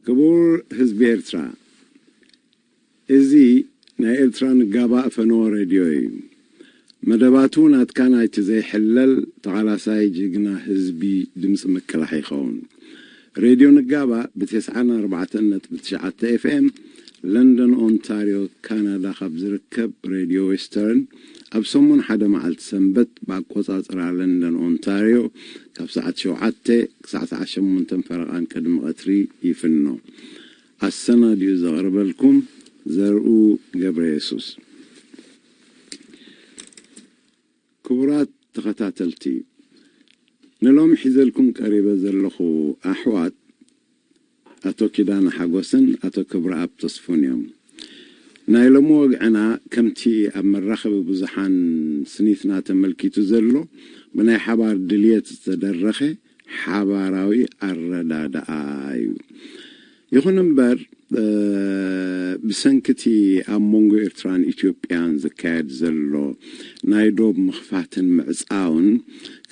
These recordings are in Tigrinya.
ክቡር ህዝቢ ኤርትራ፣ እዚ ናይ ኤርትራ ንጋባእ ፈነወ ሬድዮ እዩ። መደባቱ ናትካ ናይቲ ዘይሕለል ተቓላሳይ ጅግና ህዝቢ ድምፂ ምቅላሕ ይኸውን። ሬድዮ ንጋባእ ብ94.9 ኤፍኤም ለንደን ኦንታርዮ ካናዳ ካብ ዝርከብ ሬድዮ ዌስተርን ኣብ ሰሙን ሓደ መዓልቲ ሰንበት ብኣቆጻጽራ ለንደን ኦንታርዮ ካብ ሰዓት ሸውዓተ ክሳዕ ሰዓት ሸሞንተ ፈረቓን ቅድሚ ቀትሪ ይፍኖ። ኣሰናዲኡ ዘቕርበልኩም ዘርኡ ገብረ የሱስ። ክቡራት ተኸታተልቲ፣ ንሎሚ ሒዘልኩም ቀሪበ ዘለኹ ኣሕዋት ኣቶ ኪዳነ ሓጎስን ኣቶ ክብረኣብ ተስፉን እዮም። ናይ ሎሚ ወግዕና ከምቲ ኣብ መራኸቢ ብዙሓን ስኒትና ተመልኪቱ ዘሎ ብናይ ሓባር ድልየት ዝተደረኸ ሓባራዊ ኣረዳድኣ እዩ። ይኹን እምበር ብሰንኪ እቲ ኣብ መንጎ ኤርትራን ኢትዮጵያን ዝካየድ ዘሎ ናይ ዶብ ምኽፋትን ምዕጻውን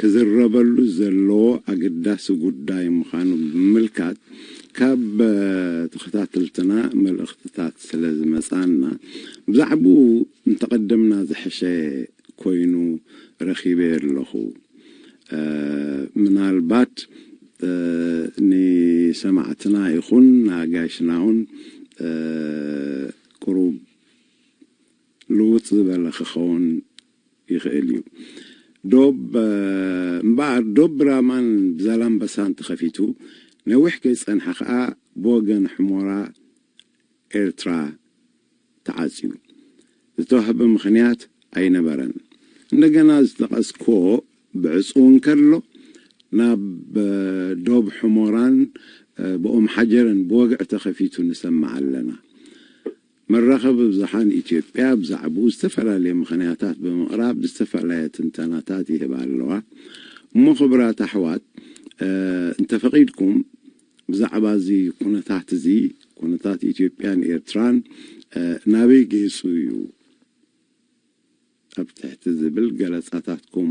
ክዝረበሉ ዘለዎ ኣገዳሲ ጉዳይ ምዃኑ ብምምልካት ካብ ተኸታተልትና መልእኽትታት ስለ ዝመጻና ብዛዕባኡ እንተቐደምና ዝሐሸ ኮይኑ ረኺበዮ ኣለኹ። ምናልባት ንሰማዕትና ይኹን ንኣጋይሽና እውን ቁሩብ ልውጥ ዝበለ ክኸውን ይኽእል እዩ። ዶብ እምበኣር ዶብ ብራማን ብዛላምበሳን ተኸፊቱ ነዊሕ ከይጸንሐ ከኣ ብወገን ሕሞራ ኤርትራ ተዓጽዩ። ዝተዋህበ ምኽንያት ኣይነበረን። እንደገና ዝጠቐስክዎ ብዕጹው እንከሎ ናብ ዶብ ሕሞራን ብኦም ሓጀርን ብወግዒ ተኸፊቱ ንሰምዕ ኣለና። መራኸቢ ብዙሓን ኢትዮጵያ ብዛዕባኡ ዝተፈላለየ ምኽንያታት ብምቕራብ ዝተፈላለየ ትንተናታት ይህባ ኣለዋ። እሞ ክቡራት ኣሕዋት እንተፈቒድኩም ብዛዕባ እዚ ኩነታት እዚ ኩነታት ኢትዮጵያን ኤርትራን ናበይ ገይጹ እዩ ኣብ ትሕቲ ዝብል ገለጻታትኩም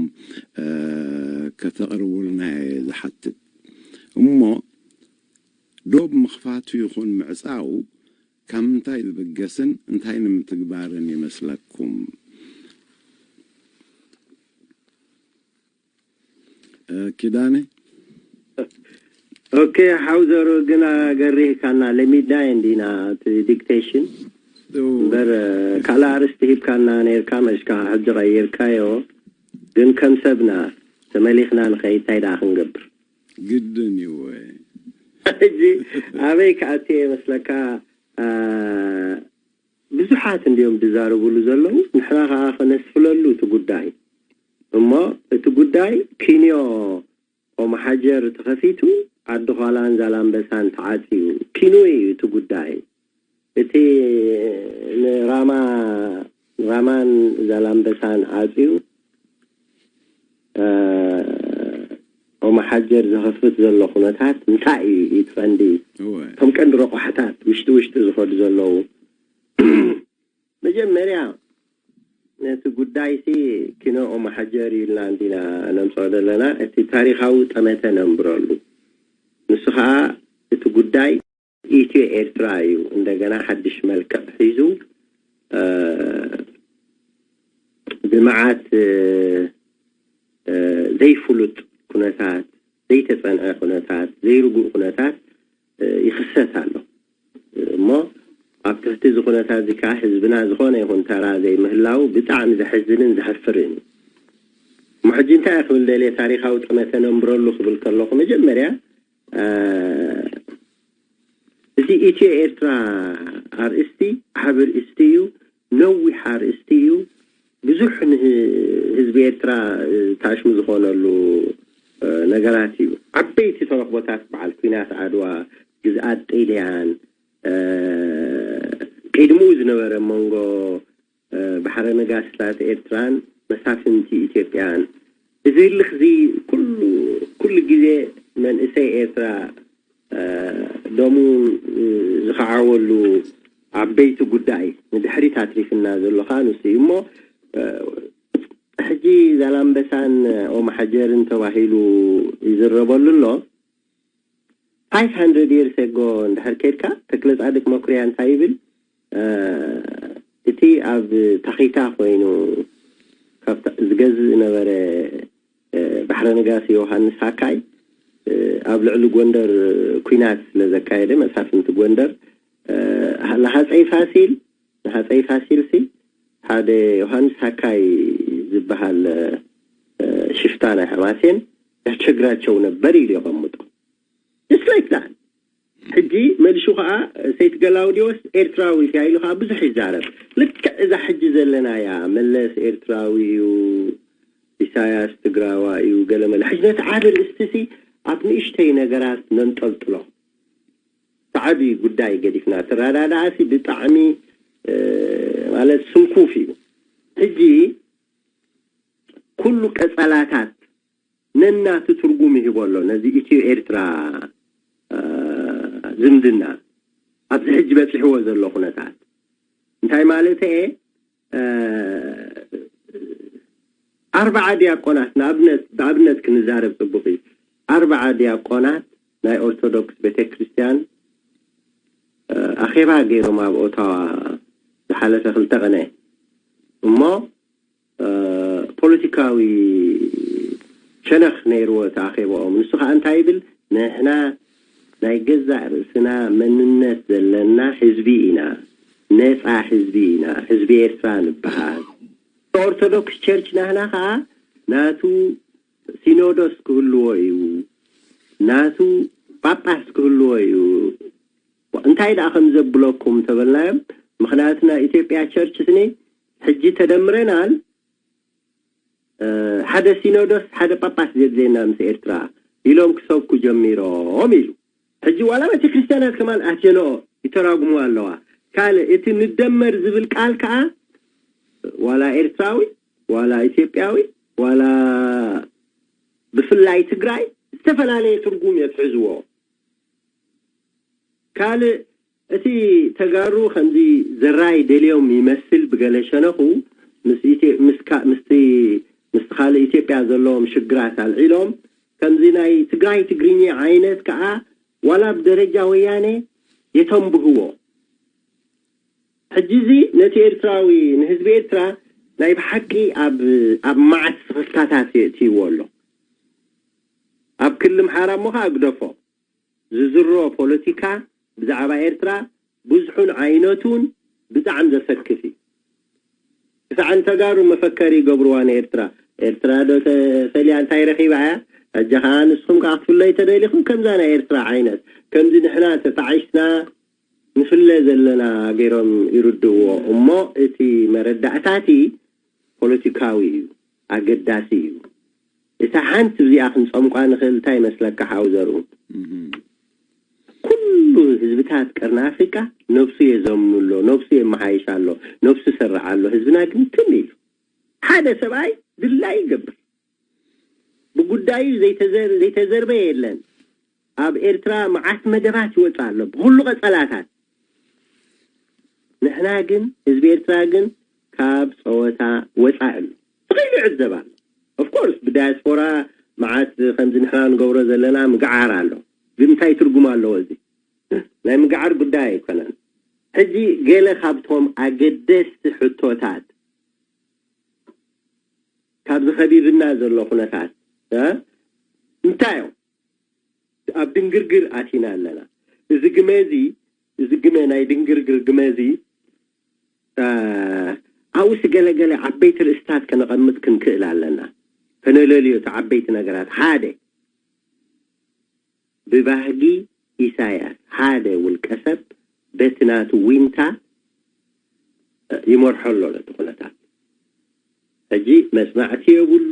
ከተቕርቡልና እየ ዝሓትት። እሞ ዶብ ምኽፋቱ ይኹን ምዕጻው ካብ ምንታይ ዝብገስን እንታይ ንምትግባርን ይመስለኩም? ኪዳነ። ኦኬ ሓውዘሩ ግና ገሪህካና ለሚድና እንዲና እቲ ዲክቴሽን እምበር ካልእ ኣርስቲ ሂብካና ነርካ መሽካ ሕጂ ቀይርካዮ። ግን ከም ሰብና ተመሊኽና ንኸይድ እንታይ ደኣ ክንገብር? ግድን እዩ። ሕጂ ኣበይ ክኣቱ እየ መስለካ? ብዙሓት እንዲዮም ዝዛረብሉ ዘለዉ። ንሕና ከዓ ከነስፍለሉ እቲ ጉዳይ እሞ እቲ ጉዳይ ኪንዮ ኦመሓጀር ተኸፊቱ ዓዲ ዃላን ዛላምበሳን ተዓፅዩ ኪንዮ እዩ እቲ ጉዳይ። እቲ ንራማ ራማን ዛላምበሳን ዓፅዩ ኦመሓጀር ዘኸፍት ዘሎ ኩነታት እንታይ እዩ? እቲ ቀንዲ እቶም ቀንዲ ረቋሕታት ውሽጢ ውሽጢ ዝኸዱ ዘለዉ መጀመርያ ነቲ ጉዳይሲ ኪኖ ኦመሓጀር ኢልና እንዲና ነምፅኦ ዘለና እቲ ታሪካዊ ጠመተ ነንብረሉ። ንሱ ከዓ እቲ ጉዳይ ኢትዮ ኤርትራ እዩ እንደገና ሓድሽ መልክዕ ሒዙ ብመዓት ዘይፍሉጥ ኩነታት፣ ዘይተፀንዐ ኩነታት፣ ዘይርጉእ ኩነታት ይኽሰት ኣሎ። እሞ ኣብ ትሕቲ እዚ ኩነታት እዚ ከዓ ህዝብና ዝኾነ ይኹን ተራ ዘይምህላው ብጣዕሚ ዘሕዝንን ዘሕፍርን እዩ። እሞ ሕጂ እንታይ ክብል ደልየ ታሪካዊ ጠመተ ነንብረሉ ክብል ከለኹ መጀመርያ እዚ ኢትዮ ኤርትራ ኣርእስቲ ዓቢ ኣርእስቲ እዩ፣ ነዊሕ ኣርእስቲ እዩ። ብዙሕ ንህዝቢ ኤርትራ ታሽሙ ዝኾነሉ ነገራት እዩ። ዓበይቲ ተረኽቦታት በዓል ኩናት ዓድዋ፣ ግዝኣት ጢልያን፣ ቅድሚኡ ዝነበረ መንጎ ባሕረ ነጋስታት ኤርትራን መሳፍንቲ ኢትዮጵያን እዚ ህልኽ እዚ ኩሉ ግዜ መንእሰይ ኤርትራ ደሙ ዝኸዓወሉ ዓበይቲ ጉዳይ ንድሕሪት ኣትሪፍና ዘሎ ከዓ ንሱ እዩ እሞ ሕጂ ዛላምበሳን ኦመሓጀርን ተባሂሉ ይዝረበሉ ኣሎ። Five hundred years ago እንድሕር ከድካ፣ ተክለ ጻድቅ መኩርያ እንታይ ይብል? እቲ ኣብ ታኺታ ኮይኑ ዝገዝእ ዝነበረ ባሕረ ነጋሲ ዮሃንስ ሃካይ ኣብ ልዕሊ ጎንደር ኲናት ስለ ዘካየደ፣ መሳፍንቲ ጎንደር፣ ንሃፀይ ፋሲል ንሃፀይ ፋሲል ሲ ሓደ ዮሃንስ ሃካይ ዝበሃል ሽፍታ ናይ ሓማሴን ያስቸግራቸው ነበር ኢሉ የቐምጦ። Just like that. ሕጂ መልሹ ከዓ ሰይቲ ገላውዲዮስ ኤርትራዊ እያ ኢሉ ከዓ ብዙሕ ይዛረብ። ልክዕ እዛ ሕጂ ዘለናያ፣ መለስ ኤርትራዊ እዩ፣ ኢሳያስ ትግራዋ እዩ፣ ገለመለ። ሕጂ ነቲ ዓቢ ርእስቲ ሲ ኣብ ንእሽተይ ነገራት ነንጠልጥሎ። እቲ ዓቢ ጉዳይ ገዲፍና፣ ተረዳዳኣሲ ብጣዕሚ ማለት ስንኩፍ እዩ። ሕጂ ኩሉ ቀጸላታት ነናቱ ትርጉም ይህቦ ኣሎ። ነዚ ኢትዮ ኤርትራ ዝምድና ኣብዚ ሕጂ በፂሕዎ ዘሎ ኩነታት እንታይ ማለት እየ? ኣርባዓ ዲያቆናት ንኣብነት ብኣብነት ክንዛረብ ፅቡቅ እዩ። ኣርባዓ ዲያቆናት ናይ ኦርቶዶክስ ቤተክርስትያን ኣኼባ ገይሮም ኣብ ኦታዋ ዝሓለፈ ክልተ ቀነ እሞ ፖለቲካዊ ሸነኽ ነይርዎ እቲ ኣኼባኦም። ንሱ ከዓ እንታይ ይብል? ንሕና ናይ ገዛእ ርእስና መንነት ዘለና ህዝቢ ኢና፣ ነፃ ህዝቢ ኢና፣ ህዝቢ ኤርትራ ንበሃል። ኦርቶዶክስ ቸርች ናህና ከዓ ናቱ ሲኖዶስ ክህልዎ እዩ፣ ናቱ ጳጳስ ክህልዎ እዩ። እንታይ ደኣ ከም ዘብለኩም ተበልናዮም። ምክንያቱ ናይ ኢትዮጵያ ቸርች ስኒ ሕጂ ተደምረናል፣ ሓደ ሲኖዶስ ሓደ ጳጳስ ዘድልየና ምስ ኤርትራ ኢሎም ክሰብኩ ጀሚሮም ኢሉ። ሕጂ ዋላ ቤተ ክርስቲያናት ከማን ኣትየንኦ ይተራጉሙ ኣለዋ። ካልእ እቲ ንደመር ዝብል ቃል ከዓ ዋላ ኤርትራዊ ዋላ ኢትዮጵያዊ ዋላ ብፍላይ ትግራይ ዝተፈላለየ ትርጉም የትሕዝዎ። ካልእ እቲ ተጋሩ ከምዚ ዘራይ ደልዮም ይመስል ብገለ ሸነኹ ምስ ካልእ ኢትዮጵያ ዘለዎም ሽግራት ኣልዒሎም ከምዚ ናይ ትግራይ ትግርኛ ዓይነት ከዓ ዋላ ብደረጃ ወያነ የተንብህዎ። ሕጂ እዚ ነቲ ኤርትራዊ ንህዝቢ ኤርትራ ናይ ብሓቂ ኣብ ኣብ መዓት ስኽፍታታት የእትይዎ ኣሎ። ኣብ ክሊ ምሓራ እሞ ከዓ ግደፎ። ዝዝሮ ፖለቲካ ብዛዕባ ኤርትራ ብዙሑን ዓይነቱን ብጣዕሚ ዘሰክፍ እዩ። ክሳዕ ንተጋሩ መፈከሪ ይገብርዋ ንኤርትራ። ኤርትራ ዶ ተፈልያ እንታይ ረኺባ እያ? ሕጂ ከዓ ንስኹም ከዓ ክትፍለዩ ተደሊኹም ከምዛ ናይ ኤርትራ ዓይነት ከምዚ ንሕና ተጣዒስና ንፍለ ዘለና ገይሮም ይርድእዎ። እሞ እቲ መረዳእታቲ ፖለቲካዊ እዩ፣ ኣገዳሲ እዩ። እታ ሓንቲ እዚኣ ክንፀምቋ ንኽእል እንታይ ይመስለካ ሓው ዘርኡ? ኩሉ ህዝብታት ቀርኒ ኣፍሪቃ ነብሱ የዘምኑ ኣሎ፣ ነብሱ የመሓይሽ ኣሎ፣ ነብሱ ሰርዕ ኣሎ። ህዝብና ግን ትም ኢሉ ሓደ ሰብኣይ ድላይ ይገብር። ብጉዳዩ ዘይተዘርበ የለን። ኣብ ኤርትራ መዓት መደባት ይወፅእ ኣሎ ብኩሉ ቀፀላታት። ንሕና ግን ህዝቢ ኤርትራ ግን ካብ ፀወታ ወፃኢ ኣሎ። ተኸይሉ ይዕዘብ ኣሎ። Of course ብዳያስፖራ መዓት ከምዚ ንሕና ንገብሮ ዘለና ምግዓር ኣሎ። ግን እንታይ ትርጉም ኣለዎ እዚ? ናይ ምግዓር ጉዳይ ኣይኮነን። ሕጂ ገለ ካብቶም ኣገደስቲ ሕቶታት ካብዚ ከቢብና ዘሎ ኩነታት እንታይ እዮም? ኣብ ድንግርግር ኣቲና ኣለና። እዚ ግመ እዚ እዚ ግመ ናይ ድንግርግር ግመ እዚ ኣብኡ ገለገለ ዓበይቲ ርእስታት ከነቐምጥ ክንክእል ኣለና። ከነለልዮ እቲ ዓበይቲ ነገራት ሓደ ብባህጊ ኢሳያስ ሓደ ውልቀ ሰብ በቲ ናቱ ዊንታ ይመርሖ ኣሎ ነቲ ኩነታት። ሕጂ መስማዕቲ የብሉ፣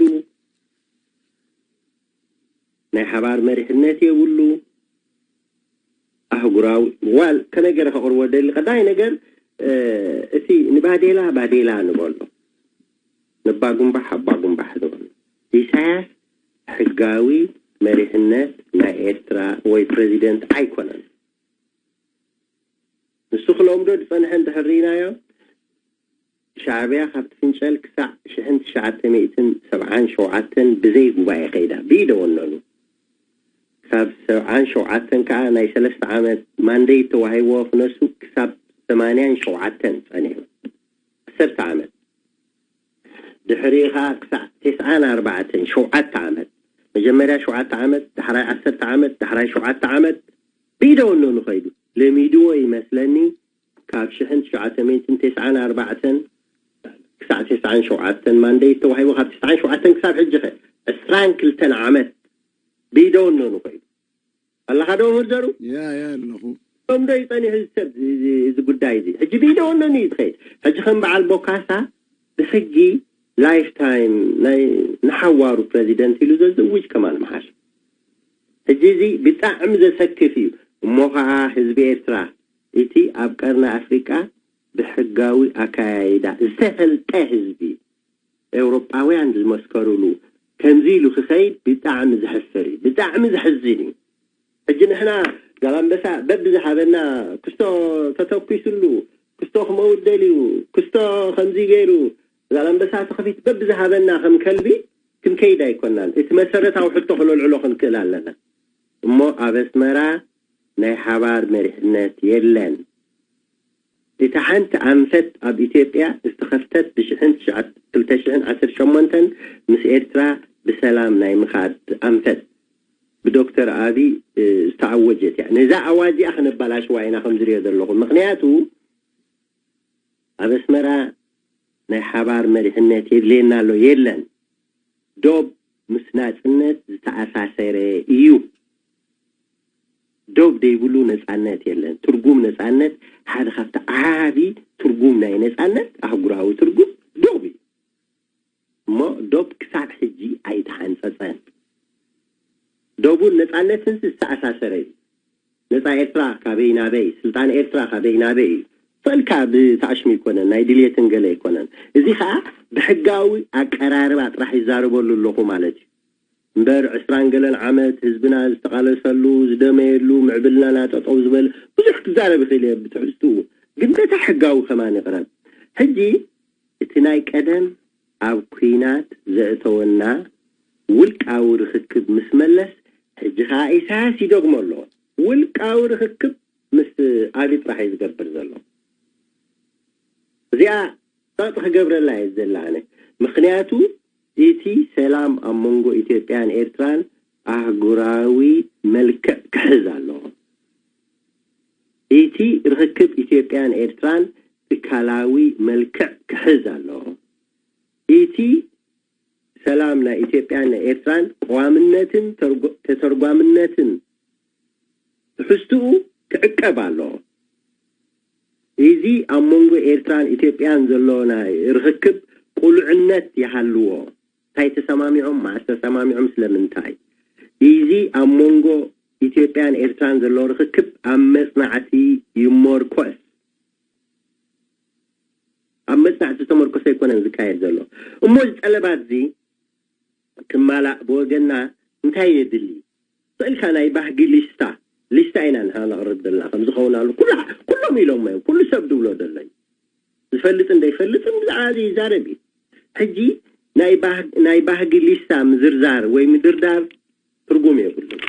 ናይ ሓባር መሪሕነት የብሉ። ኣህጉራዊ ዋል ከመይ ገይረ ከቕርቦ ደሊ ቀዳይ ነገር እቲ ንባዴላ ባዴላ ንበሎ፣ ንባጉምባሕ ኣባጉምባሕ ንበሎ። ኢሳያስ ሕጋዊ መሪሕነት ናይ ኤርትራ ወይ ፕሬዚደንት ኣይኮነን። ንሱ ክለምዶ ዝጸንሐ እንድሕር ርኢናዮ፣ ሻዕብያ ካብ ትፍንጨል ክሳዕ ሽሕን ትሽዓተ ሚእትን ሰብዓን ሸውዓተን ብዘይ ጉባኤ ከይዳ ብኢደ ወነኑ። ካብ ሰብዓን ሸውዓተን ከዓ ናይ ሰለስተ ዓመት ማንዴት ተዋሂብዎ ክነሱ ክሳብ ሰማንያን ሸውዓተን ጸኒሑ። ዓሰርተ ዓመት። ድሕሪኡ ከዓ ክሳዕ ተስዓን ኣርባዕተን፣ ሸውዓተ ዓመት። መጀመርያ ሸውዓተ ዓመት፣ ዳሕራይ ዓሰርተ ዓመት፣ ዳሕራይ ሸውዓተ ዓመት ብኢደ ወነኑ ኸይዱ። ለሚድዎ ይመስለኒ። ካብ ሽሕን ትሽዓተ ሚእትን ተስዓን ኣርባዕተን ክሳዕ ተስዓን ሸውዓተን ማንዴት ተዋሂቡ፣ ካብ ተስዓን ሸውዓተን ክሳብ ሕጂ ኸ ዕስራን ክልተን ዓመት ብኢደ ወነኑ ኸይዱ። ኣለኻ ዶ ምህር ዘሩ? ያ፣ ያ ኣለኹ። እቶም ዶ ይጸኒሑ እዚ ሰብ እዚ፣ እዚ፣ እዚ ጉዳይ እዚ? ሕጂ ብኢደ ወነኑ እዩ ዝኸይድ። ሕጂ ከም በዓል ቦካሳ ብሕጊ ላይፍ ታይም ናይ ንሓዋሩ ፕረዚደንት ኢሉ ዘዝውጅ ከማል መሓሽ። ሕጂ እዚ ብጣዕሚ ዘሰክፍ እዩ። እሞ ኸዓ ህዝቢ ኤርትራ፣ እቲ ኣብ ቀርኒ ኣፍሪቃ ብሕጋዊ ኣካያይዳ ዝተፈልጠ ህዝቢ፣ ኤውሮጳውያን ዝመስከሩሉ፣ ከምዚ ኢሉ ክኸይድ ብጣዕሚ ዘሕፍር እዩ፣ ብጣዕሚ ዘሕዝን እዩ። ሕጂ ንሕና ዛላምበሳ በብዝሃበና ክስቶ ተተኲስሉ፣ ክስቶ ክመውት ደልዩ፣ ክስቶ ከምዚ ገይሩ፣ ዛላምበሳ ተኸፊት በብዝሃበና ከም ከልቢ ክንከይድ ኣይኮናን። እቲ መሰረታዊ ሕቶ ክነልዕሎ ክንክእል ኣለና። እሞ ኣብ ኣስመራ ናይ ሓባር መሪሕነት የለን። እታ ሓንቲ ኣንፈት ኣብ ኢትዮጵያ ዝተኸፍተት ብሽሕን ትሽዓተ፣ ክልተ ሽሕን ዓሰርተ ሸሞንተን ምስ ኤርትራ ብሰላም ናይ ምኻድ ኣንፈት ብዶክተር ኣቢ፣ እ፣ ዝተኣወጀት እያ። ነዛ ኣዋጅ እዚኣ ክነባላሽዋ ኢና ከም ዝሪኦ ዘለኹ። ምኽንያቱ ኣብ ኣስመራ ናይ ሓባር መሪሕነት የድልየና ኣሎ። የለን። ዶብ ምስ ናጽነት ዝተኣሳሰረ እዩ። ዶብ ዘይብሉ ነጻነት የለን። ትርጉም ነጻነት ሓደ ካብቲ ዓቢ ትርጉም ናይ ነጻነት፣ ኣህጉራዊ ትርጉም ዶብ እዩ። እሞ ዶብ ክሳብ ሕጂ ኣይተሓንጸጸን። ዶቡን ነጻነትን ዝተኣሳሰረ እዩ። ነጻ ኤርትራ ካበይ ናበይ፣ ስልጣን ኤርትራ ካበይ ናበይ እዩ። ስእልካ ብታዕሽሙ ኣይኮነን፣ ናይ ድልየትን ገለ ኣይኮነን። እዚ ኸኣ ብሕጋዊ ኣቀራርባ ጥራሕ ይዛረበሉ ኣለኹ ማለት እዩ። እምበር ዕስራን ገለን ዓመት ህዝብና ዝተቓለሰሉ፣ ዝደመየሉ፣ ምዕብልናና ጠጠው ዝበለ ብዙሕ ክዛረብ ይኽእል እየ ብትሕዝትኡ። ግን በታ ሕጋዊ ከማን ይቕረብ። ሕጂ እቲ ናይ ቀደም ኣብ ኲናት ዘእተወና ውልቃዊ ርኽክብ ምስ መለስ፣ ሕጂ ኸኣ ኢሳያስ ይደግሞ ኣሎ። ውልቃዊ ርኽክብ ምስ ኣቢ ጥራሕ እዩ ዝገብር ዘሎ። እዚኣ ጸቕጢ ክገብረላ እየ ዝደሊ ኣነ። ምኽንያቱ እቲ ሰላም ኣብ መንጎ ኢትዮጵያን ኤርትራን ኣህጉራዊ መልክዕ ክሕዝ ኣለዎ። እቲ ርኽክብ ኢትዮጵያን ኤርትራን ትካላዊ መልክዕ ክሕዝ ኣለዎ። እቲ ሰላም ናይ ኢትዮጵያን ናይ ኤርትራን ቀዋምነትን ተርጎ-፣ ተተርጓምነትን ትሕዝትኡ ክዕቀብ ኣለዎ። እዚ ኣብ መንጎ ኤርትራን ኢትዮጵያን ዘሎ ናይ ርኽክብ ቁሉዕነት ይሃልዎ። እንታይ ተሰማሚዖም፣ መዓስ ተሰማሚዖም፣ ስለምንታይ? እዚ ኣብ መንጎ ኢትዮጵያን ኤርትራን ዘሎ ርኽክብ ኣብ መጽናዕቲ ይመርኮስ። ኣብ መጽናዕቲ ዝተመርኮሰ ኣይኮነን ዝካየድ ዘሎ። እሞ እዚ ጠለባት እዚ ክማላእ ብወገንና እንታይ የድሊ? ስእልካ ናይ ባህጊ ሊስታ፣ ሊስታ ኢና ንሕና ነቕርብ ዘለና ከም ዝኸውን ኣሎ። ኩሉ፣ ኩሎም ኢሎም እዮም። ኩሉ ሰብ ድብሎ ዘሎ እዩ። ዝፈልጥን ዘይፈልጥን ብዛዕባ እዚ ይዛረብ እዩ። ሕጂ ናይ ባህ-፣ ናይ ባህጊ ሊስታ ምዝርዛር ወይ ምድርዳር ትርጉም የብሉን።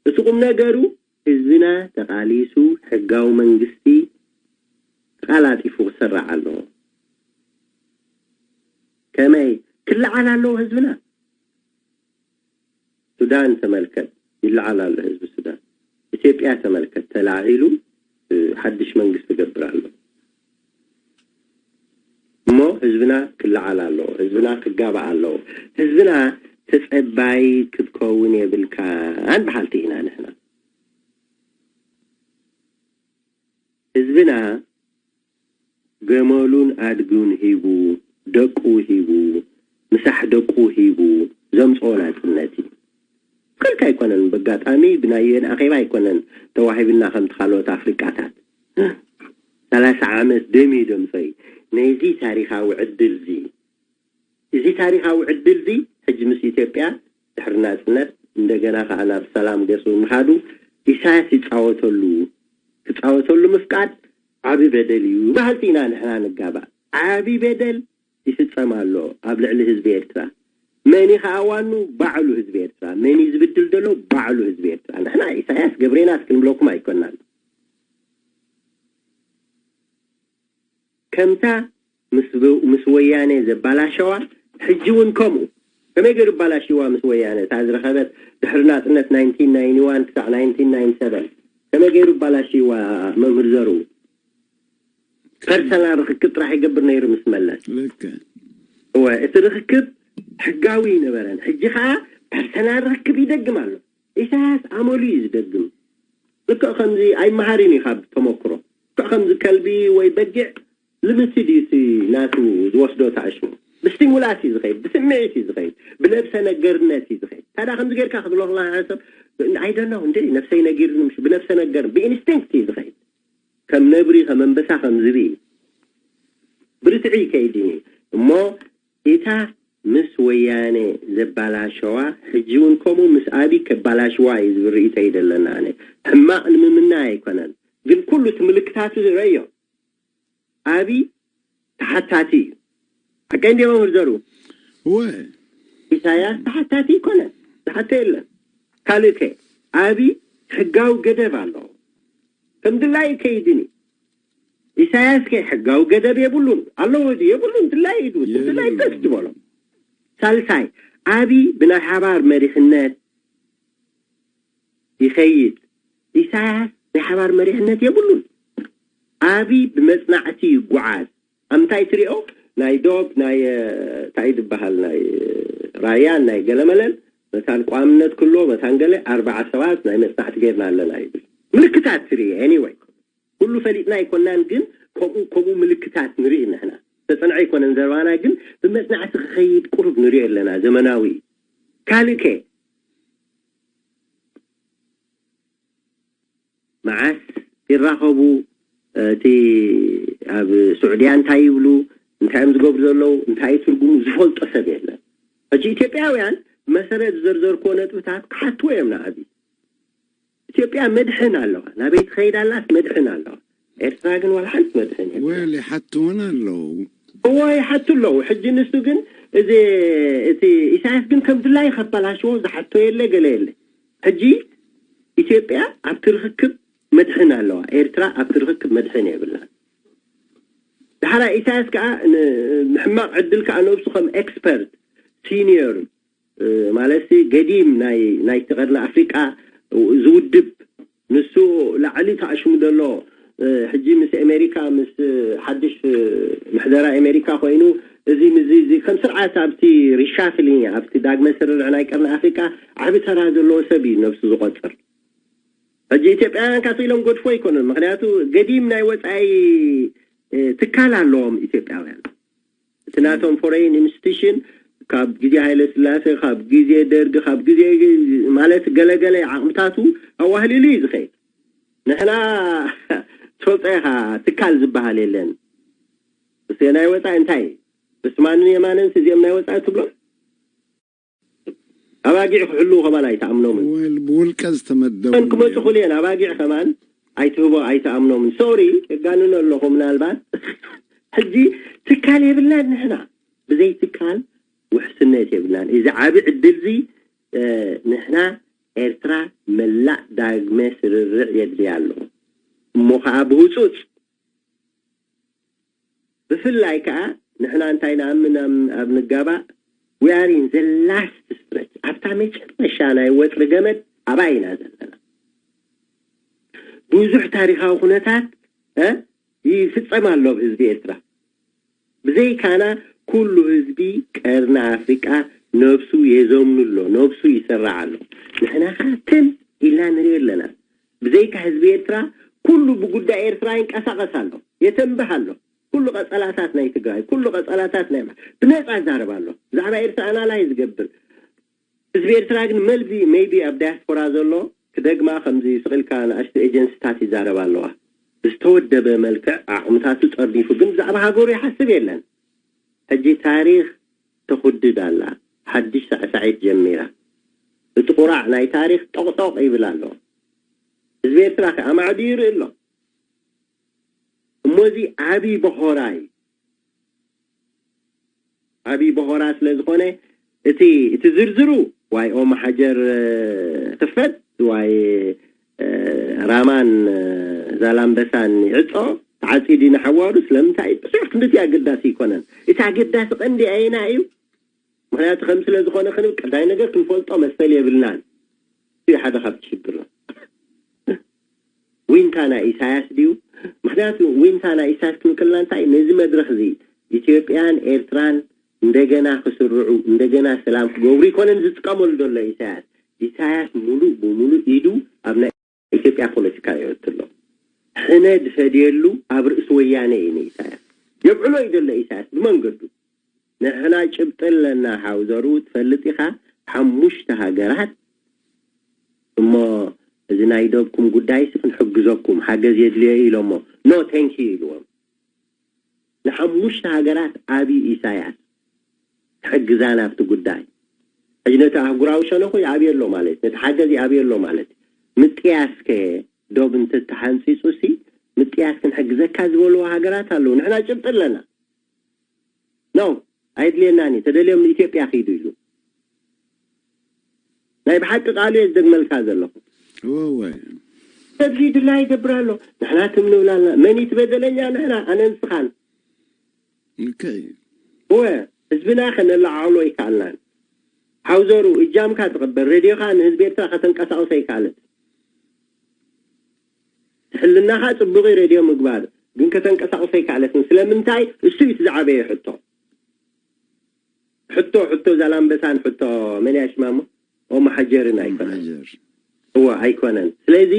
እቲ ቁም ነገሩ ህዝብና ተቓሊሱ ሕጋዊ መንግስቲ ተቓላጢፉ ክስራዕ ኣለዎ። ከመይ ክለዓል ኣለዎ ህዝብና? ሱዳን ተመልከት፣ ይለዓል ኣሎ ህዝቢ ሱዳን። ኢትዮጵያ ተመልከት፣ ተላዒሉ፣ እ፣ ሓድሽ መንግስቲ ክገብር ኣሎ። እሞ ህዝብና ክለዓል ኣለዎ፣ ህዝብና ክጋባእ ኣለዎ። ህዝብና ተጸባይ ክትከውን የብልካን በሃልቲ ኢና ንሕና። ህዝብና ገመሉን ኣድጉን ሂቡ፣ ደቁ ሂቡ፣ ምሳሕ ደቁ ሂቡ ዘምጽኦ ናጽነት እዩ። ከልካ ኣይኮነን፣ በጋጣሚ ብናይ ዩ ኤን ኣኼባ ኣይኮነን ተዋሂብና ከምቲ ካልኦት ኣፍሪቃታት። ሰላሳ ዓመት ደም እዩ ደምሶይ። ነዚ ታሪኻዊ ዕድል እዚ፣ እዚ ታሪኻዊ ዕድል እዚ ሕጂ ምስ ኢትዮጵያ ድሕሪ ናጽነት እንደገና ከኣ ናብ ሰላም ገጹ ምኻዱ ኢሳያስ ይጻወተሉ፣ ክጻወተሉ ምፍቃድ ዓቢ በደል እዩ በሃልቲ ኢና ንሕና ንጋባእ። ዓቢ በደል ይፍጸም ኣሎ ኣብ ልዕሊ ህዝቢ ኤርትራ። መን እዩ ከዓ ዋኑ? ባዕሉ ህዝቢ ኤርትራ። መን እዩ ዝብድል ዘሎ? ባዕሉ ህዝቢ ኤርትራ። ንሕና ኢሳያስ ገብሬናት ክንብለኩም ኣይኮናን። ከምታ ምስ ብ- ምስ ወያነ ዘባላሸዋ፣ ሕጂ እውን ከምኡ። ከመይ ገይሩ ባላሽዋ? ምስ ወያነ እታ ዝረኸበት ድሕሪ ናጽነት ናይንቲን ናይንቲ ዋን ክሳዕ ናይንቲን ናይንቲ ሰቨን ከመይ ገይሩ ባላሽዋ? መምህር ዘሩ ፐርሰናል ርክክብ ጥራሕ ይገብር ነይሩ ምስ መለስ። ልክ እወ፣ እቲ ርክክብ ሕጋዊ ይነበረን። ሕጂ ከዓ ፐርሰናል ርክብ ይደግም ኣሎ። ኢሳያስ ኣመሉ እዩ ዝደግም። ልክዕ ከምዚ ኣይመሃሪን እዩ ካብ ተመክሮ። ልክዕ ከምዚ ከልቢ ወይ በጊዕ ልምስድ እዩ እቲ ናቱ ዝወስዶ ተኣሽሙ። ብስቲሙላስ እዩ ዝኸይድ፣ ብስምዒት እዩ ዝኸይድ፣ ብነብሰ ነገርነት እዩ ዝኸይድ። ታዲያ ከምዚ ጌርካ ክትብሎ ከለካ ሓደ ሰብ፣ "I don't know፣ እንደ ነብሰይ ነጊርኒ ምሽ ብነብሰ ነገር ብኢንስቲንክት እዩ ዝኸይድ። ከም ነብሪ፣ ከም ኣንበሳ፣ ከም ዝብኢ ብርትዒ ይከይድ እዩ እሞ እታ ምስ ወያነ ዘባላሸዋ ሕጂ እውን ከምኡ ምስ ኣቢ ከባላሽዋ እዩ ዝብል ርእይቶ እዩ ዘለና። ኣነ ሕማቕ ንምምና ኣይኮነን፣ ግን ኩሉ እቲ ምልክታቱ ረዮ። ኣቢ ተሓታቲ እዩ። ሓቀይ እንዲ መምህር ዘሩ እወ ኢሳያስ ተሓታቲ ይኮነን፣ ዝሓቶ የለን። ካልእከ ኣቢ ሕጋዊ ገደብ ኣለዎ። ከም ድላይ ከይድን እዩ። ኢሳያስ ከ ሕጋዊ ገደብ የብሉን። ኣለዎ ድዩ? የብሉን። ድላይ ኢዱ ድላይ የብሉን። በስ ዝበሎ። ሳልሳይ፣ ኣቢ ብናይ ሓባር መሪሕነት ይኸይድ። ኢሳያስ ናይ ሓባር መሪሕነት የብሉን። ኣቢ ብመጽናዕቲ ይጓዓዝ። ኣብ እንታይ ትሪኦ? ናይ ዶብ ናይ እ፣ እንታይ ዝበሃል ናይ እ፣ ራያን ናይ ገለመለን መታን ቋምነት ክሎ መታን ገለ ኣርባዓ ሰባት ናይ መጽናዕቲ ጌርና ኣለና ይብል። ምልክታት ትርኢ። Anyway፣ ኩሉ ፈሊጥና ኣይኮናን፣ ግን ከምኡ ከምኡ ምልክታት ንርኢ ንሕና። ተጸንዐ ኣይኮነን ዘረባና፣ ግን ብመጽናዕቲ ክኸይድ ቁሩብ ንሪኦ ኣለና። ዘመናዊ ካልእ ከ መዓስ ይራኸቡ? እቲ ኣብ ስዑድያ እንታይ ይብሉ፣ እንታይ እዮም ዝገብሩ ዘለዉ፣ እንታይ ትርጉሙ ዝፈልጦ ሰብ የለን። ሕጂ ኢትዮጵያውያን መሰረት ዝዘርዘርክዎ ነጥብታት ክሓትዎ እዮም ንኣብይ። ኢትዮጵያ መድሕን ኣለዋ፣ ናበይ ትኸይድ ኣላስ መድሕን ኣለዋ። ኤርትራ ግን ዋላ ሓንቲ መድሕን የብላን። ወል ይሓትውን ኣለዉ እዎ ይሓቱ ኣለዉ። ሕጂ ንሱ ግን እዚ እቲ ኢሳያስ ግን ከም ድላይ ከባላሽዎ ዝሓቶ የለ ገለ የለ። ሕጂ ኢትዮጵያ ኣብቲ ርክክብ መድሕን ኣለዋ፣ ኤርትራ ኣብቲ ርክክብ መድሕን የብላን። ድሓራ ኢሳያስ ከዓ ን- ንሕማቕ ዕድል ከዓ ነብሱ ከም ኤክስፐርት ሲኒየር ማለት ገዲም ናይ ናይቲ ቀርኒ ኣፍሪቃ ዝውድብ ንሱ ላዕሊ ተኣሽሙ ዘሎ ሕጂ ምስ ኣሜሪካ ምስ ሓድሽ ምሕደራ ኣሜሪካ ኮይኑ እዚ ምዚ እዚ ከም ስርዓት ኣብቲ ሪሻፍሊንግ ኣብቲ ዳግመ ስርርዕ ናይ ቀርኒ ኣፍሪቃ ዓቢ ተራ ዘለዎ ሰብ እዩ ነብሱ ዝቆጽር። ሕጂ ኢትዮጵያውያን ካስ ኢሎም ገድፎ ኣይኮኑን። ምክንያቱ ገዲም ናይ ወፃኢ ትካል ኣለዎም ኢትዮጵያውያን። እቲ ናቶም ፎሬን ኢንስቲቱሽን ካብ ግዜ ሃይለ ስላሴ ካብ ግዜ ደርጊ ካብ ግዜ ማለት ገለገለ ዓቕምታቱ ኣዋህሊሉ እዩ ዝኸይድ። ንሕና ትፈልጦ ኢኻ ትካል ዝበሃል የለን። እስ ናይ ወፃኢ እንታይ ብስማንን የማንን እዚኦም ናይ ወፃኢ ትብሎ ኣባጊዕ ክሕልው ከማን ኣይተኣምኖምን። ወል ብውልቀ ዝተመደቡ እን ክመፁ ክእሉ እየን። ኣባጊዕ ከማን ኣይትህቦ ኣይተኣምኖምን። ሶሪ እጋንኖ ኣለኹ ምናልባት ሕጂ ትካል የብልናን ንሕና ብዘይ ትካል ውሕስነት የብልናን። እዚ ዓቢ ዕድል እዚ ንሕና ኤርትራ መላእ ዳግመ ስርርዕ የድልያ ኣሎ እሞ ከዓ ብህፁፅ ብፍላይ ከዓ ንሕና እንታይ ንኣምን ኣብ ንጋባእ we are in the last stretch ኣብታ መጨረሻ ናይ ወጥሪ ገመድ ኣባይ ኢና ዘለና። ብዙሕ ታሪካዊ ኩነታት ይፍፀም ኣሎ ኣብ ህዝቢ ኤርትራ። ብዘይካና ኩሉ ህዝቢ ቀርኒ ኣፍሪቃ ነብሱ የዘምኑ ኣሎ፣ ነብሱ ይሰራዕ ኣሎ። ንሕና ከዓ ትም ኢልና ንሪኦ ኣለና። ብዘይካ ህዝቢ ኤርትራ ኩሉ ብጉዳይ ኤርትራ ይንቀሳቐስ ኣሎ፣ የተንብህ ኣሎ። ኩሉ ቀጸላታት ናይ ትግራይ፣ ኩሉ ቀጸላታት ናይ ብነጻ ይዛረብ ኣሎ። ብዛዕባ ኤርትራ ኣናላይ ዝገብር ህዝቢ ኤርትራ ግን መልቢ maybe ኣብ ዳያስፖራ ዘሎ ክደግማ ከምዚ ስቕ ኢልካ ንኣሽቱ ኤጀንስታት ይዛረባ ኣለዋ። ብዝተወደበ መልክዕ ዓቕምታቱ ጠርኒፉ ግን ብዛዕባ ሃገሩ ይሓስብ የለን። ሕጂ ታሪኽ ተኹድድ ኣላ። ሓድሽ ሳዕሳዒት ጀሚራ። እቲ ቁራዕ ናይ ታሪኽ ጦቕጦቕ ይብል ኣሎ። ህዝቢ ኤርትራ ከ ኣማዕድዩ ይርኢ ኣሎ። እሞ እዚ ዓብዪ በኾራ እዩ። ዓብዪ በኾራ ስለ ዝኾነ እቲ እቲ ዝርዝሩ ዋይ ኦም ሓጀር ክፈት ዋይ ራማን ዛላምበሳን ይዕጾ ተዓጺዲ ንሓዋሩ ስለምንታይ ብዙሕ ክንድቲ ኣገዳሲ ይኮነን። እቲ ኣገዳሲ ቀንዲ ኣየና እዩ? ምክንያቱ ከም ስለ ዝኾነ ክንብል ቀዳይ ነገር ክንፈልጦ መሰል የብልናን። እቲ ሓደ ካብ ሽግር ዊንታ ናይ ኢሳያስ ድዩ? ምክንያቱ ዊንታ ናይ ኢሳያስ ክንክልና እንታይ ነዚ መድረክ እዚ ኢትዮጵያን ኤርትራን እንደገና ክስርዑ እንደገና ሰላም ክገብሩ ይኮነን ዝጥቀመሉ ዘሎ ኢሳያስ። ኢሳያስ ሙሉእ ብሙሉእ ኢዱ ኣብ ናይ ኢትዮጵያ ፖለቲካ የእትሎ። ሕነ ድፈድየሉ ኣብ ርእሲ ወያነ እዩ ንኢሳያስ የብዕሎ እዩ ዘሎ ኢሳያስ ብመንገዱ። ንሕና ጭብጢ ኣለና ሓውዘሩ ትፈልጥ ኢኻ። ሓሙሽተ ሃገራት እሞ እዚ ናይ ደብኩም ጉዳይሲ ክንሕግዘኩም ሓገዝ የድልዮ ኢሎሞ ኖ ቴንኪ ኢልዎም። ንሓሙሽተ ሃገራት ኣብዩ ኢሳያስ ክሕግዛን ኣብቲ ጉዳይ ሕጂ ነቲ ኣህጉራዊ ሸነኹ ይኣብየሎ ማለት ነቲ ሓገዝ ይኣብየሎ ማለት ምጥያስከ ዶብ እንተተሓንፂፁ ሲ ምጥያስ ክንሕግዘካ ዝበልዎ ሃገራት ኣለዉ። ንሕና ጭብጢ ኣለና። ኖ ኣይድልየናን እዩ። ተደልዮም ንኢትዮጵያ ኪዱ ኢሉ ናይ ብሓቂ ቃሉ እየ ዝደግመልካ ዘለኹ። እወ። ሰብ ድላ ይገብር ኣሎ። ንሕና ትም ንብል ኣለና። መን እዩ እቲ በደለኛ? ንሕና ኣነ ንስኻን። ኦኬ። እወ ህዝብና ከነለዓዕሎ ኣይከኣልናን። ሓውዘሩ እጃምካ ትቕበል ሬድዮኻ ንህዝቢ ኤርትራ ከተንቀሳቕሶ ኣይከኣለት። ሕልናኻ ጽቡቕ እዩ ሬድዮ ምግባር ግን ከተንቀሳቕሶ ኣይከኣለትን። ስለምንታይ? እሱ እዩ እቲ ዝዓበየ ሕቶ። ሕቶ ሕቶ ዛላምበሳን ሕቶ መን እያ ሽማ እሞ ኦም ሓጀርን ኣይኮነን። ሓጀር እወ ኣይኮነን። ስለዚ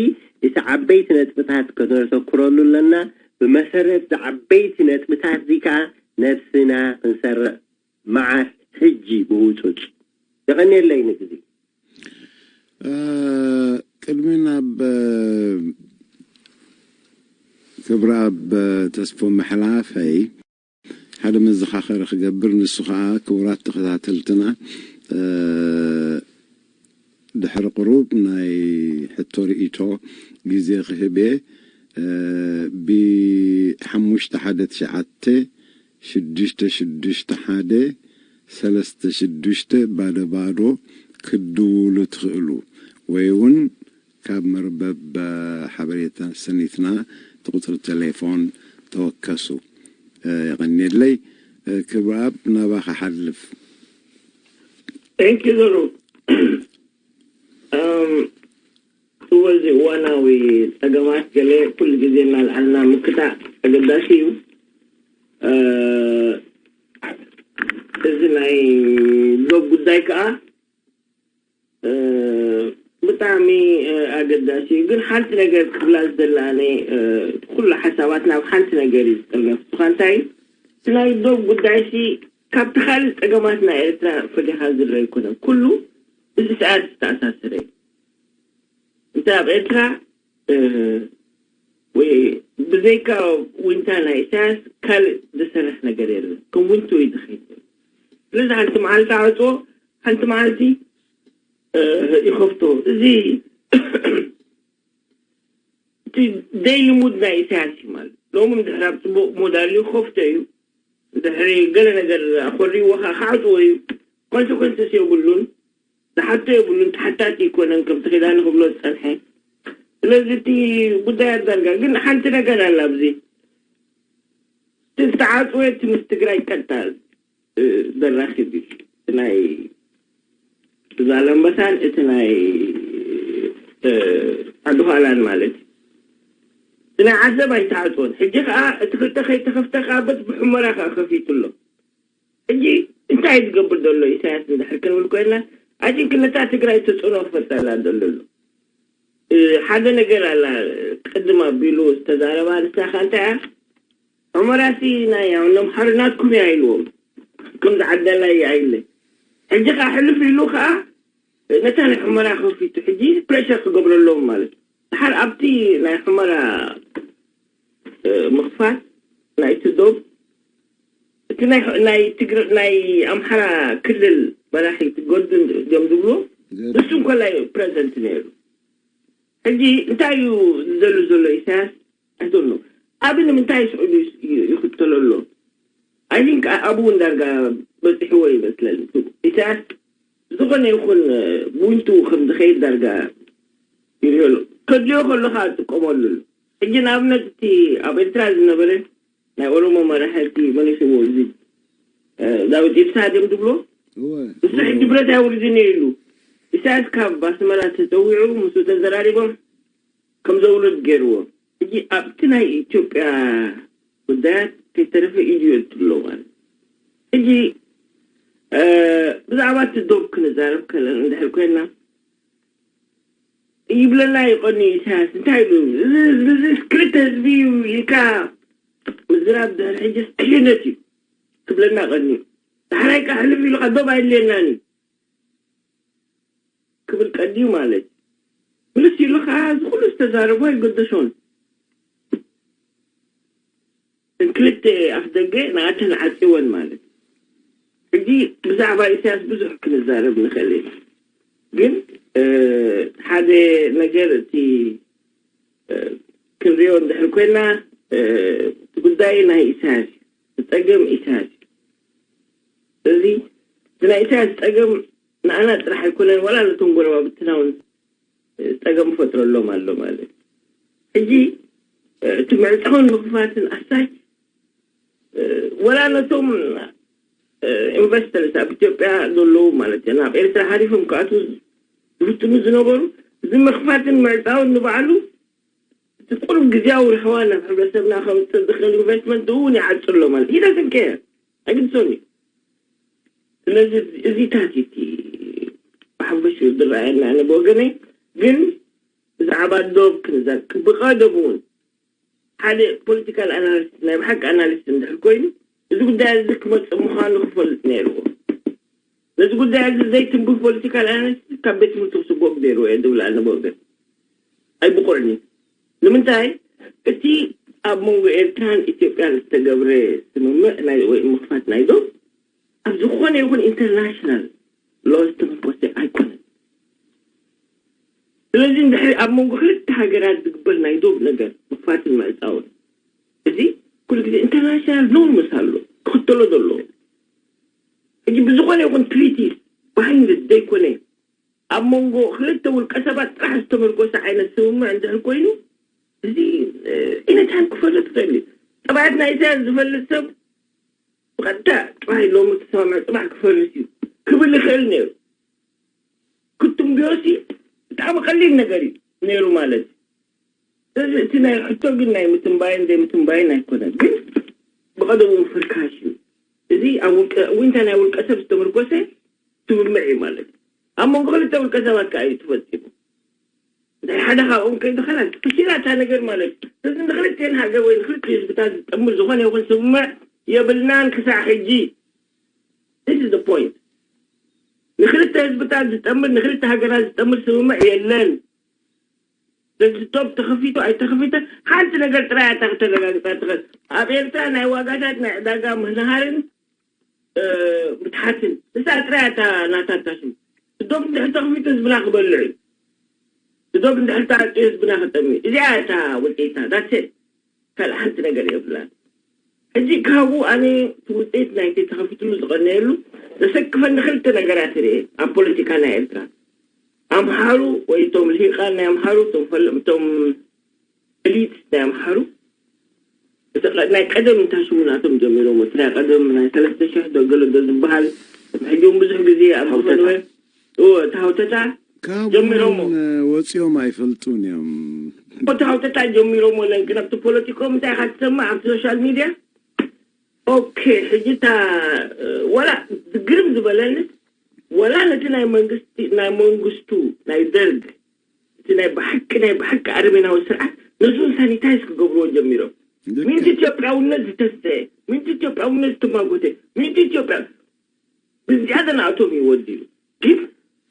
እቲ ዓበይቲ ነጥብታት ከተተኩረሉ ኣለና። ብመሰረት ዝዓበይቲ ነጥብታት እዚ ከዓ ነብስና ክንሰርዕ መዓስ ሕጂ ብውፁፅ። የቐንየለይ ንግዜ። እ፣ ቅድሚ ናብ እ፣ ክብረ ኣብ ተስፎ ምሕላፈይ ሓደ መዘኻኸሪ ክገብር፣ ንሱ ከዓ ክቡራት ተኸታተልትና እ፣ ድሕሪ ቅሩብ ናይ ሕቶ ርኢቶ ግዜ ክህብ እየ። እ፣ ብሓሙሽተ ሓደ ትሽዓተ ሽዱሽተ ሽዱሽተ ሓደ ሰለስተ ሽዱሽተ ባዶ ባዶ ክትድውሉ ትኽእሉ ወይ እውን ካብ መርበብ ሓበሬታ ሰኒትና እቲ ቁፅሪ ቴሌፎን ተወከሱ። የቐንየለይ። ክብረኣብ ናባኻ ሓልፍ። Thank you ዘሩ። እም፣ እወ፣ እዚ እዋናዊ ጸገማት ገለ ኩሉ ግዜ እናልዓልና ምክታዕ ኣገዳሲ እዩ። እ፣ እዚ ናይ ዶብ ጉዳይ ከኣ እ፣ ብጣዕሚ እ፣ ኣገዳሲ እዩ። ግን ሓንቲ ነገር ክብላ ዝደሊ ኣነ እ፣ ኩሉ ሓሳባት ናብ ሓንቲ ነገር እዩ ዝጥርነፍ። እሱ ከ እንታይ እዩ? እቲ ናይ ዶብ ጉዳይሲ ካብቲ ካልእ ጸገማት ናይ ኤርትራ ፈሊኻ ዝረአ ኣይኮነን። ኩሉ እዚ ሰዓት ዝተኣሳሰረ እዩ። እንተ ኣብ ኤርትራ እ፣ ወይ ብዘይካ ዊንታ ናይ ኢሳያስ ካልእ ዝሰርሕ ነገር የለን። ከም ዊንቶ እዩ ዝኸይድ ዘሎ። ስለዚ ሓንቲ መዓልቲ ዓፅዎ፣ ሓንቲ መዓልቲ እ፣ ይኸፍቶ። እዚ እቲ ደይሊ ሙድ ናይ ኢሳያስ እዩ ማለት። ሎሚ ድሕር ኣብ ፅቡቕ ሙድ ኣልዩ ክኸፍቶ እዩ። ድሕሪ ገለ ነገር ኣኾሪዎ ከዓ ክዓፅዎ እዩ። ኮንሰኮንስስ የብሉን። ዝሓቶ የብሉን። ተሓታቲ ኣይኮነን ከምቲ ኪዳነ ክብሎ ዝፀንሐ። ስለዚ እቲ ጉዳይ ኣዳርጋ ግን ሓንቲ ነገር ኣላ ኣብዚ። እቲ ዝተዓፅወ እቲ ምስ ትግራይ ቀጥታ እ፣ ዘራኽብ እዩ። እቲ ናይ ዛላምበሳን እቲ ናይ እ፣ ዓዲ ኋላን ማለት እዩ። እቲ ናይ ዓሰብ ኣይተዓፅወን። ሕጂ ከዓ እቲ ክልተ ከይተኸፍተ ከዓ በት ብሑመራ ከዓ ከፊቱ ኣሎ። ሕጂ እንታይ ዝገብር ዘሎ ኢሳያስ እንድሕር ክንብል ኮይና ኣይ ቲንክ ነታ ትግራይ ተፅዕኖ ክፈጥረላ ዘሎ ኣሎ። እ፣ ሓደ ነገር ኣላ ቅድም ኣቢሉ ዝተዛረባ ንሳኻ እንታይ እያ? ሑመራሲ ናይ ኣምሓሩ ናትኩም እያ ኢልዎም። ከም ዝዓደላ እያ ኢለ። ሕጂ ከዓ ሕልፍ ኢሉ ከዓ ነታ ናይ ሑመራ ከፊቱ ሕጂ ፕሬሸር ክገብረሎም ማለት እዩ። ድሓር ኣብቲ ናይ ሑመራ እ፣ ምኽፋት ናይቲ ዶብ እቲ ናይ ናይ ትግረ ናይ ኣምሓራ ክልል መራሒ እቲ ጎድን እዮም ዝብሉ ንሱ እንኮላይ ፕረዘንት ነይሩ። ሕጂ እንታይ እዩ ዝደሉ ዘሎ ኢሳያስ? ኣይቶኖ። ኣብ ንምንታይ ስዑዲ ይኽተሎ ኣሎ? I think ኣብኡ እውን ዳርጋ በፂሕዎ ይመስለኒ። ኢሳያስ ዝኾነ ይኹን ቡንቱ ከም ዝኸይድ ዳርጋ ይሪኦ ኣሎ። ከድልዮ ከሎ ከዓ ዝጥቀመሉ ኣሎ። ሕጂ ንኣብነት እቲ ኣብ ኤርትራ ዝነበረ ናይ ኦሮሞ መራሒ እቲ መን እዩ ሽሙ እዚ ዳዊት ኢብሳ ድም ድብሎ ንሱ ሕጂ ብረት ኣይውርድን ኢሉ ኢሳያስ ካብ ኣስመራ ተፀዊዑ ምስኡ ተዘራሪቦም ከም ዘውርድ ገይርዎ። ሕጂ ኣብቲ ናይ ኢትዮጵያ ጉዳያት ከይተረፈ ኢዱ የእቱ ኣሎ ማለት። ሕጂ ብዛዕባ እቲ ዶብ ክንዛረብ ከለና እንድሕር ኮይና ይብለና ይቐኒ ኢሳያስ እንታይ ኢሉ እዚ ክልተ ህዝቢ እዩ ኢልካ ምዝራብ ድሕሪ ሕጂ ስሕነት እዩ ክብለና ቀኒ። ዳሕራይ ካ ሕልፍ ኢሉካ ዶብ ኣይድልየናን እዩ ክብል ቀድዩ ማለት እዩ። ምልስ ኢሉ ከዓ እዚ ኩሉ ዝተዛረቦ ኣይገደሾን። ክልተ ኣፍ ደገ ንኣተን ዓፂወን ማለት እዩ። ሕጂ ብዛዕባ ኢሳያስ ብዙሕ ክንዛረብ ንኽእል ኢና። ግን ሓደ ነገር እቲ ክንሪኦ እንድሕር ኮይና እቲ ጉዳይ ናይ ኢሳያስ እዩ። ዝፀገም ኢሳያስ እዩ። ስለዚ እቲ ናይ ኢሳያስ ፀገም ንኣና ጥራሕ ኣይኮነን፣ ዋላ ነቶም ጎረባብትና እውን ፀገም ፈጥረሎም ኣሎ ማለት እዩ። ሕጂ እቲ ምዕፃውን ምኽፋትን ኣሳይ ወላ ነቶም ኢንቨስተርስ ኣብ ኢትዮጵያ ዘለዉ ማለት እዩ ናብ ኤርትራ ሃሪፎም ክኣትዉ ዝፍትኑ ዝነበሩ እዚ ምኽፋትን ምዕፃውን ንባዕሉ እቲ ቁሩብ ግዜያዊ ረኸባ ናብ ሕብረተሰብና ከምፅእ ዝኽእል ኢንቨስትመንት እውን ይዓፅሎ ማለት ሂደትን ከየ ኣይግድሶን እዩ። ስለዚ እዚታት እቲ ብሓፈሽኡ ዝረኣየና ኣነ ብወገነይ ግን ብዛዕባ ዶብ ክንዛረብ ብቐደሙ እውን ሓደ ፖለቲካል ኣናሊስት ናይ ብሓቂ ኣናሊስት እንድሕር ኮይኑ እዚ ጉዳይ እዚ ክመፅእ ምዃኑ ክፈልጥ ነይርዎ። ነዚ ጉዳይ እዚ ዘይትንብህ ፖለቲካል ኣናሊስት ካብ ቤት ትምህርቲ ክስጎግ ነይርዎ እየ ዝብል ኣነ ብወገን ኣይብቑዕን እዩ። ንምንታይ እቲ ኣብ መንጎ ኤርትራን ኢትዮጵያን ዝተገብረ ስምምዕ ናይ ወይ ምኽፋት ናይ ዶብ ኣብ ዝኾነ ይኹን ኢንተርናሽናል ሎ ዝተመርኮሰ ኣይኮነን። ስለዚ እንድሕሪ ኣብ መንጎ ክልተ ሃገራት ዝግበር ናይ ዶብ ነገር ምኽፋትን ምዕፃውን እዚ ኩሉ ግዜ ኢንተርናሽናል ኖርምስ ኣሎ ክኽተሎ ዘለዎ። ሕጂ ብዝኾነ ይኹን ትሪቲ ባይንድ ዘይኮነ ኣብ መንጎ ክልተ ውልቀ ሰባት ጥራሕ ዝተመርኮሰ ዓይነት ስምምዕ እንድሕር ኮይኑ እዚ ኢነታን ክፈርስ ይኽእል እዩ። ጠባያት ናይ ኢሳያስ ዝፈልጥ ሰብ ብቐጥታ ጥራይ ሎሚ ተሰማምዐ ፅባሕ ክፈርስ እዩ ክብል ይኽእል ነይሩ። ክትንብዮሲ ብጣዕሚ ቀሊል ነገር እዩ ነይሩ ማለት እዩ። ስለዚ እቲ ናይ ሕቶ ግን ናይ ምትንባይን ዘይምትንባይን ኣይኮነን፣ ግን ብቐደሙ ምፍርካሽ እዩ። እዚ ኣብ ውልቀ ዊንታ ናይ ውልቀ ሰብ ዝተመርኮሰ ስምምዕ እዩ ማለት እዩ። ኣብ መንጎ ክልተ ውልቀ ሰባት ከዓ እዩ ተፈፂሙ። ናይ ሓደ ካብኦም ከይዱ ከላስ ፈሲላ እታ ነገር ማለት እዩ። ስለዚ ንክልቲኤን ሃገር ወይ ንክልቲኡ ህዝብታት ዝጠምር ዝኾነ ይኹን ስምምዕ የብልናን ክሳዕ ሕጂ። This is the point። ንክልተ ህዝብታት ዝጠምር ንክልተ ሃገራት ዝጠምር ስምምዕ የለን። ስለዚ ዶብ ተኸፊቱ ኣይተኸፊተ ሓንቲ ነገር ጥራይ ኣታ ክተረጋግፃ ትኽእል። ኣብ ኤርትራ ናይ ዋጋታት ናይ ዕዳጋ ምህናሃርን ምትሓትን እሳ ጥራይ ኣታ ናታታሽም ዶብ እንድሕር ተኸፊቱ ህዝብና ክበልዕ እዩ። ዶብ እንድሕር ተዓፅዩ ህዝብና ክጠሚ እዚኣ እታ ውፅኢታ ዳሴ ካልእ ሓንቲ ነገር የብላን። ሕጂ ካብኡ ኣነ እቲ ውፅኢት ናይቲ ተኸፊትሉ ዝቐነየሉ ዘሰክፈኒ ክልተ ነገራት ርኤ ኣብ ፖለቲካ ናይ ኤርትራ ኣምሓሩ ወይ እቶም ልሂቃን ናይ ኣምሓሩ እቶም ፈለ- እቶም ኤሊት ናይ ኣምሓሩ እቲ ቀ- ናይ ቀደም እንታይ ሽሙ ናቶም ጀሚሮም እቲ ናይ ቀደም ናይ ሰለስተ ሽሕ ዶ ገለ ዶ ዝበሃል ሕጂ እውን ብዙሕ ግዜ ኣብ ዝኾነ እዎ፣ እቲ ሃውተታ ካብ ጀሚሮሞ። እውን ወፂኦም ኣይፈልጡን እዮም። እቲ ሃውተታ ጀሚሮሞ ለንቅን ኣብቲ ፖለቲኮም እንታይ ኢኻ ትሰምዕ ኣብቲ ሶሻል ሚድያ? ኦኬ፣ ሕጂ እታ ወላ ዝግርም ዝበለኒ ወላ ነቲ ናይ መንግስቲ ናይ መንግስቱ ናይ ደርግ እቲ ናይ ብሓቂ ናይ ብሓቂ ኣረሜናዊ ስርዓት ነዚ እውን ሳኒታይዝ ክገብርዎ ጀሚሮም። ልክዕ። ምንቲ ኢትዮጵያውነት ዝተስተ ምንቲ ኢትዮጵያውነት ዝተማጎተ ምንቲ ኢትዮጵያ ብዝያደ ንኣቶም እዩ ወዲሉ። ግን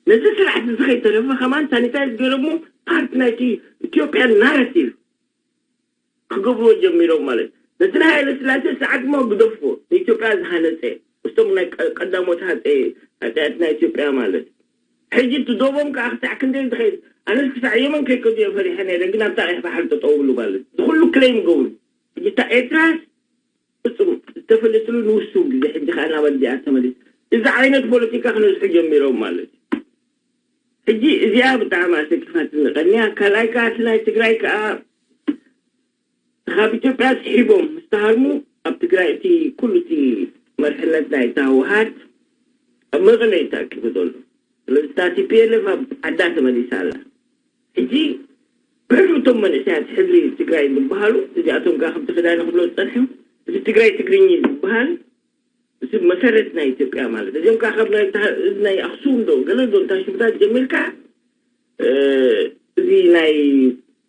ነዚ ስርዓት እዚ ከይተረፈ ከማን ሳኒታይዝ ገይሮሞ ፓርት ናይቲ ኢትዮጵያን ናራቲቭ ክገብርዎ ጀሚሮም ማለት ነቲ ናይ ሃይለ ስላሴ ስርዓት ሞ ግደፍዎ ንኢትዮጵያ ዝሃነፀ ምስቶም ናይ ቀ- ቀዳሞት ሃፀ ሃፀያት ናይ ኢትዮጵያ ማለት ሕጂ እቲ ዶቦም ከዓ ክሳዕ ክንደይ ዝኸይድ ኣነስ ክሳዕ የመን ከይከዱ እየ ፈሪሐ ነይረ ግን ኣብታ ቀይሕ ባሕሪ ጠጠው ብሉ ማለት ዝኩሉ ክለይም ገብሩ ሕጂ እታ ኤርትራ ፍጹም ዝተፈለጥሉ ንውሱን ግዜ፣ ሕጂ ከዓ ናብ ኣዲኣ ተመሊስ። እዚ ዓይነት ፖለቲካ ክነዝሑ ጀሚሮም ማለት እዩ። ሕጂ እዚኣ ብጣዕሚ ኣሰኪፋትኒ ቀኒያ። ካልኣይ ከዓ እቲ ናይ ትግራይ ከዓ ካብ ኢትዮጵያ ስሒቦም ምስ ተሃርሙ ኣብ ትግራይ እቲ ኩሉ እቲ መርሕነት ናይ ህወሓት ኣብ መቐለ እዩ ተኣኪቡ ዘሎ። ስለዚ እታ ቲ ፒ ኤል ኤፍ ኣብ ዓዳ ተመሊሳ ኣላ። ሕጂ ብሕብሪ እቶም መንእሰያት ሕድሪ ትግራይ ዝበሃሉ እዚኣቶም ከዓ ከምቲ ክዳነ ክብሎ ዝፀንሑ እቲ ትግራይ ትግርኛ ዝበሃል እዚ መሰረት ናይ ኢትዮጵያ ማለት እዚኦም ከዓ ካብ ናይ ታ- እዚ ናይ ኣክሱም ዶ ገለ ዶ እንታይ ሽምታት ጀሚርካ እ፣ እዚ ናይ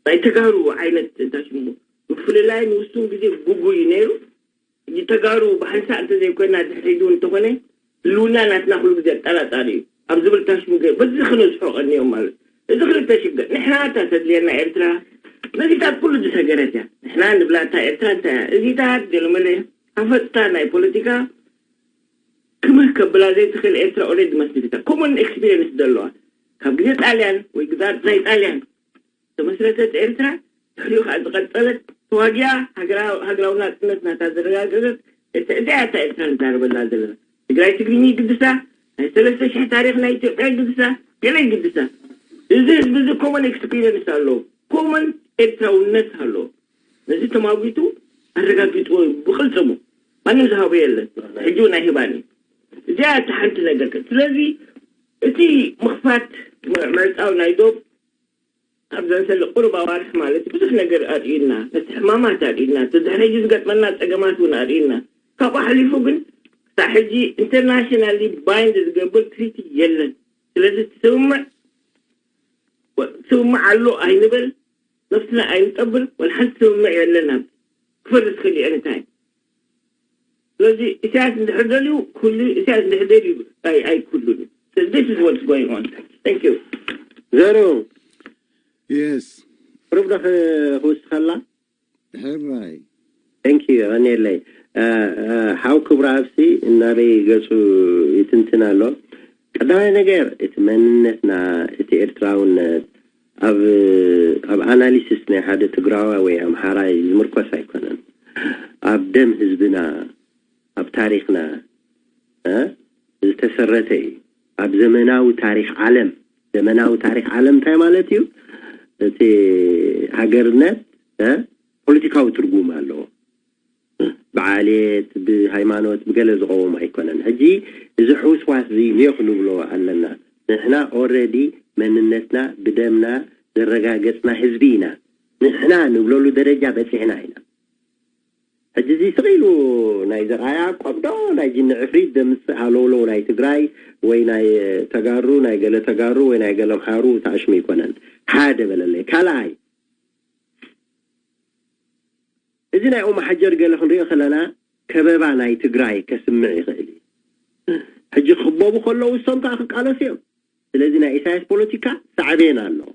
ናይ ተጋሩ ዓይነት እንታይ ሽሙ ምፍልላይ ንውሱን ግዜ ጉጉይ እዩ ነይሩ። ሕጂ ተጋሩ ብሓንሳእ እንተዘይኮይና ድሕሪዱ እንተኾነ ህልውና ናትና ኩሉ ግዜ ኣጠራጣሪ እዩ ኣብ ዝብል ታሽሙ ገ በዚ ክነዝሖ ቀኒዮም ማለት እዚ ክልተ ሽግር ንሕና እታ ተድልየና ኤርትራ ነዚታት ኩሉ ዝሰገረት እያ። ንሕና ንብላ እታ ኤርትራ እንታይ እያ እዚታት ገለመለ ሓፈጥታ ናይ ፖለቲካ ክምህ ከብላ ዘይትኽእል ኤርትራ ኦልሬዲ መስሪታ ኮመን ኤክስፒሪየንስ ዘለዋ ካብ ግዜ ጣልያን ወይ ግዛት ናይ ጣልያን ተመስረተት ኤርትራ ድሕሪኡ ከዓ ዝቐጸለት ተዋጊኣ ሃገራዊ ናጽነት ናታ ዘረጋገጸት እዚኣ እታ ኤርትራ ንዛረበላ ዘለና ትግራይ ትግርኛ ይግድሳ ናይ ሰለስተ ሽሕ ታሪኽ ናይ ኢትዮጵያ ይግድሳ ገለ ይግድሳ እዚ ህዝቢ እዚ ኮመን ኤክስፒሪየንስ ኣለዎ ኮመን ኤርትራውነት ኣለዎ ነዚ ተማጒቱ ኣረጋጊጥዎ ብቕልጽሙ ማንም ዝሃቦ የለን ሕጂ እውን ኣይህባን እዩ እዚኣ እቲ ሓንቲ ነገር ስለዚ እቲ ምኽፋት ምዕጻው ናይ ዶብ ኣብ ዘንሰለ ቁሩብ ኣዋርሕ ማለት ብዙሕ ነገር ኣርእዩና ነቲ ሕማማት ኣርእዩና እቲ ድሕሪ ሕጂ ዝገጥመና ፀገማት እውን ኣርእዩና ካብኡ ሓሊፉ ግን ክሳብ ሕጂ ኢንተርናሽናሊ ባይንድ ዝገብር ትሪቲ የለን ስለዚ እቲ ስምምዕ ስምምዕ ኣሎ ኣይንበል ነብስና ኣይንጠብል ወላ ሓንቲ ስምምዕ የለን ኣብ ክፈርስ ክእል እዩ ኤኒታይም ስለዚ ኢሳያስ እንድሕር ደልዩ ኩሉ ኢሳያስ እንድሕር ደልዩ ኣይ ኣይ ኩሉ this is what's going on thank you ዘሩ yes ቁሩብ ዶ ክውስኸላ ሕራይ thank you ቀኒየለይ ሓው ክብራ ኣብሲ እናበይ ገፁ ይትንትን ኣሎ ቀዳማይ ነገር እቲ መንነትና እቲ ኤርትራውነት ኣብ ኣብ ኣናሊሲስ ናይ ሓደ ትግራዋ ወይ ኣምሓራይ ዝምርኮስ ኣይኮነን ኣብ ደም ህዝብና ኣብ ታሪክና ዝተሰረተ እዩ ኣብ ዘመናዊ ታሪክ ዓለም ዘመናዊ ታሪክ ዓለም እንታይ ማለት እዩ እቲ ሃገርነት ፖለቲካዊ ትርጉም ኣለዎ ብዓሌት ብሃይማኖት ብገለ ዝቐወሙ ኣይኮነን ሕጂ እዚ ሕውስዋስ እዚ ሜኹ ንብሎ ኣለና ንሕና ኦረዲ መንነትና ብደምና ዘረጋገፅና ህዝቢ ኢና ንሕና ንብለሉ ደረጃ በፂሕና ኢና ሕጂ እዚ ስቕ ኢሉ ናይ ዘርኣያ ቆብዶ ናይ ጅኒ ዕፍሪት ዘምፅእ ኣለውለው ናይ ትግራይ ወይ ናይ ተጋሩ ናይ ገለ ተጋሩ ወይ ናይ ገለ ኣምሓሩ ተኣሽሙ ይኮነን ሓደ በለለይ ካልኣይ እዚ ናይ ኦም ሓጀር ገለ ክንሪኦ ከለና ከበባ ናይ ትግራይ ከስምዕ ይኽእል እዩ ሕጂ ክኽበቡ ከለዉ እሶም ከዓ ክቃለሱ እዮም ስለዚ ናይ ኢሳያስ ፖለቲካ ሳዕቤን ኣለዎ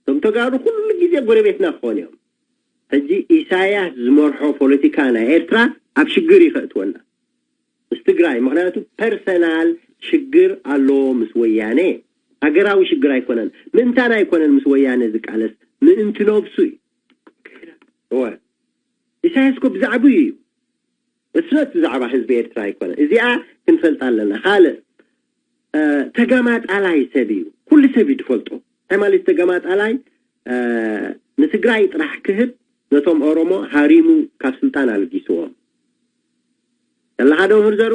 እቶም ተጋሩ ኩሉ ግዜ ጎረቤትና ክኾኑ እዮም ሕጂ ኢሳያስ ዝመርሖ ፖለቲካ ናይ ኤርትራ ኣብ ሽግር ይኸእትወና ምስ ትግራይ ምክንያቱ ፐርሰናል ሽግር ኣለዎ ምስ ወያነ ሃገራዊ ሽግር ኣይኮነን ምእንታን ኣይኮነን ምስ ወያነ ዝቃለስ ምእንቲ ነብሱ እዩ እወ ኢሳያስ ኮ ብዛዕብኡ እዩ እሱ ነቲ ብዛዕባ ህዝቢ ኤርትራ ኣይኮነን እዚኣ ክንፈልጣ ኣለና ካልእ ተጋማጣላይ ሰብ እዩ ኩሉ ሰብ እዩ ዝፈልጦ እንታይ ማለት ተጋማጣላይ ንትግራይ ጥራሕ ክህብ ነቶም ኦሮሞ ሃሪሙ ካብ ስልጣን ኣልጊስዎም ኣለካ ዶ ምህር ዘሩ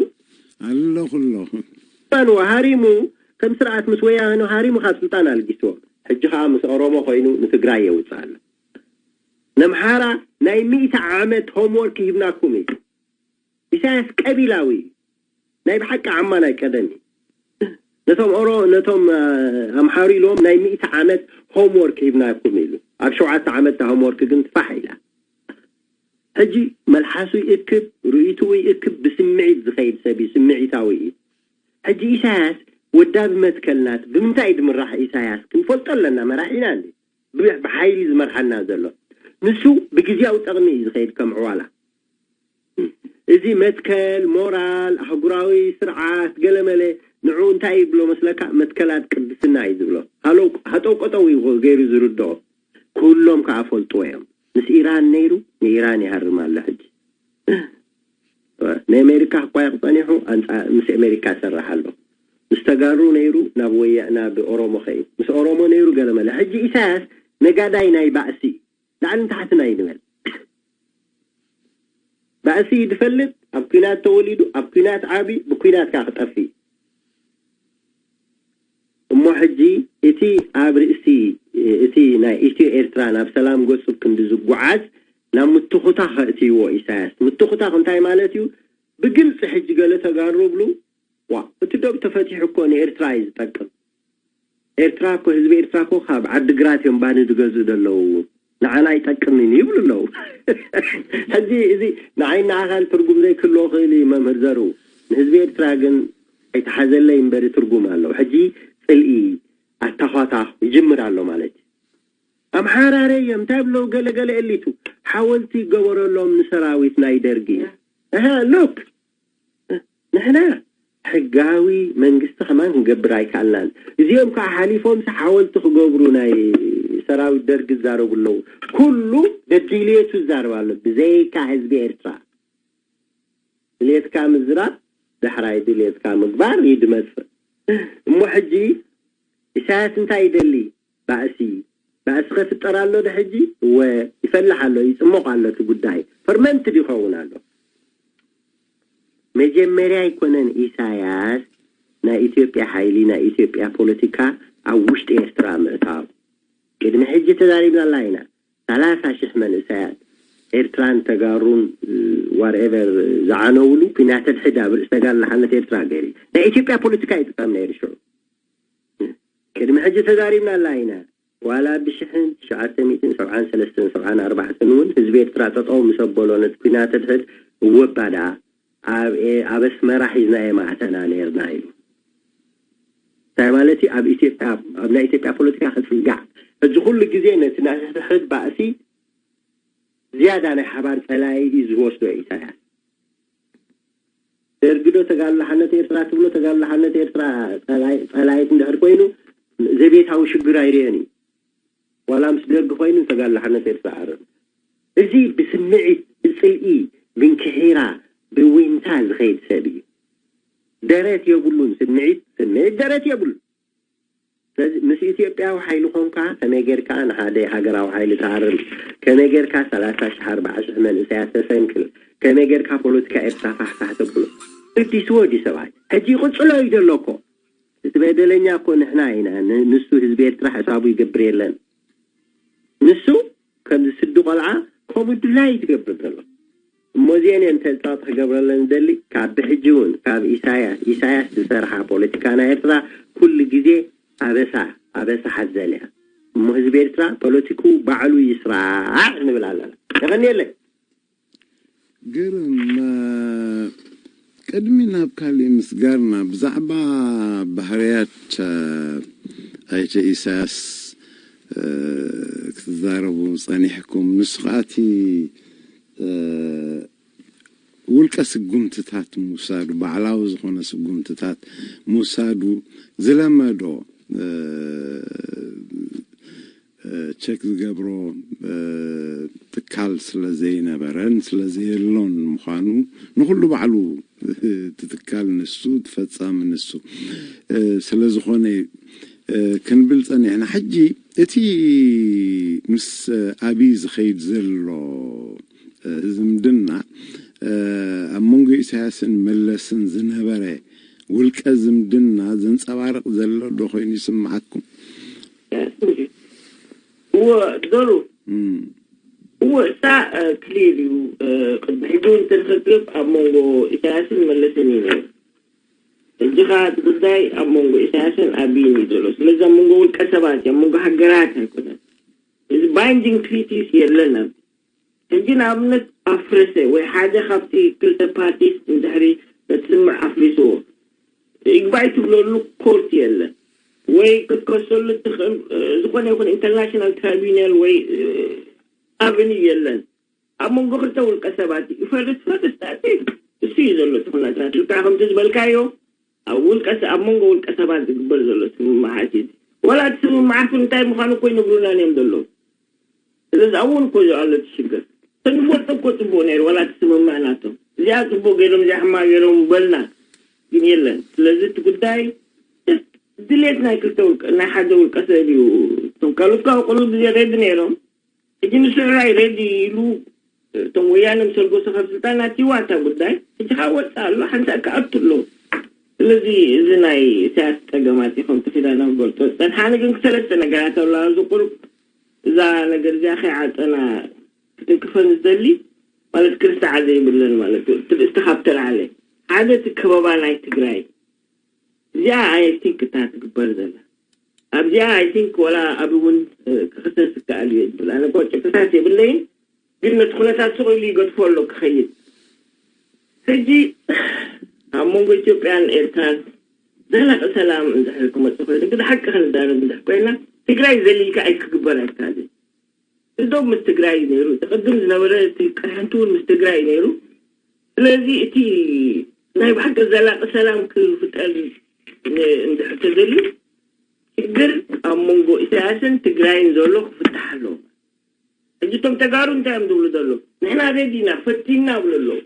ኣለኹ ኣለኹ ስልጣን ሃሪሙ ከም ስርዓት ምስ ወያነ ሃሪሙ ካብ ስልጣን ኣልጊስዎም ሕጂ ከዓ ምስ ኦሮሞ ኮይኑ ንትግራይ የውፅእ ኣሎ ነምሓራ ናይ ሚእቲ ዓመት ሆምወርክ ሂብናኩም እዩ ኢሳያስ ቀቢላዊ እዩ ናይ ብሓቂ ዓማ ናይ ቀደም እዩ ነቶም ኦሮ ነቶም ኣምሓሩ ኢሎም ናይ ሚእቲ ዓመት ሆምወርክ ሂብናኩም ኢሉ ኣብ ሸውዓተ ዓመት ሆምወርክ ግን ትፋሕ ኢላ ሕጂ መልሓሱ ይእክብ ርእይትኡ ይእክብ ብስምዒት ዝኸይድ ሰብ እዩ ስምዒታዊ እዩ ሕጂ ኢሳያስ ወዳቢ መትከልናት ብምንታይ ድምራሕ ኢሳያስ ክንፈልጦ ኣለና መራሒና እንዲ ብሓይሊ ዝመርሓና ዘሎ ንሱ ብግዜያዊ ጠቕሚ እዩ ዝኸይድ ከም ዕዋላ እዚ መትከል ሞራል ኣህጉራዊ ስርዓት ገለመለ ንዑ እንታይ ይብሎ መስለካ መትከላት ቅድስና እዩ ዝብሎ ሃጠው ቀጠው እዩ ገይሩ ዝርድኦ ኩሎም ከዓ ፈልጥዎ እዮም ምስ ኢራን ነይሩ ንኢራን ይሃርም ኣሎ ሕጂ ንኣሜሪካ ክቋየቕ ጸኒሑ ኣንጻ ምስ ኣሜሪካ ሰርሕ ኣሎ። ምስ ተጋሩ ነይሩ ናብ ወያ ናብ ኦሮሞ ኸዩ ምስ ኦሮሞ ነይሩ ገለመለ። ሕጂ ኢሳያስ ነጋዳይ ናይ ባእሲ እዩ። ላዕልን ታሕትን ኣይንበል። ባእሲ እዩ ዝፈልጥ። ኣብ ኲናት ተወሊዱ፣ ኣብ ኲናት ዓቢ፣ ብኲናት ከኣ ክጠፍእ እዩ። እሞ ሕጂ እቲ ኣብ ርእሲ እቲ ናይ ኢትዮ ኤርትራ ናብ ሰላም ገጹ ክንዲ ዝጓዓዝ ናብ ምትኹታ ከእትይዎ ኢሳያስ። ምትኹታ እንታይ ማለት እዩ? ብግልጺ ሕጂ ገለ ተጋሩ ብሉ ዋ እቲ ዶብ ተፈቲሑ እኮ ንኤርትራ እዩ ዝጠቅም። ኤርትራ እኮ ህዝቢ ኤርትራ እኮ ካብ ዓድግራት እዮም ባኒ ዝገዝኡ ዘለዉ ንዓና ኣይጠቅምን ይብሉ ኣለዉ። ሕዚ እዚ ንዓይ ንዓኻን ትርጉም ዘይክልዎ ክእል እዩ መምህር ዘርኡ። ንህዝቢ ኤርትራ ግን ኣይተሓዘለይ እምበሪ ትርጉም ኣለዎ። ሕጂ ጽልኢ ኣታኳታኽ ይጅምር ኣሎ ማለት እዩ። ኣምሓራረ እዮም እንታይ ብለው ገለገለ ኤሊቱ ሓወልቲ ይገበረሎም ንሰራዊት ናይ ደርጊ። እህ ሉክ ንሕና ሕጋዊ መንግስቲ ከማን ክንገብር ኣይከኣልናን። እዚኦም ከዓ ሓሊፎም ሲ ሓወልቲ ክገብሩ ናይ ሰራዊት ደርጊ ዝዛረቡ ኣለዉ። ኩሉ ደድልየቱ ዝዛረብ ኣሎ ብዘይካ ህዝቢ ኤርትራ። ድልየትካ ምዝራብ ዳሕራይ ድልየትካ ምግባር እዩ ድመፅእ። እሞ ሕጂ ኢሳያስ እንታይ ይደሊ? ባእሲ ባእሲ ከፍጠር ኣሎ ዶ ሕጂ? እወ ይፈልሕ ኣሎ፣ ይፅሞቕ ኣሎ እቲ ጉዳይ። ፈርመንትድ ይኸውን ኣሎ። መጀመርያ ኣይኮነን ኢሳያስ ናይ ኢትዮጵያ ሓይሊ ናይ ኢትዮጵያ ፖለቲካ ኣብ ውሽጢ ኤርትራ ምእታው። ቅድሚ ሕጂ ተዛሪብናላ ኢና። ሰላሳ ሽሕ መንእሰያት ኤርትራን ተጋሩን ዋትኤቨር ዝዓነውሉ ኩናተ ድሕድ ኣብ ርእሲ ተጋሩ ሓነት ኤርትራ ገይሩ ናይ ኢትዮጵያ ፖለቲካ ይጥቀም ነይሩ ሽዑ። ቅድሚ ሕጂ ተዛሪብናላ ኢና። ዋላ ብሽሕን ትሽዓተ ሚእትን ሰብዓን ሰለስተን ሰብዓን ኣርባዕተን እውን ህዝቢ ኤርትራ ጠጠው ምስ ኣበሎ ነቲ ኩናተ ድሕድ እወባ ደኣ ኣብ ኣብ ኣስመራ ሒዝናዮ ማእተና ነይርና ኢሉ። እንታይ ማለት እዩ? ኣብ ኢትዮጵያ ኣብ ናይ ኢትዮጵያ ፖለቲካ ክጽጋዕ ሕዚ ኩሉ ግዜ ነቲ ናይ ሕድሕድ ባእሲ ዝያዳ ናይ ሓባር ጸላኢ እዩ ዝወስዶ ኢሳያስ። ደርጊ ዶ ተጋድሎ ሓርነት ኤርትራ ትብሎ? ተጋድሎ ሓርነት ኤርትራ ጸላኢት እንድሕር ኮይኑ ዘቤታዊ ሽግር ኣይርእዮን እዩ። ዋላ ምስ ደርጊ ኮይኑ ተጋድሎ ሓርነት ኤርትራ ኣረም እዚ ብስምዒት ብጽልኢ ብንክሒራ ብዊንታ ዝኸይድ ሰብ እዩ። ደረት የብሉን። ስምዒት ስምዒት ደረት የብሉን። ስለዚ ምስ ኢትዮጵያዊ ሓይሊ ኮንካ ከመይ ጌርካ ንሓደ ሃገራዊ ሓይሊ ትሃርም፣ ከመይ ጌርካ ሰላሳ ሽሕ ኣርባዓ ሽሕ መንእሰያት ተሰንክል፣ ከመይ ጌርካ ፖለቲካ ኤርትራ ፋሕፋሕ ተብሎ ግዲስዎ ድዩ ሰብኣይ? ሕጂ ይቕጽሎ እዩ ዘሎ እኮ። እቲ በደለኛ እኮ ንሕና ኢና። ንሱ ህዝቢ ኤርትራ ሕሳቡ ይገብር የለን። ንሱ ከምዚ ስዲ ቆልዓ ከምኡ ድላይ እዩ ዝገብር ዘሎ። እሞ እዚአን እየን ተንጻጽ ክገብረለን ዝደሊ ካብ ብሕጂ እውን ካብ ኢሳያስ ኢሳያስ ዝሰርሓ ፖለቲካ ናይ ኤርትራ ኩሉ ግዜ ኣበሳ ኣበሳ ሓዘል እያ። እሞ ህዝቢ ኤርትራ ፖለቲኩ ባዕሉ ይስራዕ ንብል ኣለና። የቐንየለይ። ግርም ቅድሚ ናብ ካሊእ ምስጋርና ብዛዕባ ባህርያት ኣይተ ኢሳያስ ክትዛረቡ ጸኒሕኩም። ንሱ ከኣ እቲ ውልቀ ስጉምትታት ምውሳዱ፣ ባዕላዊ ዝኾነ ስጉምትታት ምውሳዱ ዝለመዶ ቸክ ዝገብሮ ትካል ስለ ዘይነበረን ስለ ዘየሎን ምዃኑ ንኹሉ ባዕሉ እቲ ትካል ንሱ እቲ ፈጻሚ ንሱ ስለ ዝኾነ ክንብል ጸኒሕና። ሕጂ እቲ ምስ ኣብይ ዝኸይድ ዘሎ ዝምድና ኣብ መንጎ ኢሳያስን መለስን ዝነበረ ውልቀ ዝምድና ዘንጸባርቕ ዘሎ ዶ ኮይኑ ይስምዓኩም? እወ ዶሩ እወ እሳ ክሊር እዩ። ቅድሚ ሕጂ እውን ተንኸክብ ኣብ መንጎ ኢሳያስን መለስን እዩ ነይሩ። ሕጂ ኸዓ እቲ ጉዳይ ኣብ መንጎ ኢሳያስን ኣብይን እዩ ዘሎ። ስለዚ ኣብ መንጎ ውልቀ ሰባት እዩ፣ ኣብ መንጎ ሃገራት ኣይኮነን። እዚ ባይንዲንግ ትሪቲስ የለን። ኣብ ሕጂ ንኣብነት ኣፍረሰ ወይ ሓደ ካብቲ ክልተ ፓርቲስ ንድሕሪ ነቲ ስምምዕ ኣፍሪስዎ ይግባይ ትብለሉ ኮርት የለን ወይ ክትከሰሉ ትኽእል ዝኾነ ይኹን ኢንተርናሽናል ትራይቡናል ወይ ኣቨኒ የለን። ኣብ መንጎ ክልተ ውልቀ ሰባት እዩ ይፈርስ ፈርስ ዳት እሱ እዩ ዘሎ እቲ ኩነታት ልክዕ ከምቲ ዝበልካዮ ኣብ ውልቀ ኣብ መንጎ ውልቀ ሰባት ዝግበር ዘሎ ስምምዓት እዩ። ዋላ እቲ ስምምዓት እንታይ ምዃኑ እኮ ይነግሩናን እዮም ዘለዉ። ስለዚ ኣብኡ እውን እኮ እዩ ኣሎ እቲ ሽግር። ክንፈልጦ እኮ ጽቡቕ ነይሩ፣ ዋላ እቲ ስምምዕ ናቶም። እዚኣ ጽቡቕ ገይሮም፣ እዚኣ ሕማቕ ገይሮም በልና፣ ግን የለን። ስለዚ እቲ ጉዳይ ድሌት ናይ ክልተ ውልቀ፣ ናይ ሓደ ውልቀ ሰብ እዩ። እቶም ካልኦት ከዓ ቁሩብ ግዜ ሬዲ ነይሮም። ሕጂ ንሱ ሕራይ ሬዲ ኢሉ፣ እቶም ወያነ ምስ ኣልገሱ ካብ ስልጣን ኣትይዋ እታ ጉዳይ፣ ሕጂ ከዓ ወፅእ ኣሎ፣ ሓንሳእ ክኣቱ ኣሎ። ስለዚ እዚ ናይ ኢሳያስ ፀገማት እዩ፣ ከምቲ ኪዳነ ክገልፆ ዝፀንሓ። ኣነ ግን ክሰለስተ ነገራት ኣሎ ኣብዚ ቁሩብ እዛ ነገር እዚኣ ከይዓፀና ክትንክፈን ዝደሊ፣ ማለት ክርስዓ ዘይብለን ማለት እዩ። እቲ ርእስቲ ካብ ተላዕለ ሓደ እቲ ከበባ ናይ ትግራይ እዚኣ ኣይ ቲንክ እታ ትግበር ዘላ ኣብዚኣ ኣይ ቲንክ ወላ ኣብ እውን ክኽሰስ ይከኣል እዩ ይብል። ኣነ እኮ ጭፍታት የብለይን፣ ግን ነቲ ኩነታት ስቕ ኢሉ ይገድፎ ኣሎ ክኸይድ። ሕጂ ኣብ መንጎ ኢትዮጵያን ኤርትራን ዘላቂ ሰላም እንድሕር ክመጽእ ኮይኑ፣ ግን ሓቂ ክንዛረብ እንድሕር ኮይና፣ ትግራይ ዘሊልካ ኣይክግበር ኣይከኣልን። እዞም ምስ ትግራይ እዩ ነይሩ፣ እቲ ቅድም ዝነበረ እቲ ቅርሕንቲ እውን ምስ ትግራይ እዩ ነይሩ። ስለዚ እቲ ናይ ብሓቂ ዘላቂ ሰላም ክፍጠር ን-፣ እንድሕር ተደልዩ፣ ችግር ኣብ መንጎ ኢሳያስን ትግራይን ዘሎ ክፍታሕ ኣለዎ። ሕጂ እቶም ተጋሩ እንታይ እዮም ዝብሉ ዘለዉ? ንሕና ሬዲ ኢና፣ ፈቲና ይብሉ ኣለዉ።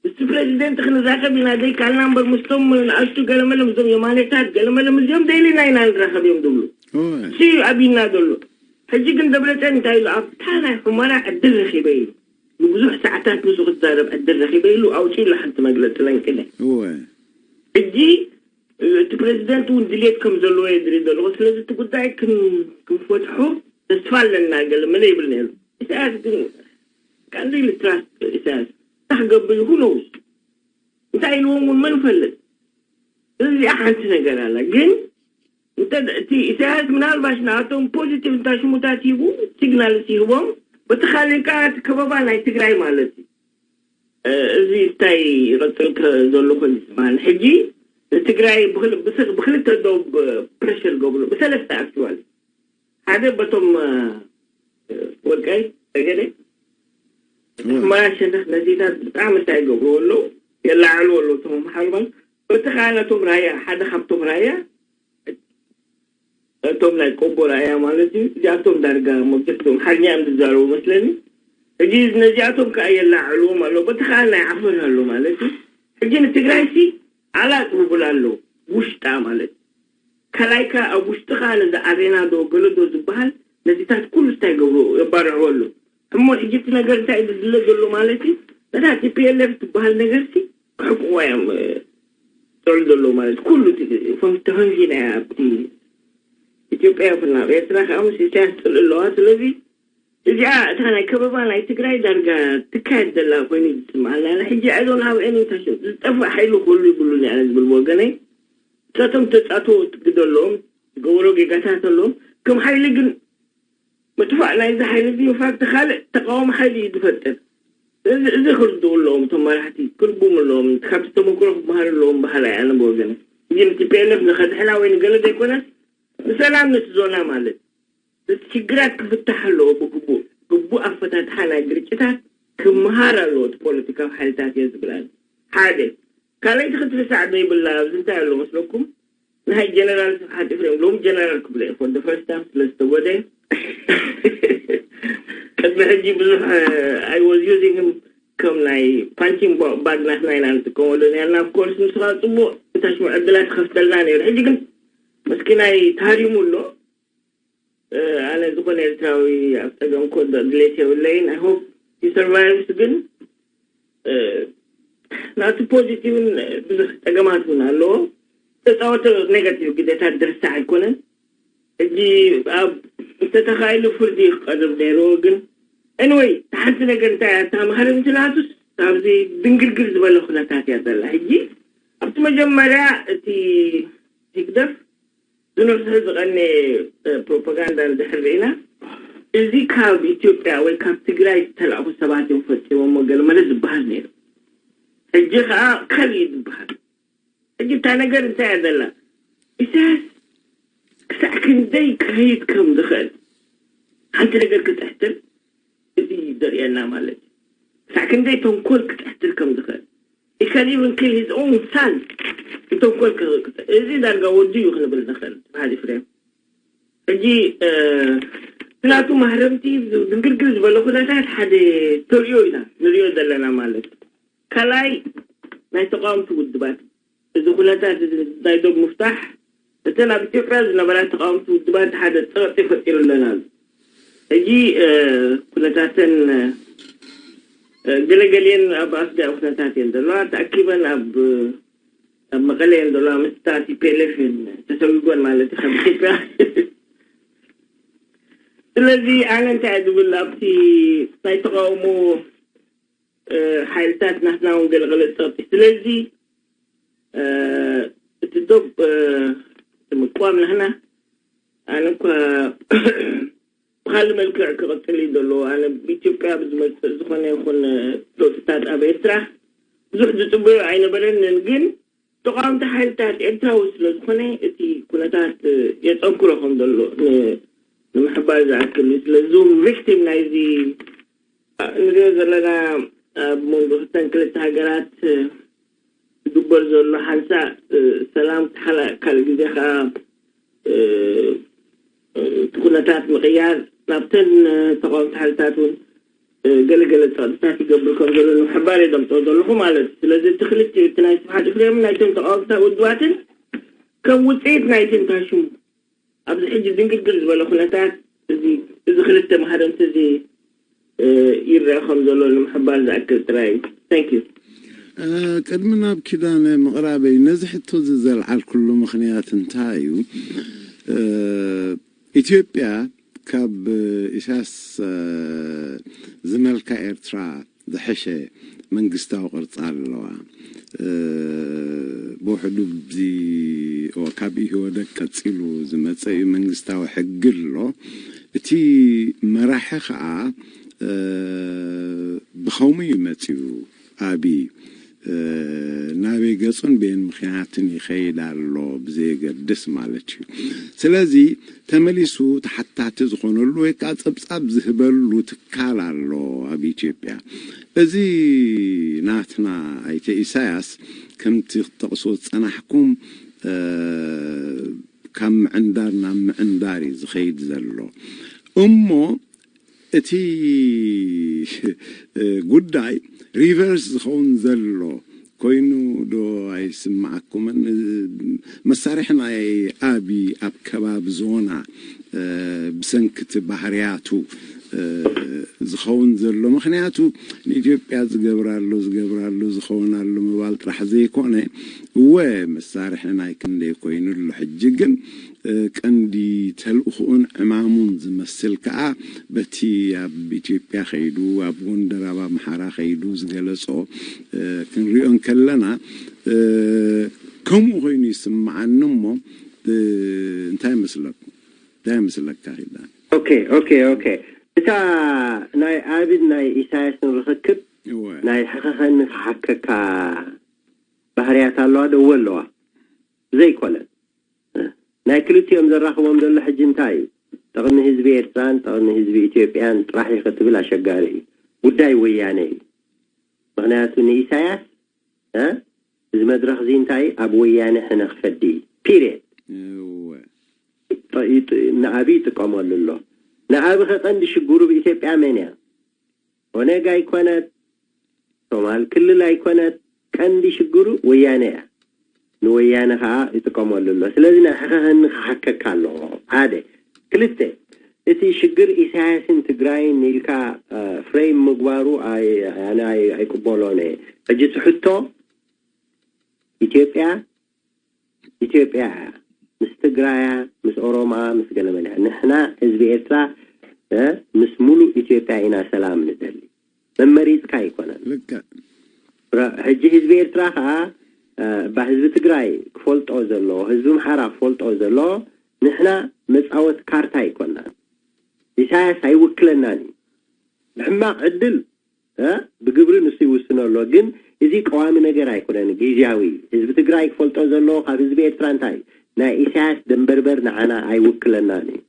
ምስቲ ፕሬዚደንት ክንራኸብ ኢና ዘይካልና እምበር፣ ምስቶም ንኣሽቱ ገለመለ፣ ምስቶም የማነታት ገለመለ፣ ምስዚኦም ደይልና ኢና ንራኸብ እዮም ዝብሉ። እወ። እሱ እዩ ኣብይና ዘሎ። ሕጂ ግን ደብረፅዮን እንታይ ኢሉ? ኣብታ ናይ ሑመራ ዕድል ረኺበ ኢሉ። ንብዙሕ ሰዓታት ምስኡ ክትዛረብ ዕድል ረኺበ ኢሉ ኣውፂኡ ኣሎ ሓንቲ መግለፂ ለንቅነ። እወ። ሕጂ እቲ ፕሬዚደንት እውን ድሌት ከም ዘለዎ እየ ዝርኢ ዘለኹ። ስለዚ እቲ ጉዳይ ክን-፣ ክንፈትሖ ተስፋ ኣለና ገለ መለ ይብል ነይሩ። ኢሳያስ ግን ካንዶ ኢሉ ትራስት ኢሳያስ እንታይ ክገብር እዩ? Who knows? እንታይ ኢልዎም እውን መን ይፈልጥ? እዚኣ ሓንቲ ነገር ኣላ። ግን እንተ እቲ ኢሳያስ ምናልባሽ ንኣቶም ፖዚቲቭ እንታይ ሽሙታት ሂቡ፣ ሲግናል ይህቦም። በቲ ካልእ ከዓ እቲ ከበባ ናይ ትግራይ ማለት እዩ። እ፣ እዚ እንታይ ይቐጽል ከ-፣ ዘሎ ኮይኑ ይስምዓኒ። ሕጂ ንትግራይ ብኽል-፣ ብስ-፣ ብኽልተ ዶብ ፕሬሽር ገብሩ፣ ብሰለስተ ኣክቹዋሊ። ሓደ በቶም፣ እ፣ ወልቃይት፣ ጠገዴ፣ እቲ እወ። ሕመራ ሸነኽ ነዚታት ብጣዕሚ እንታይ ይገብርዎ ኣለዉ? የላዕልዎ ኣለዉ። እቶም ኣምሓሩ ማለት፣ በቲ ከዓ ነቶም ራያ፣ ሓደ ካብቶም ራያ፣ እቶም ናይ ቆቦ ራያ ማለት እዩ። እዚኣቶም ዳርጋ መብዛሕትኦም ሓርኛ እዮም ዝዛረቡ መስለኒ። ሕጂ ነዚኣቶም ከዓ የላዕልዎም ኣሎ። በቲ ከዓ ናይ ዓፈር ኣሎ ማለት እዩ። ሕጂ ንትግራይ ሲ ኣላጥቡቡል ኣሎ ውሽጣ ማለት እዩ። ከላይካ ኣብ ውሽጥኻ ነዚ ኣሬና ዶ ገለ ዶ ዝበሃል ነዚታት ኩሉ እንታይ ገብሮ የባርዕዎ ኣሎ። እሞ ሕጂ እቲ ነገር እንታይ እዩ ዝድለ ዘሎ ማለት እዩ? ነታ ቲ ፒ ኤል ኤፍ ትበሃል ነገር ሲ ክሕቁዋ እዮም፣ እ፣ ጥዑም ዘሎ ማለት ኩሉ እቲ ፈንፍተ ፈንፊና እያ ኣብቲ ኢትዮጵያ ይኹን ኣብ ኤርትራ ከዓ ምስ ኢሳያስ ጥል ኣለዋ። ስለዚ እዚኣ እታ ናይ ከበባ ናይ ትግራይ ዳርጋ ትካየድ ዘላ ኮይኑ ዝስምዓና። ሕጂ I don't have any intention። ዝጠፍእ ሓይሊ ኩሉ ይብሉን እያ ዝብል ወገነይ። ንሳቶም ተጻተው ግደ ኣለዎም፣ ዝገበሮ ጌጋታት ኣለዎም። ከም ሓይሊ ግን ምጥፋእ ናይዚ ሓይሊ እዚ ኢንፋክት ካልእ ተቃዋሚ ሓይሊ እዩ ዝፈጥር። እዚ፣ እዚ ክርድኡ ኣለዎም እቶም መራሕቲ፣ ክልቡም ኣለዎም። ካብቲ ተመክሮ ክመሃሩ ኣለዎም በሃላይ ኣነ ብወገነ። ግን ቲ ፒ ኤል ኤፍ ንኸድሕና ወይ ንገለ ዘይኮነስ ንሰላም ነቲ ዞና ማለት እቲ ሽግራት ክፍታሕ ኣለዎ ብግቡእ። ግቡእ ኣፈታትሓ ናይ ግርጭታት ክመሃር ኣለዎ እቲ ፖለቲካዊ ሓይልታት እየ ዝብል ኣነ። ሓደ። ካልኣይቲ ክትርሳዕ ዘይብላ ኣብዚ እንታይ ኣሎ መስለኩም? ናይ ጀነራል ስብሓት ኤፍሬም፣ ሎሚ ጀነራል ክብሎ እየ፣ for the first time ስለ ዝተጎደ። ቅድሚ ሕጂ ብዙሕ፣ I was using him ከም ናይ ፓንቺንግ ባግ ናትና ኢና ንጥቀመሉ ነርና። Of course ንስኻ ጽቡቕ እንታይ ሽሙ ዕድላት ይኸፍተልና ነይሩ። ሕጂ ግን መስኪናይ ታሪሙ ኣሎ። እ፣ ኣነ ዝኾነ ኤርትራዊ ኣብ ጸገም ክወድቕ ድሌት የብለይን። I hope he survives። ግን፣ እ፣ ናቱ ፖዚቲቭን ብዙሕ ጸገማት እውን ኣለዎ። ተጻወተ ኔጋቲቭ ግዴታ ድርሳዕ ኣይኮነን። ሕጂ ኣብ እንተተኻኢሉ ፍርዲ ክቐርብ ነይርዎ። ግን ኤኒወይ፣ ሓንቲ ነገር እንታይ እያ፣ እታ መሃረምቲ ናቱስ ኣብዚ ድንግርግር ዝበለ ኩነታት እያ ዘላ። ሕጂ ኣብቲ መጀመርያ እቲ ህግደፍ ዝነፍሑ ዝቐነ፣ እ፣ ፕሮፓጋንዳ እንድሕር ርኢና፣ እዚ ካብ ኢትዮጵያ ወይ ካብ ትግራይ ዝተላእኹ ሰባት እዮም ፈፂሞሞ ገለ መለ ዝበሃል ነይሩ። ሕጂ ከዓ ካልእ እዩ ዝበሃል። ሕጂ እታ ነገር እንታይ እያ ዘላ? ኢሳያስ ክሳዕ ክንደይ ክኸይድ ከም ዝኽእል ሓንቲ ነገር ክጥሕትር እዚ ዘርእየና ማለት እዩ። ክሳዕ ክንደይ ተንኮል ክጥሕትር ከም ዝኽእል። He can even kill his own son። ብተንኮል ክጥሕትር። እዚ ዳርጋ ወዱ እዩ ክንብል ንኽእል። በሃሊ ፍሬም። ሕጂ፣ እ፣ ናቱ ማህረምቲ ድንግርግር ዝበለ ኩነታት ሓደ ተርእዮ ኢና ንሪኦ ዘለና ማለት እዩ። ካልኣይ ናይ ተቃወምቲ ውድባት እዚ ኩነታት እዚ ናይ ዶብ ምፍታሕ እተን ኣብ ኢትዮጵያ ዝነበራ ተቃወምቲ ውድባት ሓደ ጸቕጢ ፈጢሩለን ኣሎ። ሕጂ ኩነታተን ገለገሊአን ኣብ ኣስጋኢ ኩነታት እየን ዘለዋ። ተኣኪበን ኣብ ኣብ መቐለ እየን ዘለዋ። ምስታ ቲ ፒ ኤል ኤፍ እየን ተሰዊጎን ማለት እዩ ካብ ኢትዮጵያ። ስለዚ ኣነ እንታይ እየ ዝብል ኣብቲ ናይ ተቃውሞ ሓይልታት ናትና እውን ገለገለ ጸቕጢ ስለዚ እቲ ዶብ ምቋም ናህና ኣነ እኳ ብካሊ መልክዕ ክቕፅል እዩ ዘለዎ ኣነ ብኢትዮጵያ ብዝመፅእ ዝኾነ ይኹን ለውጥታት ኣብ ኤርትራ ብዙሕ ዝፅበዮ ኣይነበረንን ግን ተቃወምቲ ሓይልታት ኤርትራዊ ስለዝኾነ እቲ ኩነታት የፀንክሮ ከም ዘሎ ንምሕባር ዝኣክል እዩ ስለዚ እውን ቪክቲም ናይዚ ንሪኦ ዘለና ኣብ መንጎ ክልተን ክልተ ሃገራት ዝግበር ዘሎ ሓንሳእ ሰላም ተሓላ ካልእ ግዜ ከዓ እቲ ኩነታት ምቕያር ናብተን ተቃወምቲ ሓይልታት እውን ገለገለ ፀቕጥታት ይገብር ከም ዘሎ ንምሕባር እየ ዘምፅኦ ዘለኹ ማለት እዩ ስለዚ እቲ ክልቲኡ እቲ ናይ ስብሓት እፍሬምን ናይቶም ተቃወምቲ ውድባትን ከም ውፅኢት ናይቲ እንታይ ሽሙ ኣብዚ ሕጂ ድንግርግር ዝበለ ኩነታት እዚ ክልተ ማህረምቲ እዚ ይረአ ከም ዘሎ ንምሕባር ዝኣክል ጥራይ እዩ። Thank you። ቅድሚ ናብ ኪዳነ ምቕራበይ ነዚ ሕቶ እዚ ዘልዓልኩሉ ምኽንያት እንታይ እዩ? ኢትዮጵያ ካብ ኢሳያስ ዝመልካ ኤርትራ ዝሐሸ መንግስታዊ ቅርፂ ኣለዋ። ብውሕዱ ካብ ኢህወደግ ቀፂሉ ዝመፀ እዩ መንግስታዊ ሕጊ ኣሎ። እቲ መራሒ ከዓ ብኸሙ እዩ መፂኡ። ኣብይ ናበይ ገፁን በየን ምኽንያትን ይኸይድ ኣሎ ብዘየገድስ ማለት እዩ። ስለዚ ተመሊሱ ተሓታቲ ዝኾነሉ ወይ ከዓ ፀብፃብ ዝህበሉ ትካል ኣሎ ኣብ ኢትዮጵያ። እዚ ናትና ኣይተ ኢሳያስ ከምቲ ክትጠቕሶ ዝፀናሕኩም ካብ ምዕንዳር ናብ ምዕንዳር እዩ ዝኸይድ ዘሎ እሞ እቲ ጉዳይ ሪቨርስ ዝኸውን ዘሎ ኮይኑ ዶ ኣይስማዓኩምን? መሳርሒ ናይ ኣቢ ኣብ ከባቢ ዞና ብሰንክቲ ባህርያቱ ዝኸውን ዘሎ ምክንያቱ ንኢትዮጵያ ዝገብራሉ ዝገብራሉ ዝኾናሉ ምባል ጥራሕ ዘይኮነ እወ መሳርሒ ናይ ክንደይ ኮይኑ ኣሎ ሕጂ ግን ቀንዲ ተልእኽኡን ዕማሙን ዝመስል ከዓ በቲ ኣብ ኢትዮጵያ ከይዱ ኣብ ጎንደር ኣብ ኣምሓራ ከይዱ ዝገለፆ ክንሪኦ እንከለና ከምኡ ኮይኑ ይስምዓኒ እሞ እንታይ መስለኩም እንታይ መስለካ ኪዳን ኦኬ ኦኬ ኦኬ እታ ናይ ኣብን ናይ ኢሳያስን ርኽክብ ናይ ሕኸኸኒ ክሓከካ ባህርያት ኣለዋ ደወ ኣለዋ ዘይኮነ ናይ ክልቲኦም ዘራኽቦም ዘሎ ሕጂ እንታይ እዩ? ጥቕሚ ህዝቢ ኤርትራን ጥቕሚ ህዝቢ ኢትዮጵያን ጥራሕ እዩ ክትብል ኣሸጋሪ እዩ። ጉዳይ ወያነ እዩ። ምኽንያቱ ንኢሳያስ እዚ መድረኽ እዚ እንታይ ኣብ ወያነ ሕነ ክፈዲ እዩ። ፒርየድ። ንኣቢ ይጥቀመሉ ኣሎ። ንኣቢ ከ ቀንዲ ሽግሩ ብኢትዮጵያ መን እያ? ኦነግ ኣይኮነት፣ ሶማል ክልል ኣይኮነት፣ ቀንዲ ሽግሩ ወያነ እያ። ንወያነ ከዓ ይጥቀመሉ ኣሎ። ስለዚ ናይ ሕኸኸኒ ክሓከካ ኣለዎ። ሓደ። ክልተ፣ እቲ ሽግር ኢሳያስን ትግራይን ኢልካ ፍሬም ምግባሩ ኣነ ኣይቅበሎን እየ። ሕጂ እቲ ሕቶ ኢትዮጵያ ኢትዮጵያ እያ ምስ ትግራያ ምስ ኦሮምኣ ምስ ገለመለ ንሕና ህዝቢ ኤርትራ ምስ ሙሉእ ኢትዮጵያ ኢና ሰላም ንደሊ መመሪፅካ ኣይኮነን ልክዕ ሕጂ ህዝቢ ኤርትራ ከዓ እባ ህዝቢ ትግራይ ክፈልጦ ዘለዎ ህዝቢ ምሓራ ክፈልጦ ዘለዎ ንሕና መፃወት ካርታ ኣይኮናን ኢሳያስ ኣይውክለናን እዩ ብሕማቅ ዕድል ብግብሪ ንሱ ይውስኖ ኣሎ ግን እዚ ቀዋሚ ነገር ኣይኮነን ግዝያዊ ህዝቢ ትግራይ ክፈልጦ ዘለዎ ካብ ህዝቢ ኤርትራ እንታይ ናይ ኢሳያስ ደንበርበር ንዓና ኣይውክለናን እዩ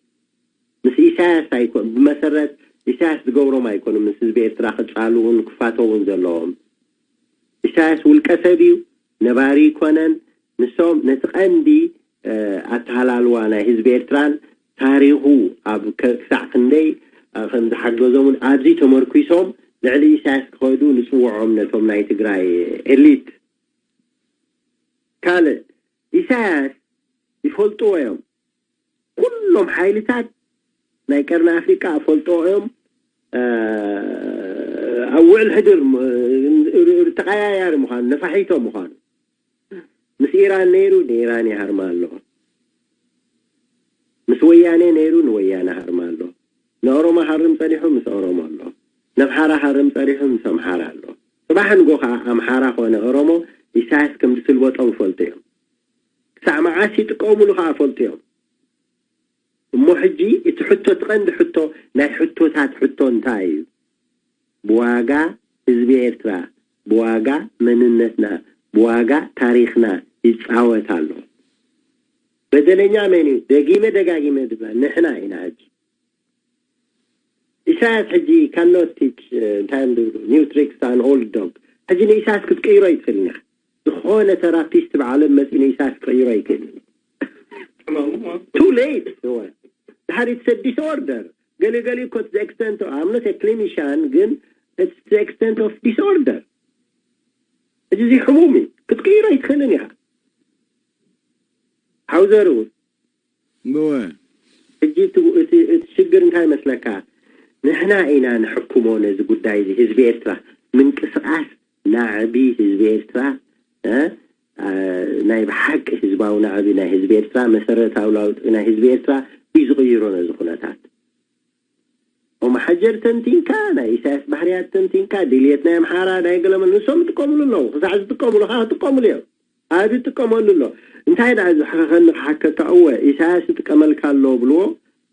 ምስ ኢሳያስ ኣይኮን ብመሰረት ኢሳያስ ዝገብሮም ኣይኮኑ ምስ ህዝቢ ኤርትራ ክፃልኡን ክፋተውን ዘለዎም ኢሳያስ ውልቀ ሰብ እዩ ነባሪ ይኮነን ንሶም ነቲ ቀንዲ ኣተሃላልዋ ናይ ህዝቢ ኤርትራን ታሪኹ ኣብ ከ- ክሳዕ ክንደይ እ፣ ከም ዝሓገዞምን ኣብዚ ተመርኪሶም ልዕሊ ኢሳያስ ክኸዱ ንጽውዖም ነቶም ናይ ትግራይ ኤሊት። ካልእ ኢሳያስ ይፈልጥዎ እዮም። ኩሎም ሓይልታት ናይ ቀርኒ ኣፍሪቃ ፈልጥዎ እዮም። እ፣ ኣብ ውዕል ሕድር ም- ር- ር- ተቐያያሪ ምዃኑ፣ ነፋሒቶ ምዃኑ። ምስ ኢራን ነይሩ ንኢራን ይሃርማ ኣሎ። ምስ ወያኔ ነይሩ ንወያነ ሃርማ ኣሎ። ንኦሮሞ ሃርም ጸኒሑ ምስ ኦሮሞ ኣሎ። ነምሓራ ሃርም ጸኒሑ ምስ ኣምሓራ ኣሎ። ጽባሕ ንጎ ከኣ ኣምሓራ ኮነ ኦሮሞ ኢሳያስ ከም ዝስልበጦም ፈልጡ እዮም። ክሳዕ መዓስ ይጥቀሙሉ ከኣ ፈልጡ እዮም። እሞ ሕጂ እቲ ሕቶ፣ እቲ ቀንዲ ሕቶ፣ ናይ ሕቶታት ሕቶ እንታይ እዩ? ብዋጋ ህዝቢ ኤርትራ፣ ብዋጋ መንነትና፣ ብዋጋ ታሪኽና ይጻወት ኣሎ። በደለኛ መን እዩ? ደጊመ ደጋጊመ ድማ ንሕና ኢና። ሕጂ ኢሳያስ ሕጂ cannot teach፣ እ፣ እንታይ እዮም ዝብሉ? New tricks to an old dog። ሕጂ ንኢሳያስ ክትቅይሮ ኣይትኽእልን ኢኻ። ዝኾነ ቴራፒስት ብዓለም መፂኡ ንኢሳያስ ክቕይሮ ኣይክእልን እዩ። Too late። እወ። ድሓር it's a disorder። ገሊገሊ እኮ to the extent of, I'm not a clinician፣ ግን it's to the extent of disorder። ሕጂ እዚ ሕሙም እዩ። ክትቅይሮ ኣይትኽእልን ኢኻ። ሓውዘር እውን እወ። ሕጂ እቲ እቲ- እቲ ሽግር እንታይ መስለካ? ንሕና ኢና ንሕክሞ ነዚ ጉዳይ እዚ። ህዝቢ ኤርትራ ምንቅስቃስ ናዕቢ ህዝቢ ኤርትራ፣ እ፣ እ፣ ናይ ብሓቂ ህዝባዊ ናዕቢ ናይ ህዝቢ ኤርትራ፣ መሰረታዊ ለውጢ ናይ ህዝቢ ኤርትራ እዩ ዝቕይሮ ነዚ ኩነታት። ኦም ሓጀር ተንቲንካ፣ ናይ ኢሳያስ ባህርያት ተንቲንካ፣ ድልየት ናይ ኣምሓራ፣ ናይ ገለመል፣ ንሶም ይጥቀምሉ ኣለዉ። ክሳዕ ዝጥቀምሉ ከዓ ክጥቀምሉ እዮም። ኣብ ይጥቀመሉ ኣሎ። እንታይ ደኣ ዝሕኸኸኒ ክሓከካ፣ እወ ኢሳያስ ይጥቀመልካ ኣሎ ብልዎ፣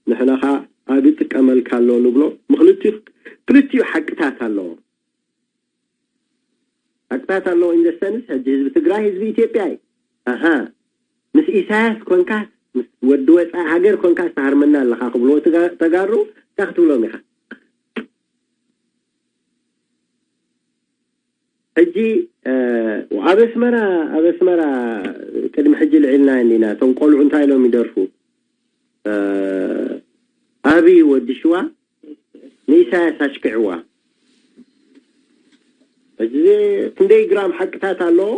ንሕና ከዓ ኣብ ይጥቀመልካ ኣሎ ንብሎ። ምክልቲኡ ክልቲኡ ሓቅታት ኣለዎ። ሓቅታት ኣለዎ in the sense፣ ሕጂ ህዝቢ ትግራይ ህዝቢ ኢትዮጵያ እዩ። ኣሃ፣ ምስ ኢሳያስ ኮንካ፣ ምስ ወዲ ወፃኢ ሃገር ኮንካ ዝተሃርመና ኣለኻ ክብልዎ ተጋ- ተጋሩ እንታይ ክትብሎም ኢኻ? ሕጂ እ፣ ኣብ ኣስመራ፣ ኣብ ኣስመራ ቅድሚ ሕጂ ልዒልና እንዲና፣ እቶም ቆልዑ እንታይ ኢሎም ይደርፉ? እ፣ ኣብይ ወዲ ሽዋ ንኢሳያስ ኣሽክዕዋ። እዚ ክንደይ ግራም ሓቅታት ኣለዎ?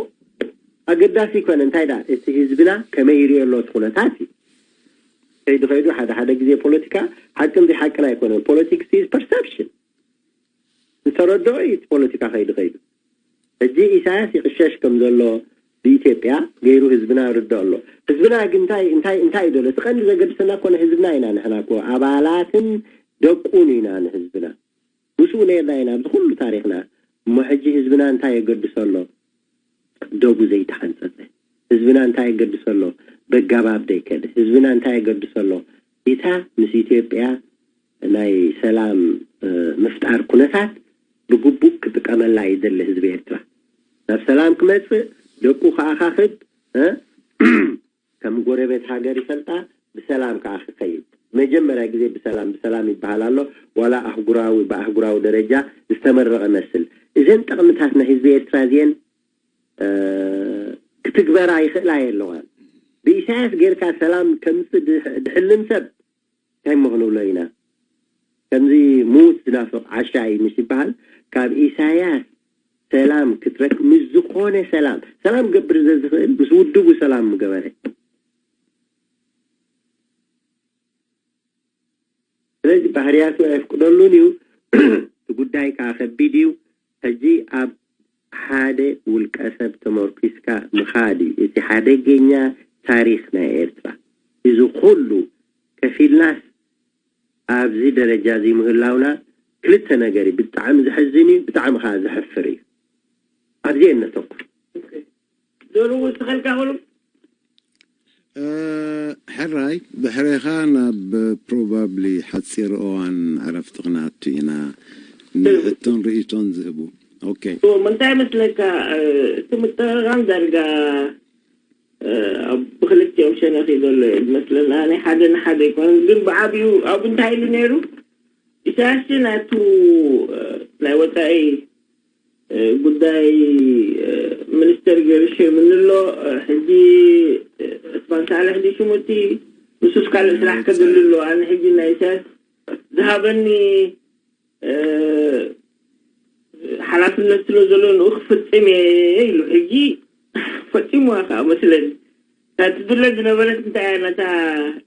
ኣገዳሲ ይኮነ። እንታይ ደኣ እቲ ህዝብና ከመይ ይሪኦ ኣሎ እቲ ኩነታት እዩ። ከይዱ ከይዱ ሓደ ሓደ ግዜ ፖለቲካ ሓቅን ዘይሓቅን ኣይኮነን። Politics is perception። ዝተረድኦ እዩ እቲ ፖለቲካ ከይዱ ከይዱ። ሕጂ ኢሳያስ ይቕሸሽ ከም ዘሎ ብኢትዮጵያ ገይሩ ህዝብና ይርድኦ ኣሎ። ህዝብና ግን እንታይ እንታይ እንታይ እዩ ዘሎ? እቲ ቀንዲ ዘገድሰና ኮነ ህዝብና ኢና። ንሕና እኮ ኣባላትን ደቁን ኢና ንህዝብና። ምስኡ ነይርና ኢና ኣብዚ ኩሉ ታሪኽና። እሞ ሕጂ ህዝብና እንታይ የገድሶ ኣሎ? ደቡ ዘይተሓንጸጸ ህዝብና እንታይ የገድሶ ኣሎ? በጋባብ ደይከደ ህዝብና እንታይ የገድሶ ኣሎ? ኢታ ምስ ኢትዮጵያ ናይ ሰላም እ፣ ምፍጣር ኩነታት ብግቡእ ክጥቀመላ ይደሊ ህዝቢ ኤርትራ። ናብ ሰላም ክመጽእ፣ ደቁ ከኣኻኽብ፣ እ፣ ከም ጎረቤት ሃገር ይፈልጣ፣ ብሰላም ከኣ ክኸይድ። መጀመርያ ግዜ ብሰላም፣ ብሰላም ይበሃል ኣሎ፣ ዋላ ኣህጉራዊ፣ ብኣህጉራዊ ደረጃ ዝተመረቐ መስል። እዘን ጠቕምታት ናይ ህዝቢ ኤርትራ እዚአን እ፣ ክትግበራ ይኽእላ የለዋን። ብኢሳያስ ጌርካ ሰላም ከምጽእ ድሕ- ድሕልን ሰብ እንታይ እሞ ክንብሎ ኢና? ከምዚ ምዉት ዝናፍቕ ዓሻ እዩ ምስ ይበሃል፣ ካብ ኢሳያስ ሰላም ክትረክ ምስ ዝኾነ ሰላም፣ ሰላም ክገብር ዘዝኽእል ምስ ውድቡ ሰላም ምገበረ። ስለዚ ባህርያቱ ኣየፍቅደሉን እዩ። እቲ ጉዳይ ከዓ ከቢድ እዩ። ሕጂ ኣብ ሓደ ውልቀ ሰብ ተመርኲስካ ምኻድ እዩ እቲ ሓደገኛ ታሪኽ ናይ ኤርትራ። እዚ ኩሉ ከፊልናስ ኣብዚ ደረጃ እዚ ምህላውና ክልተ ነገር እዩ። ብጣዕሚ ዘሕዝን እዩ፣ ብጣዕሚ ከዓ ዘሕፍር እዩ። ኣብዚኤን ነተኩር። ዶሩ ውስኸልካ ሁሉ እ፣ ሕራይ ድሕሬኻ ናብ ፕሮባብሊ ሓፂር እዋን ዕረፍቲ ክነኣቱ ኢና ንሕቶን ርእይቶን ዝህቡ። ኦኬ። እንታይ መስለካ? እቲ ምጥቕቓም ዳርጋ ኣብ ብክልቲኦም ሸነኽ እዩ ዘሎ እዩ ዝመስለና። ናይ ሓደ ንሓደ ኣይኮነን፣ ግን ብዓብዩ ኣብ እንታይ ኢሉ ነይሩ? ኢሳያስ ናቱ ናይ ወፃኢ ጉዳይ ሚኒስተር ገይሩ ሸይምኒ ኣሎ። ሕጂ ዑስማን ሳልሕ ድዩ ሽሙ እቲ ንሱስ ካልእ ስራሕ ከድሊ ኣሎ። ኣነ ሕጂ ናይ ኢሳያስ ዝሃበኒ ሓላፍነት ስለ ዘሎ ንኡ ክፍፅም እየ ኢሉ። ሕጂ ፈፂምዋ ከዓ መስለኒ። እታ ትድለ ዝነበረት እንታይ እያ? ነታ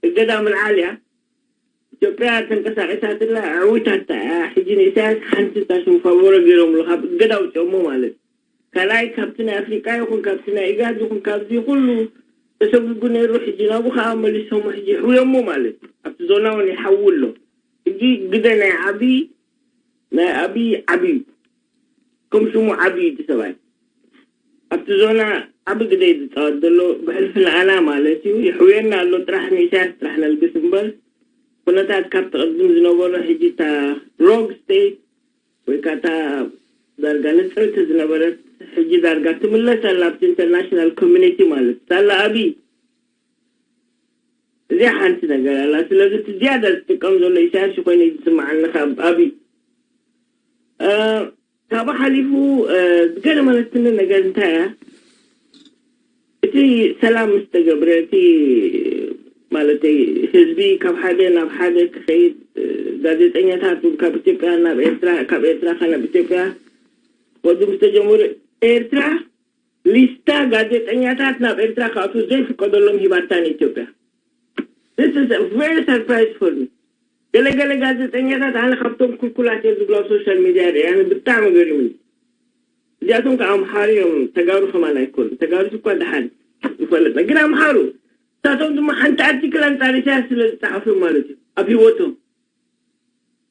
እገዳ ምልዓል እያ። ኢትዮጵያ ተንቀሳቂሳትላ ዕዊታታ እያ። ሕጂ ንኢሳያስ ሓንቲ እታ ሽም ፋቦረ ገይሮምሉ ካብ እገዳ ኣውፅኦሞ ማለት እዩ። ካልኣይ ካብቲ ናይ ኣፍሪቃ ይኹን ካብቲ ናይ ኢጋድ ይኹን ካብዚ ኩሉ ተሰጉጉ ነይሩ። ሕጂ ናብኡ ከዓ መሊሶሞ ሕጂ ይሕውዮሞ ማለት እዩ። ኣብቲ ዞና እውን ይሓዊ ኣሎ። ሕጂ ግደ ናይ ዓብዪ ናይ ኣብይ ዓብዩ ከም ሽሙ ዓብዩ እቲ ሰብኣይ ኣብቲ ዞና ዓቢ ግደ እዩ ዝፃወት ዘሎ። ብሕልፊ ንኣና ማለት እዩ። ይሕውየና ኣሎ ጥራሕ ንኢሳያስ ጥራሕ ነልግስ እምበር ኩነታት ካብ ትቐድም ዝነበሮ ሕጂ እታ ሮግ ስቴት ወይ ከዓ እታ ዳርጋ ንፅልቲ ዝነበረት ሕጂ ዳርጋ ትምለስ ኣላ ኣብቲ ኢንተርናሽናል ኮሚኒቲ ማለት ሳላ ኣብይ እዚኣ ሓንቲ ነገር ኣላ። ስለዚ እቲ ዝያዳ ዝጥቀም ዘሎ ኢሳያስ ኮይኑ እዩ ዝስምዓኒ ካብ ኣብይ። እ፣ ካብኡ ሓሊፉ እ፣ ዝገረመለትኒ ነገር እንታይ እያ? እቲ ሰላም ምስ ተገብረ እቲ ማለተይ ህዝቢ ካብ ሓደ ናብ ሓደ ክኸይድ እ፣ ጋዜጠኛታት እውን ካብ ኢትዮጵያ ናብ ኤርትራ ካብ ኤርትራ ከ ናብ ኢትዮጵያ ክኸዱ ምስ ተጀመሩ ኤርትራ ሊስታ ጋዜጠኛታት ናብ ኤርትራ ክኣትዉ ዘይፍቀደሎም ሂባታ ንኢትዮጵያ። This is a very surprise for me። ገለገለ ጋዜጠኛታት ኣነ ካብቶም ኩልኩላት እዮም ዝብሉ ኣብ ሶሻል ሚድያ ርአ ኣነ ብጣዕሚ ገሪሙኒ። እዚኣቶም ከዓ ኣምሓሩ እዮም ተጋሩ ከማን ኣይኮኑ ተጋሩ እኳ ደሓን ይፈለጥና ግን ኣምሓሩ እሳቶም ድማ ሓንቲ ኣርቲክል ኣንፃር ኢሳያስ ስለ ዝፀሓፉ ማለት እዩ ኣብ ሂወቶም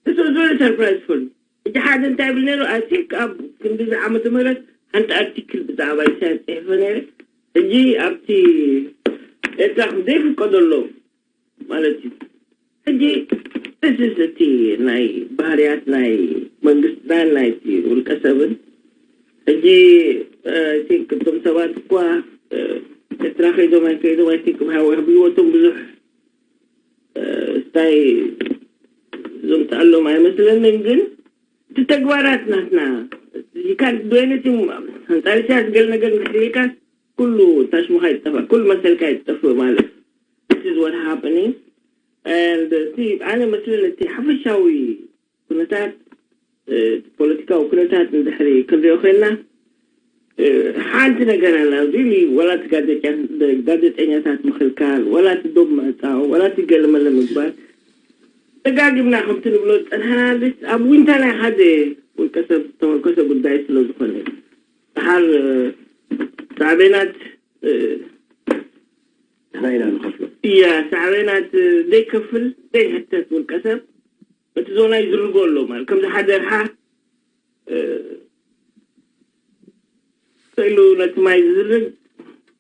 This was very surprise for me። እቲ ሓደ እንታይ ይብል ነይሩ? I think ኣብ ክንዲዚ ዓመተ ምህረት ሓንቲ ኣርቲክል ብዛዕባ ኢሳያስ ጽሒፈ ነይረ። ሕጂ ኣብቲ ኤርትራ ዘይፍቀደሎም ማለት እዩ። ሕጂ this is እቲ ናይ ባህርያት ናይ መንግስትና ናይ እቲ ውልቀ ሰብን ሕጂ I think እቶም ሰባት እኳ ኤርትራ ከይዶም ኣይከይዶም I think ብህይወቶም ብዙሕ እንታይ ዘምፅኣሎም ኣይመስለንን። ግን እቲ ተግባራት ናትና ይካል ዶይነቲ ኣንፃር ኢሳያስ ገለ ነገር እንድሕር ኢልካ ኩሉ ታሽሙካ ይጠፋእ ኩሉ መሰልካ ይጠፍእ ማለት this is what happening and እቲ ኣነ መስለኒ እቲ ሓፈሻዊ ኩነታት ፖለቲካዊ ኩነታት እንድሕሪ ክንሪኦ ኮይንና ሓንቲ ነገር ኣላ really ወላ እቲ ጋዜጠኛታት ምኽልካል ወላ እቲ ዶብ ምዕፃው ወላ እቲ ገለመለ ምግባር ደጋጊምና ከምቲ ንብሎ ዝፀናሕና ስ ኣብ ዊንታ ናይ ሓደ ውልቀሰብ ዝተመርኮሰ ጉዳይ ስለ ዝኾነ እዩ። ድሓር ሳዕቤናት ንሕና ኢና ንኸፍሎ። እያ ሳዕቤናት ዘይከፍል ዘይሕተት ውልቀሰብ በቲ ዞና ይዝርጎ ኣሎ ማለት ከምዚ ሓደ ርሓ ክእሉ ነቲ ማይ ዝዝርግ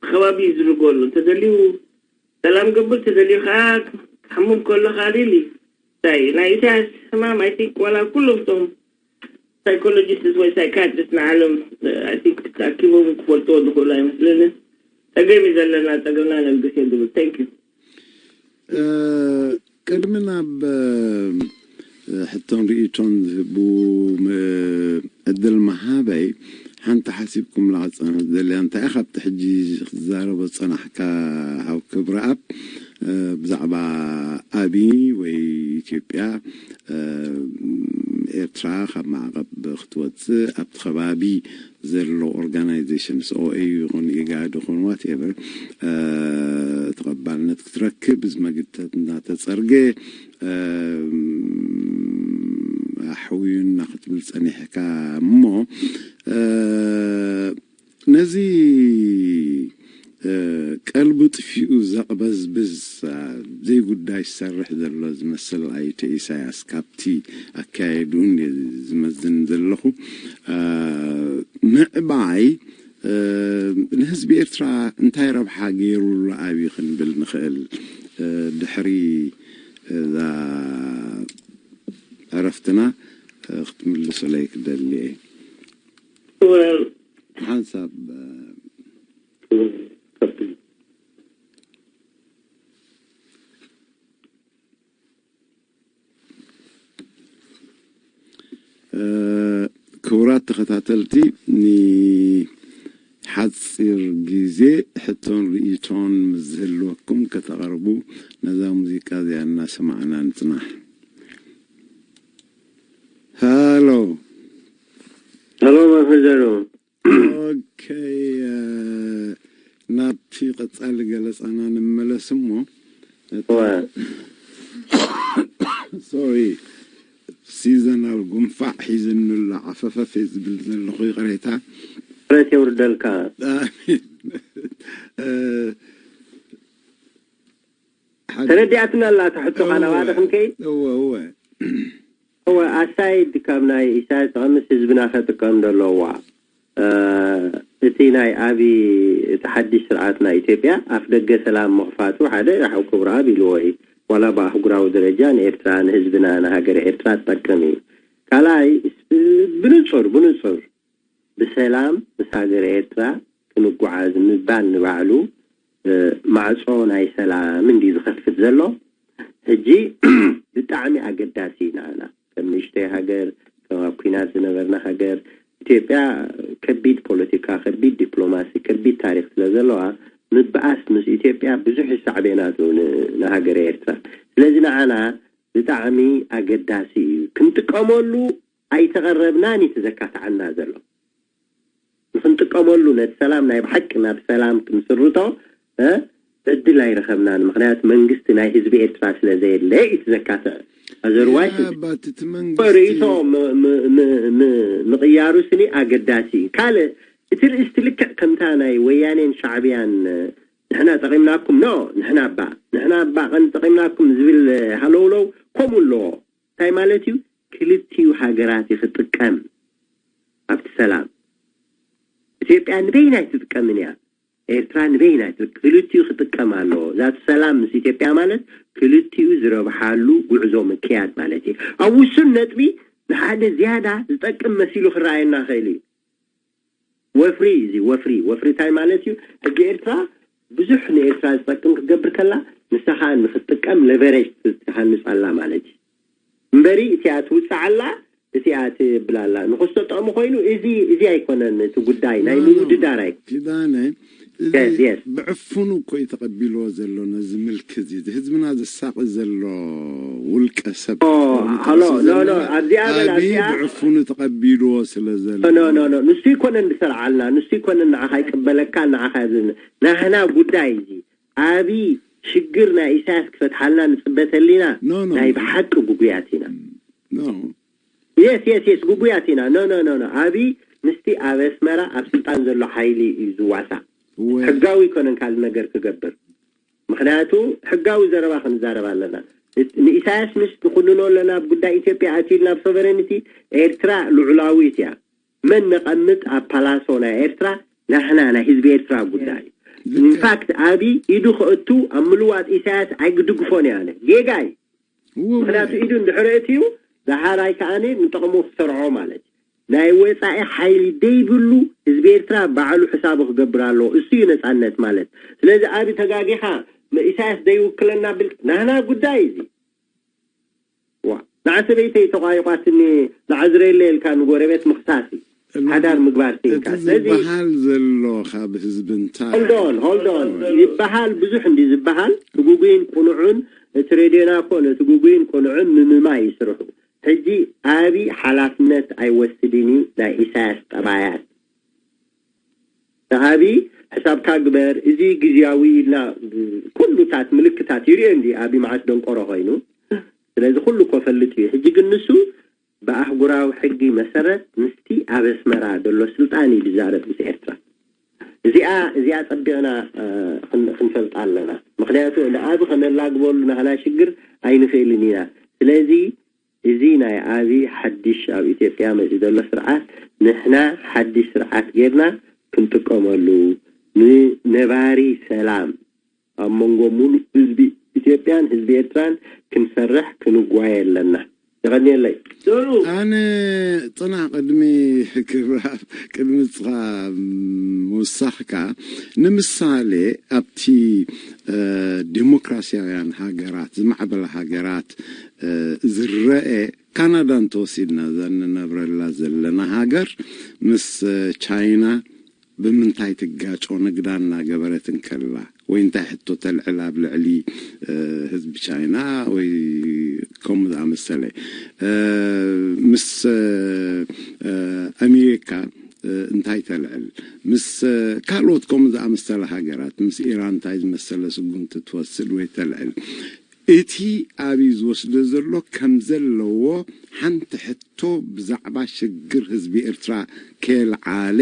ከባቢ ይዝርጎ ኣሎ እንተደልዩ ሰላም ገብር ተደልዩ ከዓ ክሓምም ከሎ ከዓ ሪሊ እንታይ ናይ ኢሳያስ ሕማም ኣይቲንክ ዋላ ኩሎም እቶም ሳይኮሎጂስትስ ወይ ሳይካትሪስት ንዓለም ኣይቲንክ ተኣኪቦም ክፈልጥዎ ዝኽእሉ ኣይመስለንን። ፀገም እዩ ዘለና ፀገምና ነልግስ የድብል thank you ቅድሚ ናብ ሕቶን ርእይቶን ዝህቡ ዕድል መሃበይ ሓንቲ ሓሲብኩምላ ክፀንሕ ዝደልያ እንታይ ካብቲ ሕጂ ክትዛረቦ ዝፀናሕካ ሓው ክብረኣብ ብዛዕባ ኣብይ ወይ ኢትዮጵያ ኤርትራ ካብ ማዕቐብ ክትወፅእ ኣብቲ ከባቢ ዘሎ organizations OAU ይኹን ኢጋድ ይኹን whatever ተቐባልነት ክትረክብ እዚ መግድታት እናተፀርገ ኣሕውዩና ክትብል ፀኒሕካ እሞ ነዚ ቀልቡ ጥፊኡ ዘቕበዝብዝ ዘይጉዳይ ዝሰርሕ ዘሎ ዝመስል ኣይተ ኢሳያስ ካብቲ ኣካየድኡ እንድየ ዝመዝን ዘለኹ ምዕባይ ንህዝቢ ኤርትራ እንታይ ረብሓ ገይሩሉ ኣብዩ ክንብል ንኽእል ድሕሪ እዛ ዕረፍትና ክትምልሱለይ ክደሊ እየ ሓንሳብ ክቡራት ተኸታተልቲ ንሓፂር ግዜ ሕቶን ርእይቶን ምስ ዝህልወኩም ከተቕርቡ ነዛ ሙዚቃ እዚኣ እናሰማዕና ንጽናሕ። ሃሎ። ሃሎ መምህር ዘሩ። ኦኬ፣ ናብቲ ቀጻሊ ገለጻና ንመለስ እሞ፣ እወ። ሶሪ፣ ሲዘናል ጉንፋዕ ሒዝኑላ ዓፈፈፍ ዝብል ዘለኹ፣ ይቕሬታ። ምሕረት የውርደልካ። ኣሜን። እ፣ ሓደ- ተረዲኣትና ኣላ እታ ሕቶኻ ናባኣ ዶ ክንከይድ? እወ፣ እወ። እወ፣ ኣሳይድ ካብ ናይ ኢሳያስ ጠቐምስ ህዝብና ከጥቀም ዶ ኣለዋ? እ፣ እቲ ናይ ኣቢ፣ እቲ ሓድሽ ስርዓት ናይ ኢትዮጵያ ኣፍ ደገ ሰላም ምኽፋቱ ሓደ ክቡር ኣብ ኢልዎ እዩ። ዋላ ብኣህጉራዊ ደረጃ ንኤርትራ፣ ንህዝብና፣ ንሃገር ኤርትራ ትጠቅም እዩ። ካልኣይ፣ ብንጹር፣ ብንጹር ብሰላም ምስ ሃገር ኤርትራ ክንጓዓዝ ምባል ንባዕሉ፣ እ፣ ማዕጾ ናይ ሰላም እንዲ ዝኸፍት ዘሎ። ሕጂ ብጣዕሚ ኣገዳሲ እዩ ንዓና። ከም ንእሽተይ ሃገር፣ ከም ኣብ ኲናት ዝነበርና ሃገር፣ ኢትዮጵያ ከቢድ ፖለቲካ፣ ከቢድ ዲፕሎማሲ፣ ከቢድ ታሪኽ ስለ ዘለዋ፣ ምብኣስ ምስ ኢትዮጵያ ብዙሕ ሳዕቤናቱ ን-፣ ንሃገር ኤርትራ። ስለዚ ንዓና ብጣዕሚ ኣገዳሲ እዩ። ክንጥቀመሉ ኣይተቐረብናን እዩ እቲ ዘካትዓና ዘሎ። ንክንጥቀመሉ፣ ነቲ ሰላም ናይ ብሓቂ ናብ ሰላም ክንስርቶ፣ እ፣ ዕድል ኣይረኸብናን። ምኽንያቱ መንግስቲ ናይ ህዝቢ ኤርትራ ስለ ዘየለ እዩ እቲ ዘካትዕ። ኣዘርዋይስ ያ፣ ባት እቲ መንግስቲ ርእይቶ ም-፣ ም-፣ ም-፣ ም-፣ ምቕያሩ ስኒ ኣገዳሲ እዩ። ካልእ፣ እቲ ርእስቲ ልክዕ ከምታ ናይ ወያኔን ሻዕብያን፣ ንሕና ጠቒምናኩም፣ ኖ፣ ንሕና እባ፣ ንሕና እባ ቀን ጠቒምናኩም ዝብል ሃለውለው ከምኡ ኣለዎ። እንታይ ማለት እዩ? ክልቲኡ ሃገራት እዩ ክጥቀም ኣብቲ ሰላም። ኢትዮጵያ ንበይና ኣይትጥቀምን እያ፣ ኤርትራ ንበይና ኣይትጥቀ-፣ ክልቲኡ ክጥቀም ኣለዎ። ዛት ሰላም ምስ ኢትዮጵያ ማለት ክልቲኡ ዝረብሓሉ ጉዕዞ ምክያድ ማለት እዩ። ኣብ ውሱን ነጥቢ ንሓደ ዝያዳ ዝጠቅም መሲሉ ክረኣየና ይኽእል እዩ። ወፍሪ እዚ ወፍሪ፣ ወፍሪ እንታይ ማለት እዩ? ሕጂ ኤርትራ ብዙሕ ንኤርትራ ዝጠቅም ክትገብር ከላ፣ ንሳ ኸኣ ንክትጥቀም ሌቨሬጅ ትሃንጽ ኣላ ማለት እዩ። እምበሪ እቲኣ ትውጽዓላ፣ እቲኣ ትብላላ ንክስቶ ጥቕሚ ኮይኑ፣ እዚ፣ እዚ ኣይኮነን እቲ ጉዳይ፣ ናይ ምውድዳር ኣይኮነን። ኪዳነ፣ እዚ Yes, yes. ብዕፉኑ እኮ እዩ ተቐቢልዎ ዘሎ ነዚ ምልኪ እዚ። እዚ ህዝብና ዘሳቒ ዘሎ ውልቀ ሰብ። ኦ፣ ከምኡ ሃሎ፣ ትሕሱ ኖ፣ ኖ፣ ዘለና ኣብዚኣ በል፣ ኣብይ ኣብዚኣ። ብዕፉኑ ተቐቢልዎ ስለ ዘሎ። ኖ፣ ኖ፣ ኖ፣ ንሱ ይኮነን ዝሰርዓልና፣ ንሱ ይኮነን ንዓኻ ይቅበለካ፣ ንዓኻ ዝን-፣ ናህና ጉዳይ እዚ። ኣብይ ሽግር ናይ ኢሳያስ ክፈትሓልና ንጽበ ተሊና፣ ኖ፣ ኖ፣ ናይ ኖ። ብሓቂ ጉጉያት ኢና። ኖ። የስ፣ የስ፣ የስ፣ ጉጉያት ኢና። ኖ፣ ኖ፣ ኖ፣ ኖ። ኣብይ ምስቲ ኣብ ኣስመራ ኣብ ስልጣን ዘሎ ሓይሊ እዩ ዝዋሳእ። ወ-፣ ሕጋዊ ይኮነን ካልእ ነገር ክገብር። ምኽንያቱ ሕጋዊ ዘረባ ክንዛረብ ኣለና። ንኢሳያስ ምስ ንኩንኖ ኣለና ኣብ ጉዳይ ኢትዮጵያ ኣትዩልና ኣብ ሶቨረኒቲ። ኤርትራ ልዑላዊት እያ። መን ነቐምጥ ኣብ ፓላሶ ናይ ኤርትራ? ናህና ናይ ህዝቢ ኤርትራ ጉዳይ። ልክዕ። ኢንፋክት ኣብይ ኢዱ ክእቱ ኣብ ምልዋጥ ኢሳያስ ኣይግድግፎን እየ ኣነ። ጌጋ እዩ። ወ-፣ ወ-፣ ምኽንያቱ ኢዱ እንድሕሪ እትዩ፣ ዛሃራይ ከኣኒ ንጥቕሙ ክሰርዖ ማለት እዩ። ናይ ወጻኢ ሓይሊ ደይብሉ ህዝቢ ኤርትራ ባዕሉ ሕሳቡ ክገብር ኣለዎ። እሱ እዩ ነጻነት ማለት። ስለዚ ኣብይ ተጋጊኻ፣ ኢሳያስ ዘይውክለና ብል፣ ናህና ጉዳይ እዚ። ዋ፣ ንዓ ሰበይተይ ተቋይቋትኒ፣ ንዓ ዝረየለ ኢልካ ንጎረቤት ምኽሳስ እዩ። ሓዳር ምግባር እቲ ሲንካ። ስለዚ ዝበሃል ዘሎ ካብ ህዝቢ እንታይ hold on፣ hold on ይበሃል፣ ብዙሕ እንዲ ዝበሃል፣ እቲ ጉጉይን ቁኑዑን፣ እቲ ሬድዮና እኮ ነቲ ጉጉይን ቁኑዑን ምምማይ ይስርሑ። ሕጂ ኣብይ ሓላፍነት ኣይወስድን እዩ ናይ ኢሳያስ ጠባያት። ንኣብይ ሕሳብካ ግበር፣ እዚ ግዝያዊ ኢልና ኩሉታት ምልክታት ይርእዮ እንዲ ኣብይ መዓት ደንቆሮ ኮይኑ። ስለዚ ኩሉ እኮ ፈልጥ እዩ። ሕጂ ግን ንሱ ብኣህጉራዊ ሕጊ መሰረት ምስቲ ኣብ ኣስመራ ዘሎ ስልጣን እዩ ዝዛረብ ምስ ኤርትራ። እዚኣ፣ እዚኣ ጸቢቕና፣ እ፣ ክን-፣ ክንፈልጣ ኣለና። ምኽንያቱ ንኣብይ ከነላግበሉ ናህና ሽግር ኣይንኽእልን ኢና። ስለዚ እዚ ናይ ኣብይ ሓድሽ ኣብ ኢትዮጵያ መጺኡ ዘሎ ስርዓት ንሕና ሓድሽ ስርዓት ጌርና ክንጥቀመሉ፣ ንነባሪ ሰላም ኣብ መንጎ ሙሉእ ህዝቢ ኢትዮጵያን ህዝቢ ኤርትራን ክንሰርሕ ክንጓየ ኣለና። የቐንየለይ። ኣነ ጽናሕ ቅድሚ ክብራ-፣ ቅድሚ ንስኻ ምውሳኽካ፣ ንምሳሌ ኣብቲ፣ እ፣ ዲሞክራሲያውያን ሃገራት፣ ዝማዕበላ ሃገራት፣ እ፣ ዝረአ ካናዳ እንተወሲድና፣ እዛ እንነብረላ ዘለና ሃገር ምስ፣ እ፣ ቻይና ብምንታይ ትጋጮ ንግዳ እናገበረት እንከላ ወይ እንታይ ሕቶ ተልዕል ኣብ ልዕሊ ህዝቢ ቻይና ወይ ከምኡ ዝኣመሰለ ምስ ኣሜሪካ እንታይ ተልዕል ምስ ካልኦት ከምኡ ዝኣመሰለ ሃገራት ምስ ኢራን እንታይ ዝመሰለ ስጉምቲ ትወስድ ወይ ተልዕል እቲ ኣብይ ዝወስዶ ዘሎ ከም ዘለዎ ሓንቲ ሕቶ ብዛዕባ ሽግር ህዝቢ ኤርትራ ከየልዓለ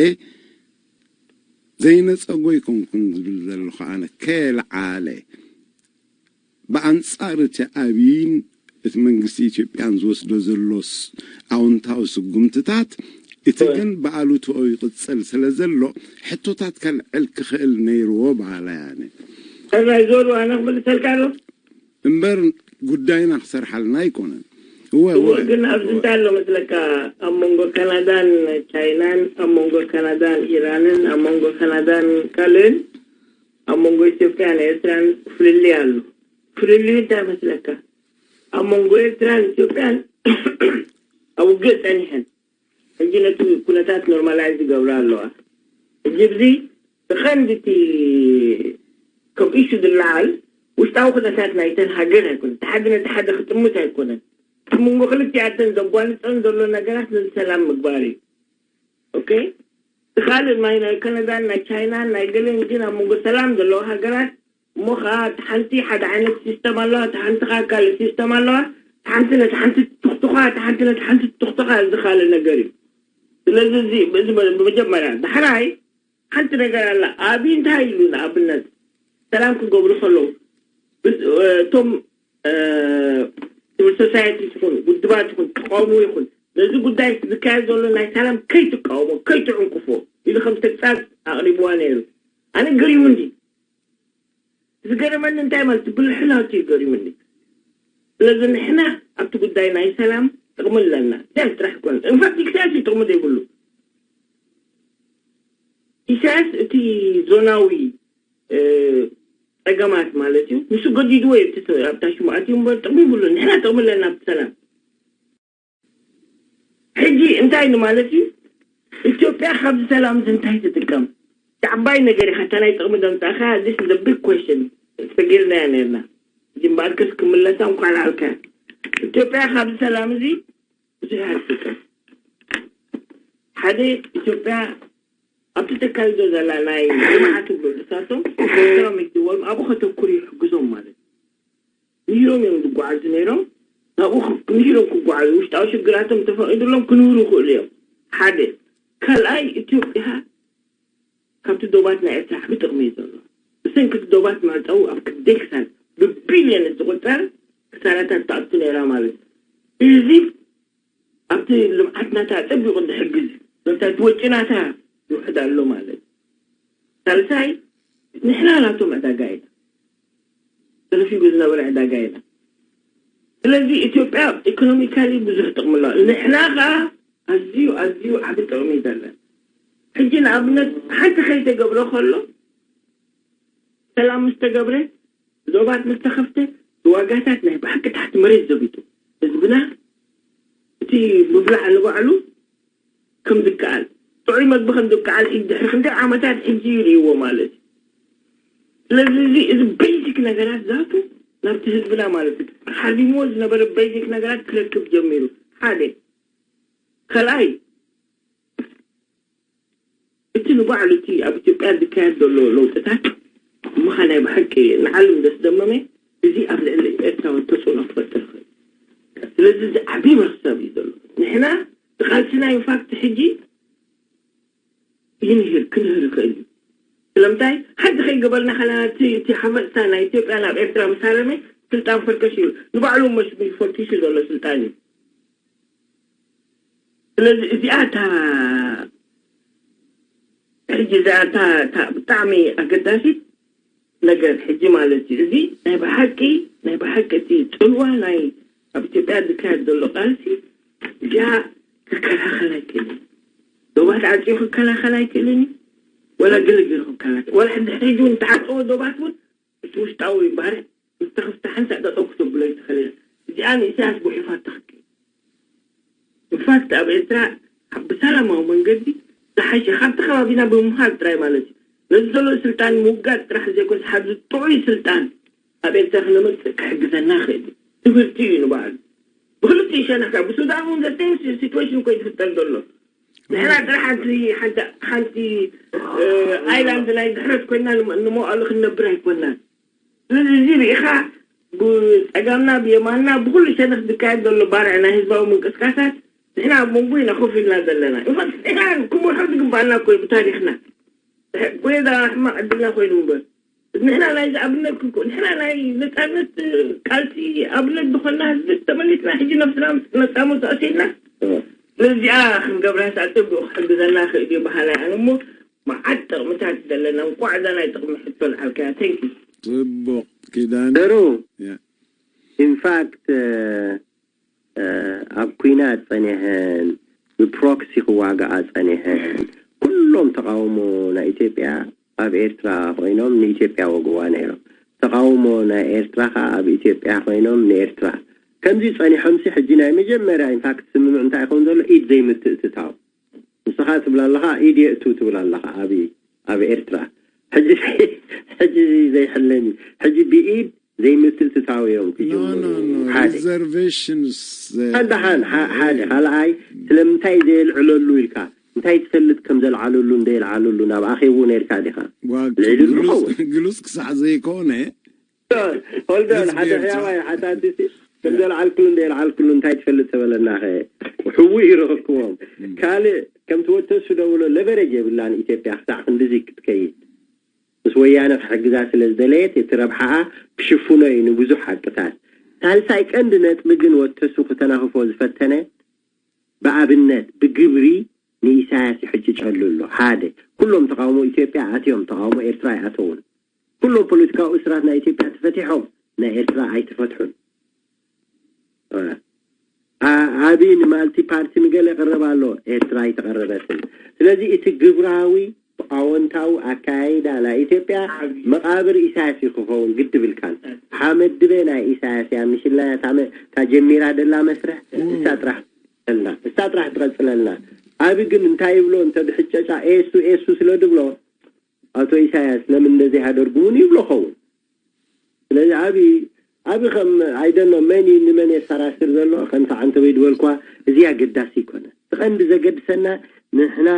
ዘይነጸጎ ኣይኮንኩን ዝብል ዘለኹ ኣነ ከየልዓለ ብኣንጻር እቲ ኣብይን እቲ መንግስቲ ኢትዮጵያን ዝወስዶ ዘሎስ ኣውንታዊ ስጉምትታት እቲ ግን ብኣሉትኦ ይቕጽል ስለ ዘሎ ሕቶታት ከልዕል ክኽእል ነይርዎ በሃላይ ኣነ። ሕራይ ዞሩ ኣነ ክምልሰልካ ዶ? እምበር ጉዳይና ክሰርሓልና ኣይኮነን። እወ እወ እወ። ግን ኣብዚ እንታይ ኣሎ መስለካ፣ ኣብ መንጎ ካናዳን ቻይናን፣ ኣብ መንጎ ካናዳን ኢራንን፣ ኣብ መንጎ ካናዳን ካልእን፣ ኣብ መንጎ ኢትዮጵያን ኤርትራን ፍልልይ ኣሎ። ፍልልዩ እንታይ መስለካ? ኣብ መንጎ ኤርትራን ኢትዮጵያን ኣብ ውግእ ጸኒሐን ሕጂ ነቲ ኩነታት ኖርማላይዝ ይገብራ ኣለዋ። ሕጂ ብዚ ብቐንዲ እቲ ከም ኢሹ ዝለዓል ውሽጣዊ ኩነታት ናይተን ሃገር ኣይኮነን። እቲ ሓደ ነቲ ሓደ ክጥምት ኣይኮነን። እቲ መንጎ ክልቲኣተን ዘጓንጸን ዘሎ ነገራት ነዚ ሰላም ምግባር እዩ። ኦኬ፣ እቲ ካልእ ናይ ናይ ካናዳን ናይ ቻይናን ናይ ገለን ግን ኣብ መንጎ ሰላም ዘለዋ ሃገራት እሞ ከዓ እቲ ሓንቲ ሓደ ዓይነት ሲስተም ኣለዋ፣ እቲ ሓንቲ ከዓ ካልእ ሲስተም ኣለዋ። እቲ ሓንቲ ነቲ ሓንቲ ትትኽትኻ፣ እቲ ሓንቲ ነቲ ሓንቲ ትትኽትኻ፣ እዚ ካልእ ነገር እዩ። ስለዚ እዚ እዚ ብመጀመርያ ዳሕራይ ሓንቲ ነገር ኣላ። ኣብይ እንታይ ኢሉ ንኣብነት ሰላም ክገብሩ ከለዉ እቶም ሲቪል ሶሳይቲ ይኹን ውድባት ይኹን ተቃውሞ ይኹን ነዚ ጉዳይ ዝካየድ ዘሎ ናይ ሰላም ከይትቃወሞ ከይትዕንቅፎ ኢሉ ከም ተግሳጽ ኣቕሪብዋ ነይሩ። ኣነ ገሪሙኒ። ዝገረመኒ እንታይ ማለት ብልሕላቱ እዩ ገሪሙኒ። ስለዚ ንሕና ኣብቲ ጉዳይ ናይ ሰላም ጥቕሚ ኣለና። ኢሳያስ ጥራሕ ይኮነ። ኢንፋክት ኢሳያስ እዩ ጥቕሚ ዘይብሉ። ኢሳያስ እቲ ዞናዊ እ፣ ጸገማት ማለት እዩ። ንሱ ገዲድዎ እዩ እቲ ሰ-፣ ኣብታ ሽሙ ኣትዩ እምበር ጥቕሚ ይብሉ። ንሕና ጥቕሚ ኣለና ኣብቲ ሰላም። ሕጂ እንታይ ንማለት እዩ? ኢትዮጵያ ካብዚ ሰላም እዚ እንታይ ትጥቀም? እቲ ዓባይ ነገር ኢኻ፣ እታ ናይ ጥቕሚ ደምጻእካ፣ this is a big question። ሰጊርናያ ነርና። ሕጂ እምበኣርከስ ክምለሳ እንኳዕ ለዓልካያ። ኢትዮጵያ ካብዚ ሰላም እዚ ብዙሕ እያ ትጥቀም። ሓደ ኢትዮጵያ ኣብቲ ተካይዶ ዘላ ናይ ልምዓት ትብሎ ንሳቶም ኢኮኖሚክ ዲቨሎፕ ኣብኡ ከተኩር ይሕግዞም ማለት እዩ። ምሂሮም እዮም ዝጓዓዙ ነይሮም። ናብኡ ክ-፣ ምሂሮም ክጓዓዙ ውሽጣዊ ሽግራቶም ተፈቒዱሎም ክንህሩ ይኽእሉ እዮም። ሓደ። ካልኣይ ኢትዮጵያ ካብቲ ዶባት ናይ ኤርትራ ዓቢ ጥቕሚ እዩ ዘሎ። ብሰንኪ እቲ ዶባት መዕጸዊ ኣብ ክንደይ ክሳራ ብቢልዮን ዝቑጸር ክሳራታት ትኣቱ ነይራ ማለት እዩ። እዚ ኣብቲ ልምዓት ናታ ኣጸቢቑ ዝሕግዝ እዩ። ነታ እቲ ወጪ ናታ ይውሕድ ኣሎ ማለት እዩ። ሳልሳይ ንሕና ናቶም ዕዳጋ ኢና። ተረፊጉ ዝነበረ ዕዳጋ ኢና። ስለዚ ኢትዮጵያ ኢኮኖሚካሊ ብዙሕ ጥቕሚ ኣለዋ። ንሕና ከኣ ኣዝዩ ኣዝዩ ዓቢ ጥቕሚ እዩ ዘለና። ሕጂ ንኣብነት ሓንቲ ከይተገብረ ከሎ ሰላም ምስ ተገብረ ዶባት ምስ ተኸፍተ ዋጋታት ናይ ብሓቂ ታሕቲ መሬት ዘቢጡ ህዝብና እቲ ምብላዕ ንባዕሉ ከም ዝከኣል ጥዑይ መግቢ ከም ዝከኣል ሕጂ ድሕሪ ክንደይ ዓመታት ሕጂ ይርእይዎ ማለት እዩ። ስለዚ እዚ እዚ ቤዚክ ነገራት ዛቱ ናብቲ ህዝብና ማለት እዩ ሓሪምዎ ዝነበረ ቤዚክ ነገራት ክረክብ ጀሚሩ ሓደ ካልኣይ እቲ ንባዕሉ እቲ ኣብ ኢትዮጵያ ዝካየድ ዘሎ ለውጥታት ምኻ ናይ ብሓቂ ንዓለም ዘስደመመ እዚ ኣብ ልዕሊ ኤርትራዊ ተፅእኖ ክፈጥር ይኽእል። ስለዚ እዚ ዓብዪ መኽሰብ እዩ ዘሎ። ንሕና ቃልስና ኢንፋክት ሕጂ ይንህር ክንህር ይኽእል እዩ። ስለምንታይ ሓንቲ ከይገበርና ከለና እቲ እቲ ሓፈፅታ ናይ ኢትዮጵያ ናብ ኤርትራ ምስ ሃረመ ስልጣን ፈርከሽ እዩ። ንባዕሉ መሽ ፈርኪሹ ዘሎ ስልጣን እዩ። ስለዚ እዚኣ እታ ሕጂ እዚኣ እታ እታ ብጣዕሚ ኣገዳሲት ነገር ሕጂ ማለት እዩ። እዚ ናይ ብሓቂ ናይ ብሓቂ እቲ ፅልዋ ናይ ኣብ ኢትዮጵያ ዝካየድ ዘሎ ቃልሲ እዚኣ ክከላኸል ኣይክእልን። ዶባት ዓፅዩ ክከላኸል ኣይክእልን እዩ። ወላ ገለ ገይሩ ክከላኸል ወላ ሕጂ ሕጂ እውን ተዓፀወ ዶባት እውን እቲ ውሽጣዊ ባርዕ ዝተኸፍተ ሓንሳእ ጠጠው ክተብሎ ኣይትኽእልን። እዚኣ ንኢሳያስ ጉሒፋ ትኽክል። ኢንፋክት ኣብ ኤርትራ ብሰላማዊ መንገዲ ዝሓሸ ካብቲ ከባቢና ብምምሃር ጥራይ ማለት እዩ። ነዚ ዘሎ ስልጣን ምውጋድ ጥራሕ ዘይኮነስ፣ ሓዚ ጥዑይ ስልጣን ኣብ ኤርትራ ክነመጽእ ክሕግዘና ይኽእል እዩ። ትምህርቲ እዩ ንባዕሉ። ብክልቲኡ ሸነኽ ከኣ ብሱዳን እውን ዘስተየ ሲትዌሽን እኮ እዩ ዝፍጠር ዘሎ። ንሕና ጥራሕ ሓንቲ ሓንቲ ሓንቲ ኣይላንድ ናይ ድሕረት ኮይና ንመዋእሉ ክንነብር ኣይኮናን። ስለዚ እዚ ርኢኻ ብጸጋምና ብየማንና ብኩሉ ሸነኽ ዝካየድ ዘሎ ባርዕ ናይ ህዝባዊ ምንቅስቃሳት ንሕና ኣብ መንጎ ኢና ኮፍ ኢልና ዘለና። ንሕና ክመርሖ ዝግባኣና እኮ እዩ ብታሪኽና። ጎየዳ ሕማቕ ዕድልና ኮይኑ እምበር ንሕና ናይ ኣብነት ክንኮ ንሕና ናይ ነጻነት ቃልሲ ኣብነት ዝኾንና ህዝቢ ተመሊስና ሕጂ ነብስና ነጻ መውጻእ ሲልና ነዚኣ ክንገብራ ሳጥብ ክሕግዘና ክእል እዩ በሃላይ ኣነ እሞ መዓት ጥቕምታት ዘለና እንኳዕ እዛ ናይ ጥቕሚ ሕቶ ልዓልከያ ተንኪ ጽቡቕ ኪዳን ደሩ ኢንፋክት ኣብ ኩናት ጸኒሐን ብፕሮክሲ ክዋጋኣ ጸኒሐን ኩሎም ተቃውሞ ናይ ኢትዮጵያ ኣብ ኤርትራ ኮይኖም ንኢትዮጵያ ወግዋ ነይሮም። ተቃውሞ ናይ ኤርትራ ከዓ ኣብ ኢትዮጵያ ኮይኖም ንኤርትራ ከምዚ ጸኒሖምሲ ሕጂ ናይ መጀመርያ ኢንፋክት ስምምዕ እንታይ ይኸውን ዘሎ ኢድ ዘይምትእትታው ንስኻ ትብል ኣለኻ ኢድ የእቱ ትብል ኣለኻ ኣብ ኣብ ኤርትራ ሕጂ ሕጂ ዘይሕለኒ ሕጂ ብኢድ ዘይምትእትታው እዮም ክጅምሩ ሓደ ሪዘርቬሽንስ ሓደ ሓደ ሓደ ካልኣይ ስለምንታይ ዘየልዕለሉ ኢልካ እንታይ ትፈልጥ ከም ዘልዓለሉ እንደየልዓለሉ ናብ ኣኼቡ ነርካ ዲኻ ልዒሉ ዝኸውን ግሉስ ክሳዕ ዘይኮነ ሆልደን ሓደ ሕያዋይ ሓታቲሲ ከም ዘልዓልክሉ እንደየልዓልክሉ እንታይ ትፈልጥ ተበለና ኸ ሕዊ ይረኽብክዎም ካልእ ከም ትወተሱ ደብሎ ለቨረጅ የብላን ኢትዮጵያ ክሳዕ ክንድዚ ክትከይድ ምስ ወያነ ክሕግዛ ስለ ዝደለየት እቲ ረብሓኣ ክሽፍኖ እዩ ንብዙሕ ሓቅታት። ሳልሳይ ቀንዲ ነጥቢ ግን ወተሱ ክተናኽፎ ዝፈተነ ብኣብነት ብግብሪ ንኢሳያስ ይሕጭጨሉ ኣሎ። ሓደ፣ ኩሎም ተቓውሞ ኢትዮጵያ ኣትዮም ተቓውሞ ኤርትራ ኣይኣተዉን። ኩሎም ፖለቲካዊ እስራት ናይ ኢትዮጵያ ተፈቲሖም ናይ ኤርትራ ኣይተፈትሑን። ኣቢ ንማልቲ ፓርቲ ንገለ የቕርብ ኣሎ ኤርትራ ኣይተቐረበትን ስለዚ እቲ ግብራዊ ኣወንታዊ ኣካያይዳ ናይ ኢትዮጵያ መቓብር ኢሳያስ እዩ ክኸውን ግድብ ኢልካን ሓመድ ድበ ናይ ኢሳያስ እያ ምሽላ እያ እታ ጀሚራ ደላ መስርሕ እሳ ጥራሕ ትቐፅለልና እሳ ጥራሕ ትቐፅለልና ኣቢ ግን እንታይ ይብሎ እንተ ብሕጨጫ ኤሱ ኤሱ ስለ ድብሎ ኣቶ ኢሳያስ ለምን እንደዚህ ያደርጉን ይብሎ ኸውን ስለዚ ኣቢ ኣቢ ከም ኣይደኖ መን እዩ ንመን የሰራስር ዘሎ ከምቲ ዓንተበይ ዝበልኳ እዚ ኣገዳሲ ይኮነ እቲ ቀንዲ ዘገድሰና ንሕና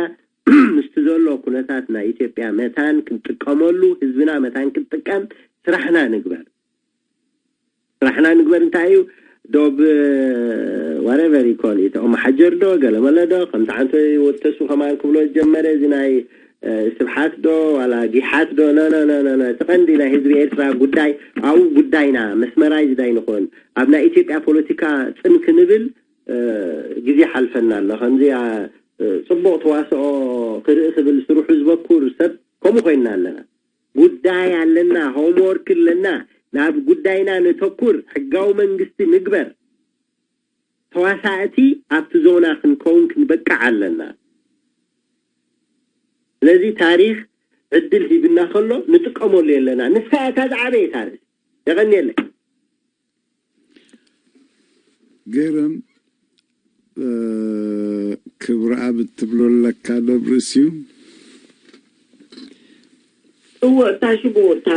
ምስቲ ዘሎ ኩነታት ናይ ኢትዮጵያ መታን ክንጥቀመሉ ህዝብና መታን ክንጥቀም ስራሕና ንግበር ስራሕና ንግበር እንታይ እዩ ዶብ whatever ይኮን እቶም ሓጀር ዶ ገለመለ ዶ ከምቲ ዓንተ ወተሱ ከማን ክብሎ ዝጀመረ እዚ ናይ ስብሓት ዶ ዋላ ጊሓት ዶ ኖ ኖ ኖ እቲ ቀንዲ ናይ ህዝቢ ኤርትራ ጉዳይ ኣብኡ ጉዳይና መስመራይዝድ ኣይንኾን ኣብ ናይ ኢትዮጵያ ፖለቲካ ፅን ክንብል ግዜ ሓልፈና ኣሎ ከምዚ ፅቡቕ ተዋስኦ ክርኢ ክብል ስርሑ ዝበኩር ሰብ ከምኡ ኮይንና ኣለና ጉዳይ ኣለና ሆምወርክ ኣለና ናብ ጉዳይና ነተኩር ሕጋዊ መንግስቲ ንግበር ተዋሳእቲ ኣብቲ ዞና ክንከውን ክንበቅዕ ኣለና ስለዚ ታሪክ ዕድል ሂብና ከሎ ንጥቀመሉ የለና ንሳ እታ ዝዓበየ ታሪክ የቀኒየለይ ገርም ክብረኣብ እትብሎ ኣለካ ዶ ኣብ ርእሲኡ እወ እታ ሽቦ እታ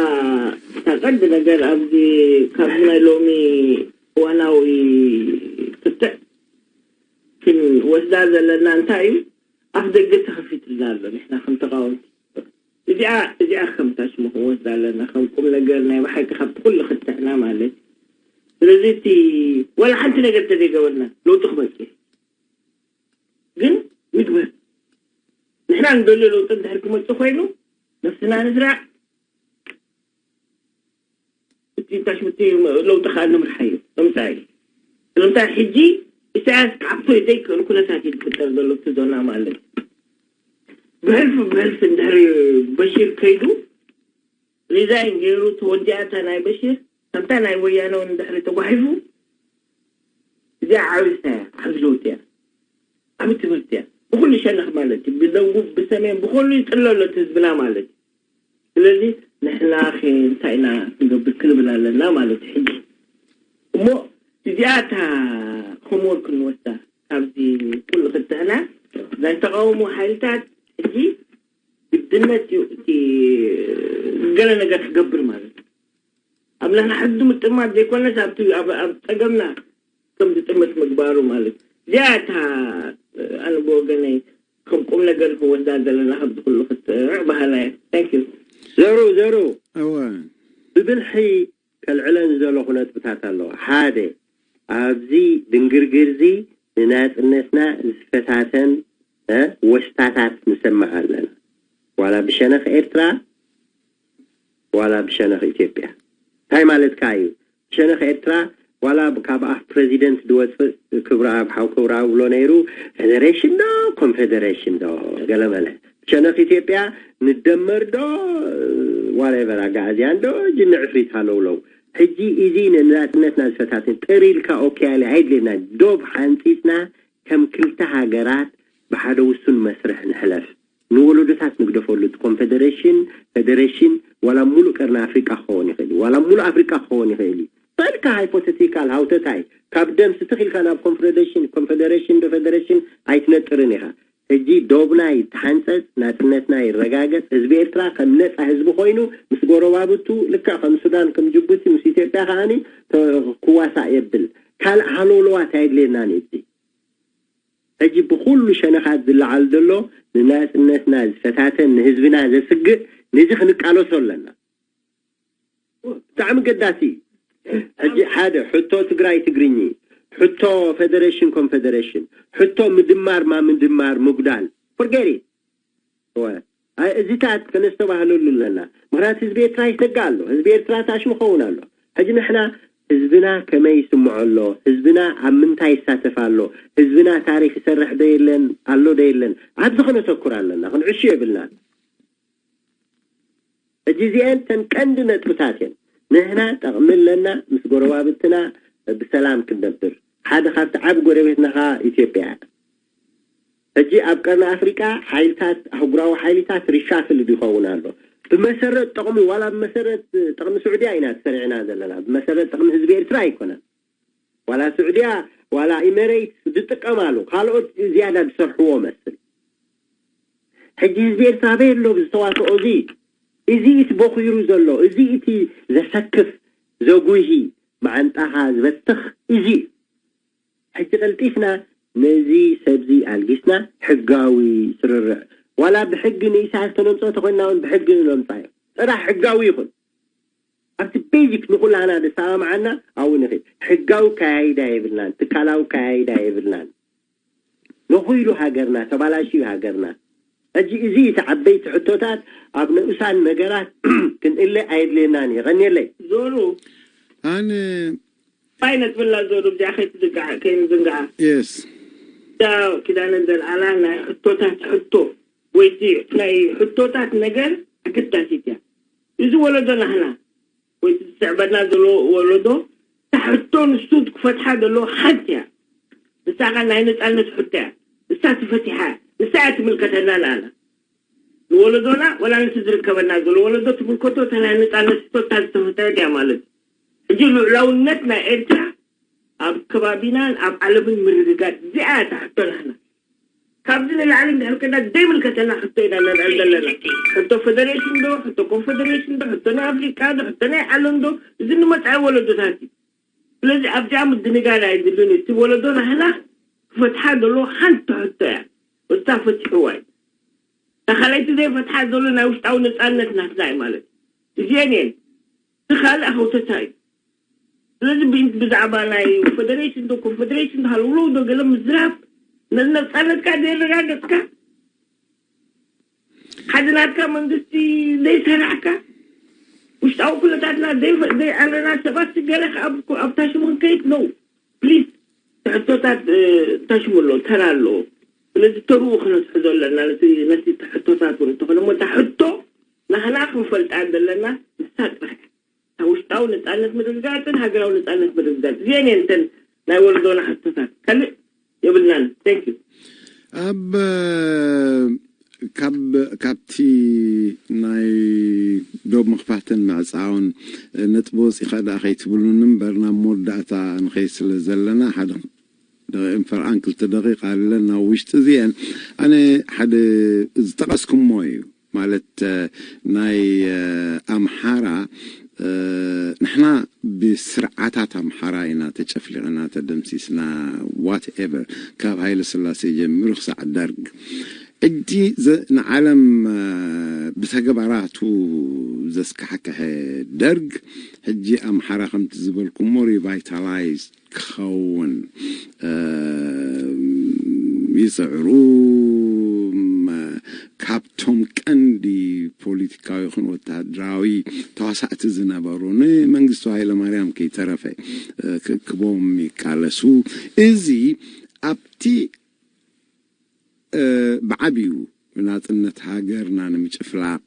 እታ ቀንዲ ነገር ኣብዚ ካብዚ ናይ ሎሚ እዋናዊ ክትዕ ክንወስዳ ዘለና እንታይ እዩ ኣፍ ደገ ተኸፊትልና ኣሎ ንሕና ከም ተቃወምቲ እዚኣ እዚኣ ከም ታሽሙ ክንወስዳ ኣለና ከም ቁም ነገር ናይ ብሓቂ ካብቲ ኩሉ ክትዕና ማለት ስለዚ እቲ ዋላ ሓንቲ ነገር ተዘይገበርና ለውጢ ክመፅእ ግን ንግበር ንሕና ንደልዮ ለውጢ እንድሕር ክመፅእ ኮይኑ ነፍስና ንስራዕ እቲ ታሽምቲ ለውጢ ከዓ ንምርሓዮ ንምፃእ እዩ ስለምንታይ ሕጂ ኢሳያስ ክዓብቶ ዘይክእል ኩነታት እዩ ዝፍጠር ዘሎ እቲ ዞና ማለት ብሕልፊ ብሕልፊ እንድሕሪ በሽር ከይዱ ሪዛይን ገይሩ ተወዲኣ እታ ናይ በሽር ከምታ ናይ ወያነ እውን እንድሕሪ ተጓሒፉ እዚኣ ዓብይ እንታይ እያ ዓብይ ለውጢ እያ ዓብይ ትምህርቲ እያ ብኩሉ ሸነኽ ማለት እዩ ብደቡብ ብሰሜን ብኩሉ ይጥሎ ኣሎ እቲ ህዝብና ማለት እዩ ስለዚ ንሕና ከ እንታይ ኢና ክንገብር ክንብል ኣለና ማለት እዩ ሕጂ እሞ እዚኣ እታ ሆምወርክ ንወስዳ ካብዚ ኩሉ ክትዕና ናይ ተቃውሞ ሓይልታት እነት እዩ እቲ ገለ ነገር ክገብር ማለት እዩ። ኣብ ናና ሕዱ ምጥማት ዘይኮነስ ኣብቲ ኣብ ኣብ ጸገምና ከም ዝጥምት ምግባሩ ማለት እዩ። እዚኣ እታ ኣነ ብወገነይ ከም ቁም ነገር ክወስዳ ዘለና ከምዚ ኩሉ ክትስዕዕ ባህላ እየ። Thank you። ዘሩ ዘሩ እወ ብብልሒ ከልዕለን ዝደለኹ ነጥብታት ኣለዋ። ሓደ ኣብዚ ድንግርግርዚ ንናፅነትና ዝፈታተን እ፣ ወሽታታት ንሰምዕ ኣለና። ዋላ ብሸነኽ ኤርትራ ዋላ ብሸነኽ ኢትዮጵያ። እንታይ ማለትካ እዩ? ብሸነኽ ኤርትራ ዋላ ካብ ኣፍ ፕረዚደንት ዝወፅእ ክብረኣብ ሓው ክብረኣብ ብሎ ነይሩ፣ ፌደሬሽን ዶ ኮንፌደሬሽን ዶ ገለመለ። ብሸነኽ ኢትዮጵያ ንደመር ዶ ዋሬቨር ኣጋኣዝያን ዶ ጅኒ ዕፍሪት ሃለውለው። ሕጂ እዚ ንናፅነትና ዝፈታትን ጥር ኢልካ ኦኪያሊ ኣይድልየና። ዶብ ሓንፂፅና ከም ክልተ ሃገራት ብሓደ ውሱን መስርሕ ንሕለፍ። ንወለዶታት ንግደፈሉ። እቲ ኮንፌደሬሽን ፌደሬሽን ዋላ ሙሉእ ቀርኒ ኣፍሪቃ ክኸውን ይኽእል እዩ። ዋላ ሙሉእ ኣፍሪቃ ክኸውን ይኽእል እዩ። በልካ ሃይፖቴቲካል ሃውተታይ ካብ ደም ስትኽ ኢልካ ናብ ኮንፌደሬሽን ኮንፌደሬሽን ዶ ፌደሬሽን ኣይትነጥርን ኢኻ። ሕጂ ዶብና ይተሓንፀፅ፣ ናፅነትና ይረጋገፅ፣ ህዝቢ ኤርትራ ከም ነፃ ህዝቢ ኮይኑ ምስ ጎረባብቱ ልክዕ ከም ሱዳን፣ ከም ጅቡቲ፣ ምስ ኢትዮጵያ ከዓኒ ተ- ክዋሳእ የብል። ካልእ ሃለውለዋት ኣየድልየናን እዩ። ሕጂ ብኩሉ ሸነኻት ዝለዓል ዘሎ ንናፅነትና ዝፈታተን ንህዝብና ዘስግእ ነዚ ክንቃለሶ ኣለና። ብጣዕሚ ገዳሲ እዩ። ሕጂ ሓደ ሕቶ ትግራይ ትግርኚ፣ ሕቶ ፌደሬሽን ኮንፌደሬሽን፣ ሕቶ ምድማር ማ ምድማር ምጉዳል forget it። እወ። ኣይ እዚታት ከነስተባህለሉ ኣለና። ምክንያቱ ህዝቢ ኤርትራ ይሰግእ ኣሎ። ህዝቢ ኤርትራ ታሽሙ ኸውን ኣሎ። ሕጂ ንሕና ህዝብና ከመይ ይስምዖ ኣሎ? ህዝብና ኣብ ምንታይ ይሳተፍ ኣሎ? ህዝብና ታሪክ ይሰርሕ ዶ የለን ኣሎ ዶ የለን? ኣብዚ ከነተኩር ኣለና። ክንዕሹ የብልናን። ሕጂ እዚአን ተን ቀንዲ ነጥብታት እየን። ንሕና ጠቕሚ ኣለና ምስ ጎረባብትና ብሰላም ክንነብር። ሓደ ካብቲ ዓብ ጎረቤትና ከዓ ኢትዮጵያ እያ። ሕጂ ኣብ ቀርኒ ኣፍሪቃ ሓይልታት ኣህጉራዊ ሓይልታት ሪሻፍል ይኸውን ኣሎ። ብመሰረት ጠቕሚ ዋላ ብመሰረት ጠቕሚ ስዑድያ ኢና ተሰሪዕና ዘለና፣ ብመሰረት ጠቕሚ ህዝቢ ኤርትራ ኣይኮነን። ዋላ ስዑድያ ዋላ ኢሜሬትስ ዝጥቀማሉ ካልኦት ዝያዳ ዝሰርሕዎ መስል። ሕጂ ህዝቢ ኤርትራ ኣበይ ኣሎ ዝተዋስኦ? እዚ እዚ እቲ ቦኺሩ ዘሎ፣ እዚ እቲ ዘሰክፍ ዘጉሂ መዓንጣኻ ዝበትኽ እዚ እዩ። ሕጂ ቀልጢፍና ነዚ ሰብዚ ኣልጊስና ሕጋዊ ስርርዕ ዋላ ብሕጊ ንኢሳያስ ተነምፅኦ ተኮይንና እውን ብሕጊ ንነምፃዮ። ጥራሕ ሕጋዊ ይኹን። ኣብቲ ቤዚክ ንኩላና ዘሰማምዓና ኣብኡ ንኽእል። ሕጋዊ ከያይዳ የብልናን፣ ትካላዊ ከያይዳ የብልናን። ነኹይሉ ሃገርና፣ ተባላሽዩ ሃገርና። ሕጂ እዚ እቲ ዓበይቲ ሕቶታት ኣብ ንኡሳን ነገራት ክንእለ ኣየድልየናን እዩ። የቐንየለይ። ዞሩ ኣነ ፋይ ነጥብላ ዞሩ እዚኣ ከይትዝንግዓ ከይንዝንግዓ የስ እዛ ኪዳነ ዘልኣላ ናይ ሕቶታት ሕቶ ወይ እቲ ናይ ሕቶታት ነገር ኣገዳሲት እያ። እዚ ወለዶ ናህና ወይ እቲ ዝስዕበና ዘሎ ወለዶ እታ ሕቶ ንሱ ክፈትሓ ዘለዎ ሓንቲ እያ። ንሳ ኸ ናይ ነፃነት ሕቶ እያ። ንሳ ትፈቲሓ እያ። ንሳ እያ ትምልከተና ንኣና ንወለዶና ወላ ነቲ ዝርከበና ዘሎ ወለዶ ትምልከቶ እታ ናይ ነፃነት ሕቶ እታ ዝተፈተሐት እያ ማለት እዩ። ሕጂ ልዑላውነት ናይ ኤርትራ ኣብ ከባቢናን ኣብ ዓለምን ምርግጋፅ እዚኣ እያ እታ ሕቶ ናህና። ካብዚ ንላዕሊ እንድሕር ከዳ ዘይምልከተና ሕቶ ኢና ነልዕል ዘለና። ሕቶ ፈደሬሽን ዶ ሕቶ ኮንፈደሬሽን ዶ ሕቶ ናይ ኣፍሪቃ ዶ ሕቶ ናይ ዓለም ዶ እዚ ንመፃኢ ወለዶታት እዩ። ስለዚ ኣብዚኣ ምድንጋር ኣይድልን እዩ። እቲ ወለዶ ናህና ክፈትሓ ዘሎ ሓንቲ ሕቶ እያ። እታ ፈትሕዋ እዩ። እታ ካልኣይቲ ዘይፈትሓ ዘሎ ናይ ውሽጣዊ ነፃነት ናትና እዩ ማለት እዩ። እዚአን እየን እቲ ካልእ ሃውተታ እዩ። ስለዚ ብዛዕባ ናይ ፈደሬሽን ዶ ኮንፈደሬሽን ዶ ሃለውለው ዶ ገለ ምዝራብ ነፃነትካ ዘየረጋገፅካ ሓደ ናትካ መንግስቲ ዘይሰራሕካ ውሽጣዊ ኩነታትና ዘይኣለና ሰባት ገለ ኣብታ ሽሙ ክንከይድ ነው ፕሊዝ ሕቶታት ታሽሙ ኣሎ ተራ ኣለዎ ስለዚ ተርኡ ክነትሕዞ ኣለና ነቲ ሕቶታት እውን እንተኾነ እሞ እታ ሕቶ ናህና ክንፈልጣ ዘለና ንሳ ጥራሕ እያ ውሽጣዊ ነፃነት ምርግጋፅን ሃገራዊ ነፃነት ምርግጋፅ እዚአን እየን እተን ናይ ወለዶና ሕቶታት ካልእ የብልናን thank you ኣብ ካብ ካብቲ ናይ ዶብ ምኽፋትን ምዕፃውን ነጥቢ ወፂኻ ደኣ ከይትብሉኒ እምበር ናብ መወዳእታ ንኸይድ ስለ ዘለና ሓደ ደቂቕን ፈርቓን ክልተ ደቂቕ ኣለና ውሽጢ እዚአን ኣነ ሓደ ዝጠቐስኩሞ እዩ ማለት ናይ ኣምሓራ ንሕና ብስርዓታት ኣምሓራ ኢና ተጨፍሊቕና ተደምሲስና whatever፣ ካብ ሃይለ ስላሴ ጀሚሩ ክሳዕ ደርግ። ሕጂ ንዓለም ብተግባራቱ ዘስካሕክሐ ደርግ ሕጂ ኣምሓራ ከምቲ ዝበልኩሞ revitalize ክኸውን ይፅዕሩ። ካብቶም ቀንዲ ፖለቲካዊ ይኹን ወታደራዊ ተዋሳእቲ ዝነበሩ ንመንግስቱ ሃይለማርያም ከይተረፈ ክእክቦም ይቃለሱ። እዚ ኣብቲ ብዓብዩ ናጽነት ሃገርና ንምጭፍላቕ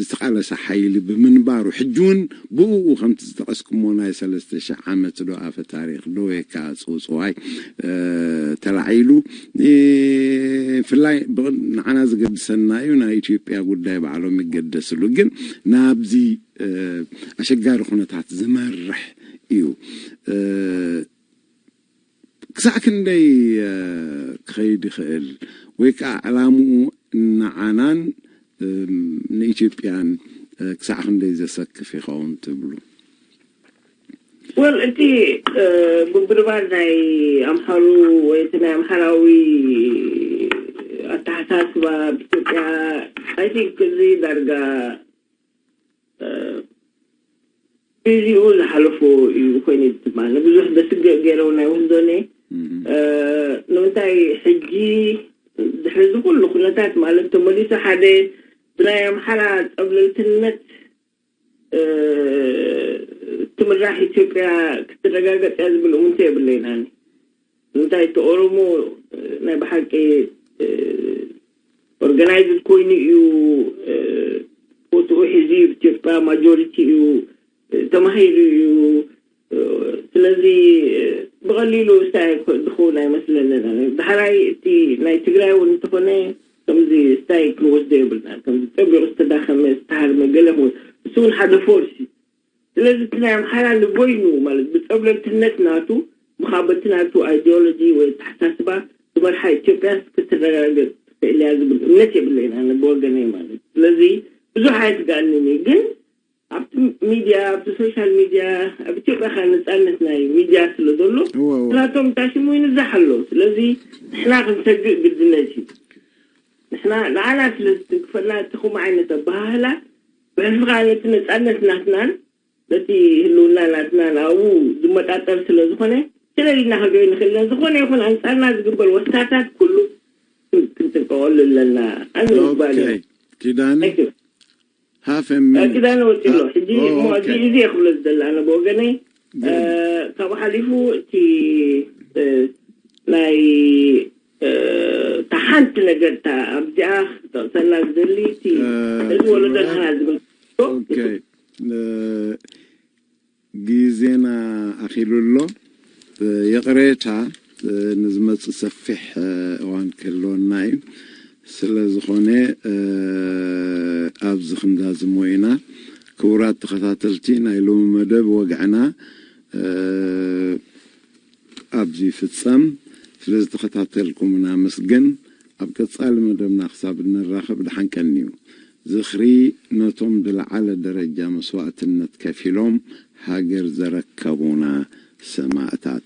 ዝተቓለሰ ሓይሊ ብምንባሩ፣ ሕጂ እውን ብእኡ ከምቲ ዝጠቐስኩሞ ናይ ሰለስተ ሽሕ ዓመት ዶ ኣፈ ታሪኽ ዶ ወይ ከዓ ጽውጽዋይ ተላዒሉ፣ ብፍላይ ንዓና ዝገድሰና እዩ። ናይ ኢትዮጵያ ጉዳይ ባዕሎም ይገደስሉ፣ ግን ናብዚ ኣሸጋሪ ኩነታት ዝመርሕ እዩ። ክሳዕ ክንደይ ክኸይድ ይኽእል ወይ ከዓ ዕላምኡ ንዓናን ንኢትዮጵያን ክሳዕ ክንደይ ዘሰክፍ ይኸውን ትብሉ? ወል እቲ ብብርባር ናይ ኣምሓሩ ወይ እቲ ናይ ኣምሓራዊ ኣተሓሳስባ ብኢትዮጵያ ኣይ ቲንክ እዚ ዳርጋ ግዜኡ ዝሓለፎ እዩ ኮይኑ ዝትማለ ብዙሕ ደስግእ ገይረው ናይ ውህዞኔ ንምንታይ ሕጂ ድሕሪ እዚ ኩሉ ኩነታት ማለት ተመሊሱ ሓደ ብናይ ኣምሓራ ፀብለልትነት ትምራሕ ኢትዮጵያ ክትረጋገፅ እያ ዝብል እምንቶ የብለይናኒ። እንታይ እቲ ኦሮሞ ናይ ብሓቂ ኦርጋናይዝድ ኮይኑ እዩ ቦትኡ ሒዙ እዩ ኢትዮጵያ ማጆሪቲ እዩ ተማሂሩ እዩ ስለዚ ብቐሊሉ ስታይ ድኸውን ኣይመስለንን ዳሕራይ እቲ ናይ ትግራይ እውን እንተኾነ ከምዚ ስታይ ክንወስዶ የብልና ከምዚ ፀቢቑ ዝተዳኸመ ዝተሃርመ ገለ እውን እሱ እውን ሓደ ፎርስ እዩ ስለዚ እቲ ናይ ኣምሓራ ንበይኑ ማለት ብፀብለልትነት ናቱ ምኻበቲ ናቱ ኣይዲዮሎጂ ወይ ኣተሓሳስባ ዝመርሓ ኢትዮጵያ ክትረጋገፅ ትኽእል እያ ዝብል እምነት የብለይን ኣነ ብወገነይ ማለት ስለዚ ብዙሕ ኣየስጋእንን እዩ ግን ኣብቲ ሚድያ ኣብቲ ሶሻል ሚድያ ኣብ ኢትዮጵያ ከ ነፃነት ናይ ሚድያ ስለ ዘሎ ናቶም ታሽሙ ይንዛሕ ኣሎ ስለዚ ንሕና ክንሰግእ ግድነት እዩ ንሕና ንዓና ስለ ዝትንክፈና እቲ ከምኡ ዓይነት ኣበሃህላ ብሕልፊ ከዓ ነቲ ነፃነት ናትናን ነቲ ህልውና ናትና ናብኡ ዝመጣጠር ስለ ዝኾነ ስለዚ እናኸዶ ንኽእልና ዝኾነ ይኹን ኣንፃርና ዝግበር ወስታታት ኩሉ ክንጥንቀቐሉ ኣለና ኣነ ምግባር እዩ ኪዳነ Thank you. ሃፍ ሚኒት ኪዳነ ወፂሎ ሕጂ ኦ፣ እሞ ኦኬ። እዚ እዚ እየ ክብሎ ዝደሊ ኣነ ብወገነይ እ፣ ካብኡ ሓሊፉ እቲ እ፣ ናይ እ፣ እታ ሓንቲ ነገር እታ ኣብዚኣ ክጠቕሰና ዝደሊ እቲ እ፣ እዚ ወለዶ ክቡራት ናህና ዝብል ኦኬ እ፣ ግዜና ኣኺሉ ኣሎ። እ፣ ይቕሬታ እ፣ ንዝመጽእ ሰፊሕ እ፣ እዋን ክህልወና እዩ። ስለ ዝኾነ እ፣ ኣብዚ ክንዛዝሞ ኢና። ክቡራት ተኸታተልቲ ናይ ሎሚ መደብ ወግዕና እ፣ ኣብዚ ይፍጸም። ስለ ዝተኸታተልኩም እናመስግን ኣብ ቀጻሊ መደብና ክሳብ እንራኸብ ደሓን ቀንዩ። ዝኽሪ ነቶም ብለዓለ ደረጃ መስዋእትነት ከፊሎም ሃገር ዘረከቡና ሰማእታት።